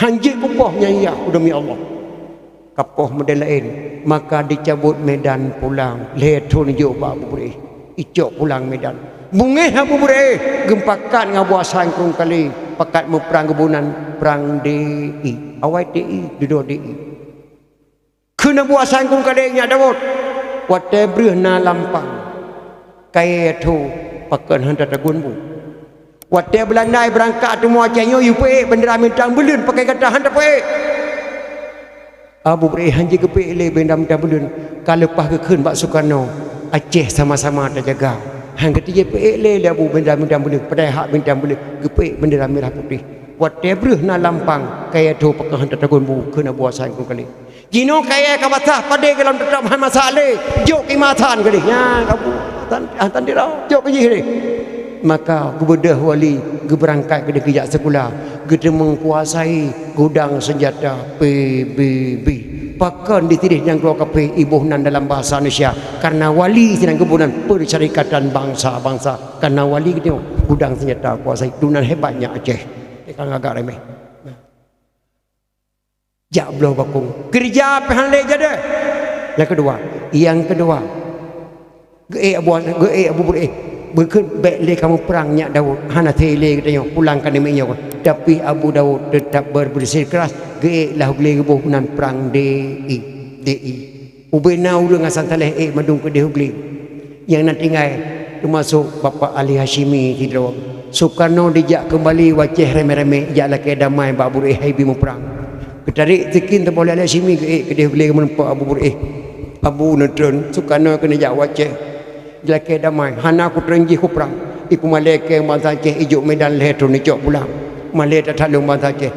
Han jeuet kupoh nyan yah, demi Allah. Kapoh meudeh laén, maka dicabut Medan pulang. Lhèe thon jok bak Abu Beureueh. Icok pulang Medan. Beungéh Abu Beureu'éh, geupakat ngon Abu Hasan Krueng Kalé, pakat meuprang geuboh nan prang D I. Awai T I, dudoe D I. Kheun Abu Hasan Krueng Kalé, "Nyak Daud, watée breuh na lampang, kayée tho pakon hana tagun bu. Watée Beulanda beurangkat teumé Aceh nyoe, yue peuék beundera bintang buleuen, pakon gata hana tapeuék." Abu Beureu'éh hana jigeupeuék lé beundera bintang buleuen, ka leupah geukheun bak Sukarno, "Aceh sama-sama tajaga." Hana geuteupeue lé, lé Abu beundera bintang buleuen, padahai hak bintang buleuen geupeuék beundera mirah putéh. "Watée breuh na lampang, kayée tho pakon hana tagun bu," kheun Abu Hasan Krueng Kalé. Jinoe kayée ka basah, padé gohlom teutap hana masak lé, jok keu Imam Hasan keudeh. Nyan ka bu-, tan, ah, tan dira, jok keu jih deh. Maka geubeudôh wali geubeurangkat keudeh geujak sikula, geuteumeung kuasai gudang seunjata P B B. Pakon di sideh nyang keuluwa kaphé iboh nan dalam bahasa Indonesia, karena wali sinan geuboh nan Persyarikatan Bangsa-Bangsa, karena wali geutanyoe gudang seunjata kuasai. Dunan hebatnya Aceh. Teuka agak remeh. Jak bloe bakong. Keureuja pih hana lé jadi. Nyang keudua, nyang keudua, geuék Abu, geuék Abu Beureu'éh, beukheun, "Bék lé kamoe prang, Nyak Daud, hana siré lé geutanyoe, pulang keunoe meunyoe." Tapi Abu Daud teutap ber-, beusikeras, geuék lah u glé geuboh nan prang D I, D I. Ubena ureuëng asai saleh ék mandum keudeh u glé. Nyang na tinggai, teumasok Bapak Ali Hasyimi sidroe. Sukarno dijak keumbali u Aceh ramé-ramé, jak lakée damai bak Abu Beureu'éh hai bi muprang. Geutarek sikin teubôh lé Ali Hasyimi, geuék keudeh u glé meurumpok Abu Beureu'éh. Abu neutreun, Sukarno keuneuk jak u Aceh. Lakée damai, hana kutreun jih kuprang. Ipeumalée kée bansa Aceh, ijok Medan lhée thon icok pulang. Malée that-that lôn bansa Aceh.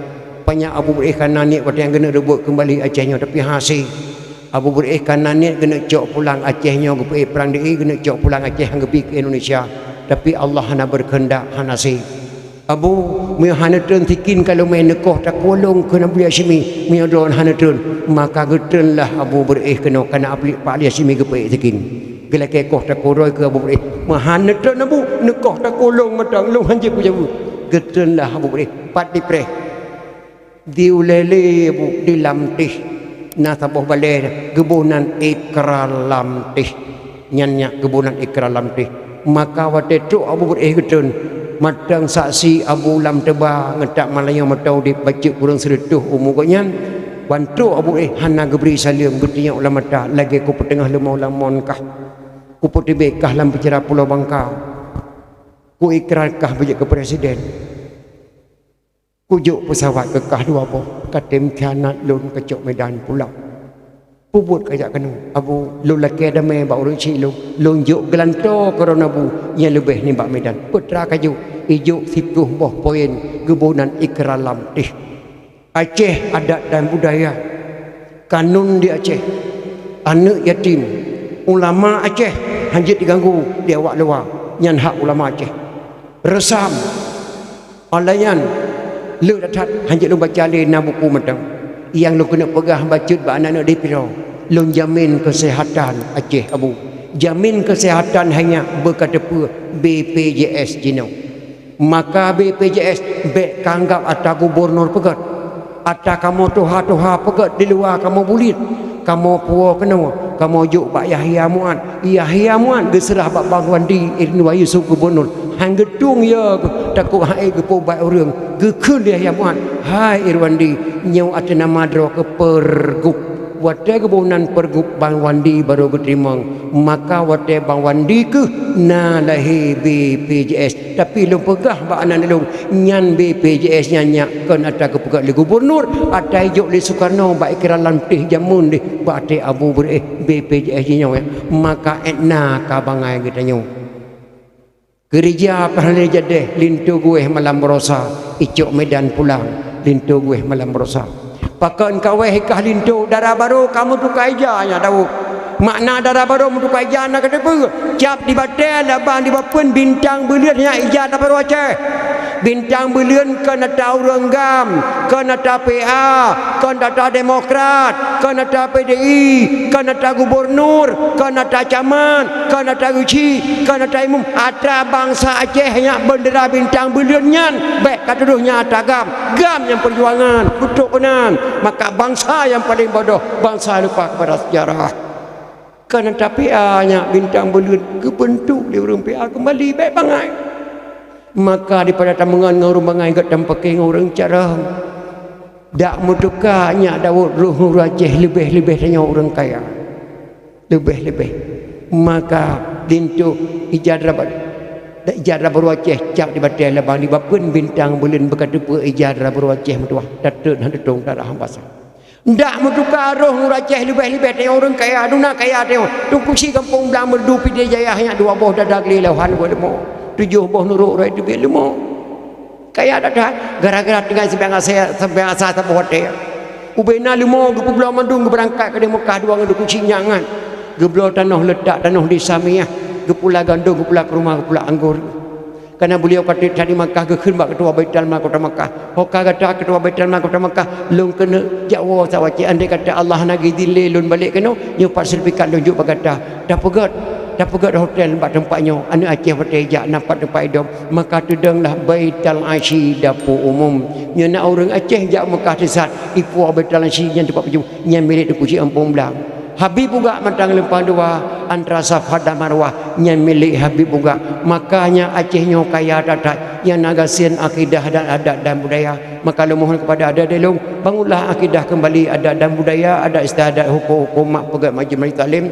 Pajan Abu Beureu'éh ka na niet watée nyan geuneuk reubot keumbali Aceh nyoe, tapi hase. Abu Beureu'éh ka na niet geuneuk cok pulang Aceh nyoe, geupeuék prang D I, geuneuk cok pulang Aceh han geubi keu Indonesia. Tapi Allah hana beukeuheundak, hana sép. "Abu, meunyoe hana treun sikin ka lôn mé, neukoh takue lôn," kheun Abu Hasyimi, "meunyoe droeneuh hana treun." Maka geutreunlah Abu Beureu'éh keunoe, kana Abu, Pak Ali Hasyimi geupeuék sikin. Geulakée koh takue droe keu Abu Beureu'éh. "Meunyoe hana treun Abu, neukoh takue lôn mantong, lôn hanjeuet kujaweub." Geutreunlah Abu Beureu'éh, pat dipreh. Di ulée lé bu di Lamteh, na saboh balée geuboh nan Ikra Lamteh. Nyan nyak geuboh nan Ikra Lamteh. Maka watée trok Abu Beureu'éh geutreun, mantong saksi Abu Lam Teuba ngon Tat Malayo mantong udeb, bacut kureueng sireutôh umu gobnyan, ban trok Abu Beureu'éh hana geubri saleuem, geutunyok lam mata lagée kupeuteungoh leumo lam mon kah, kupeuteubiet kah lam peucara Pulo Bangka, kuikrar kah beujeuet keu presiden. Kujok peusawat keu kah dua boh, katem khianat lôn keucok Medan pulang. Peubuet kajak keunoe, Abu, lôn lakée damé bak ureuëng chik lôn, lôn jok geulantoe keudroe Abu nyang leubeh nibak Medan. Peutra kajok, ijok siplôh boh poin geuboh nan Ikra Lamteh. Aceh, adat dan budaya. Kanun di Aceh, aneuëk yatim, ulama Aceh hanjeuet diganggu di awak luwa, nyan hak ulama Aceh. Reusam, óh lheueh nyan, le that-that hanjeuet lôn baca lé na buku mantong. Nyang lôn keuneuk peugah bacut bak aneuëk-aneuëk di Piro, lôn jamin keuseuhatan Aceh, Abu. Jamin keuseuhatan hai nyak beuka teupeue B P J S jinoe. Maka B P J S bék kaanggab atra gubunur peugét, atra kamoe tuha-tuha peugét di luwa kamoe buliet, kamoe puwoe keunoe, kamoe jok bak Yahya Muat. Yahya Muat geuseurah bak Bang Wandi Irwan Yusuf gubunur, han geutueng yo, takot han ék geupeuubat ureuëng. Geukheun lé Yahya Muat, "Hai Irwandi, nyoe ateueh nama droe keuh Pergub." Watée geuboh nan Pergub, Bang Wandi barô geuteurimong. Maka watée Bang Wandi keuh na lahé B P J S. Tapi lôn peugah bak aneuk lôn, nyan B P J S nyan nyak kon atra geupeugét lé gubunur, atra ijok lé Sukarno bak Ikra Lamteh jameun deh, bak até Abu Beureu'éh B P J S jinoe nyan. Maka étna ka bangai geutanyoe. Keureuja pah lé jadeh, linto geuwéh malam barosa, icok Medan pulang, linto geuwéh malam barosa. Pakon kawéh kah linto, dara barô ka meutuka ija nyan Daud. Makna dara barô meutuka ija na kateupeue, cap di batée, labang di bapeuen, bintang buleuen nyan ija dara barô Aceh. Bintang buleuen kon atra ureuëng GAM, kon atra P A, kon atra Demokrat, kon atra P D I, kon atra gubunur, kon atra camat, kon atra geuchik, kon atra imum, atra bansa Aceh nyang beundera bintang buleuen nyan, bék katudoh nyan atra GAM. GAM nyang peujuangan, kutok keunan, maka bansa nyang paleng bodoh, bansa lupa kepada sejarah. Kana tapi a nyak bintang buleuen geubeuntuk lé ureuëng P A keumbali bék bangai. Maka daripada tameungon ngon ureuëng bangai, gét tameupakè ngon ureuëng carông. Dak meutuka nyak Daud roh ureuëng Aceh leubeh-leubeh tanyoe ureuëng kaya. Leubeh-leubeh. Maka linto ija dara ba-, ija dara barô Aceh cap di batée labang, dibapeuen bintang buleuen beuka teupeu ija dara barô Aceh meutuwah. Tateut hana tutông darah basa. Ndak meutuka roh ureuëng Aceh leubeh-leubeh tanyoe ureuëng kaya, duna kaya tanyoe. Teungku Chik Gampông Blang Meureudu Pidie Jaya nyak dua boh dada geulilauhan buet leumo. Tujoh boh nurok rot teubiet leumo. Kaya that-that, gara-gara tinggai sibiang asa, sibiang asa saboh watée. Ubena leumo geupeubloe mandum geubeurangkat keudeh Meukah dua ngon Teungku Chik nyan nyan. Geubloe tanoh leutak, tanoh di Samiah, geupula gandom, geupula keureuma, geupula anggor. Kana beliau ka treb that di Makkah geukheun bak keutua Baitul Mal kota Makkah, "Ho ka gata keutua Baitul Mal kota Makkah, lôn keuneuk jak woe sawacie, andai kata Allah na geuzin lé lôn balek keunoe, nyoe pat sertifikat lôn jok bak gata. Tapeugét, tapeugét hotel bak teumpat nyoe, aneuëk Aceh watée jak na pat teumpat idong." Maka teudong lah Baitul Asyi, dapur umum. Nyoe na ureuëng Aceh jak Meukah teusat, ipuwoe Baitul Asyi nyan teumpat peujeuet, nyan milék Teungku Chik Gampông Blang. Habib Bugak Matang Leumpang Dua, antara Safa dan Marwah, nyan milék Habib Bugak. Makanya Aceh nyoe kaya that-that, nyang na gasien akidah dan adat dan budaya. Maka lôn mohon kepada adak-adak lôn, bangunlah akidah kembali, adat dan budaya, adat istiadat, hukum-hukum, mak peugét, majlis, majlis taklim.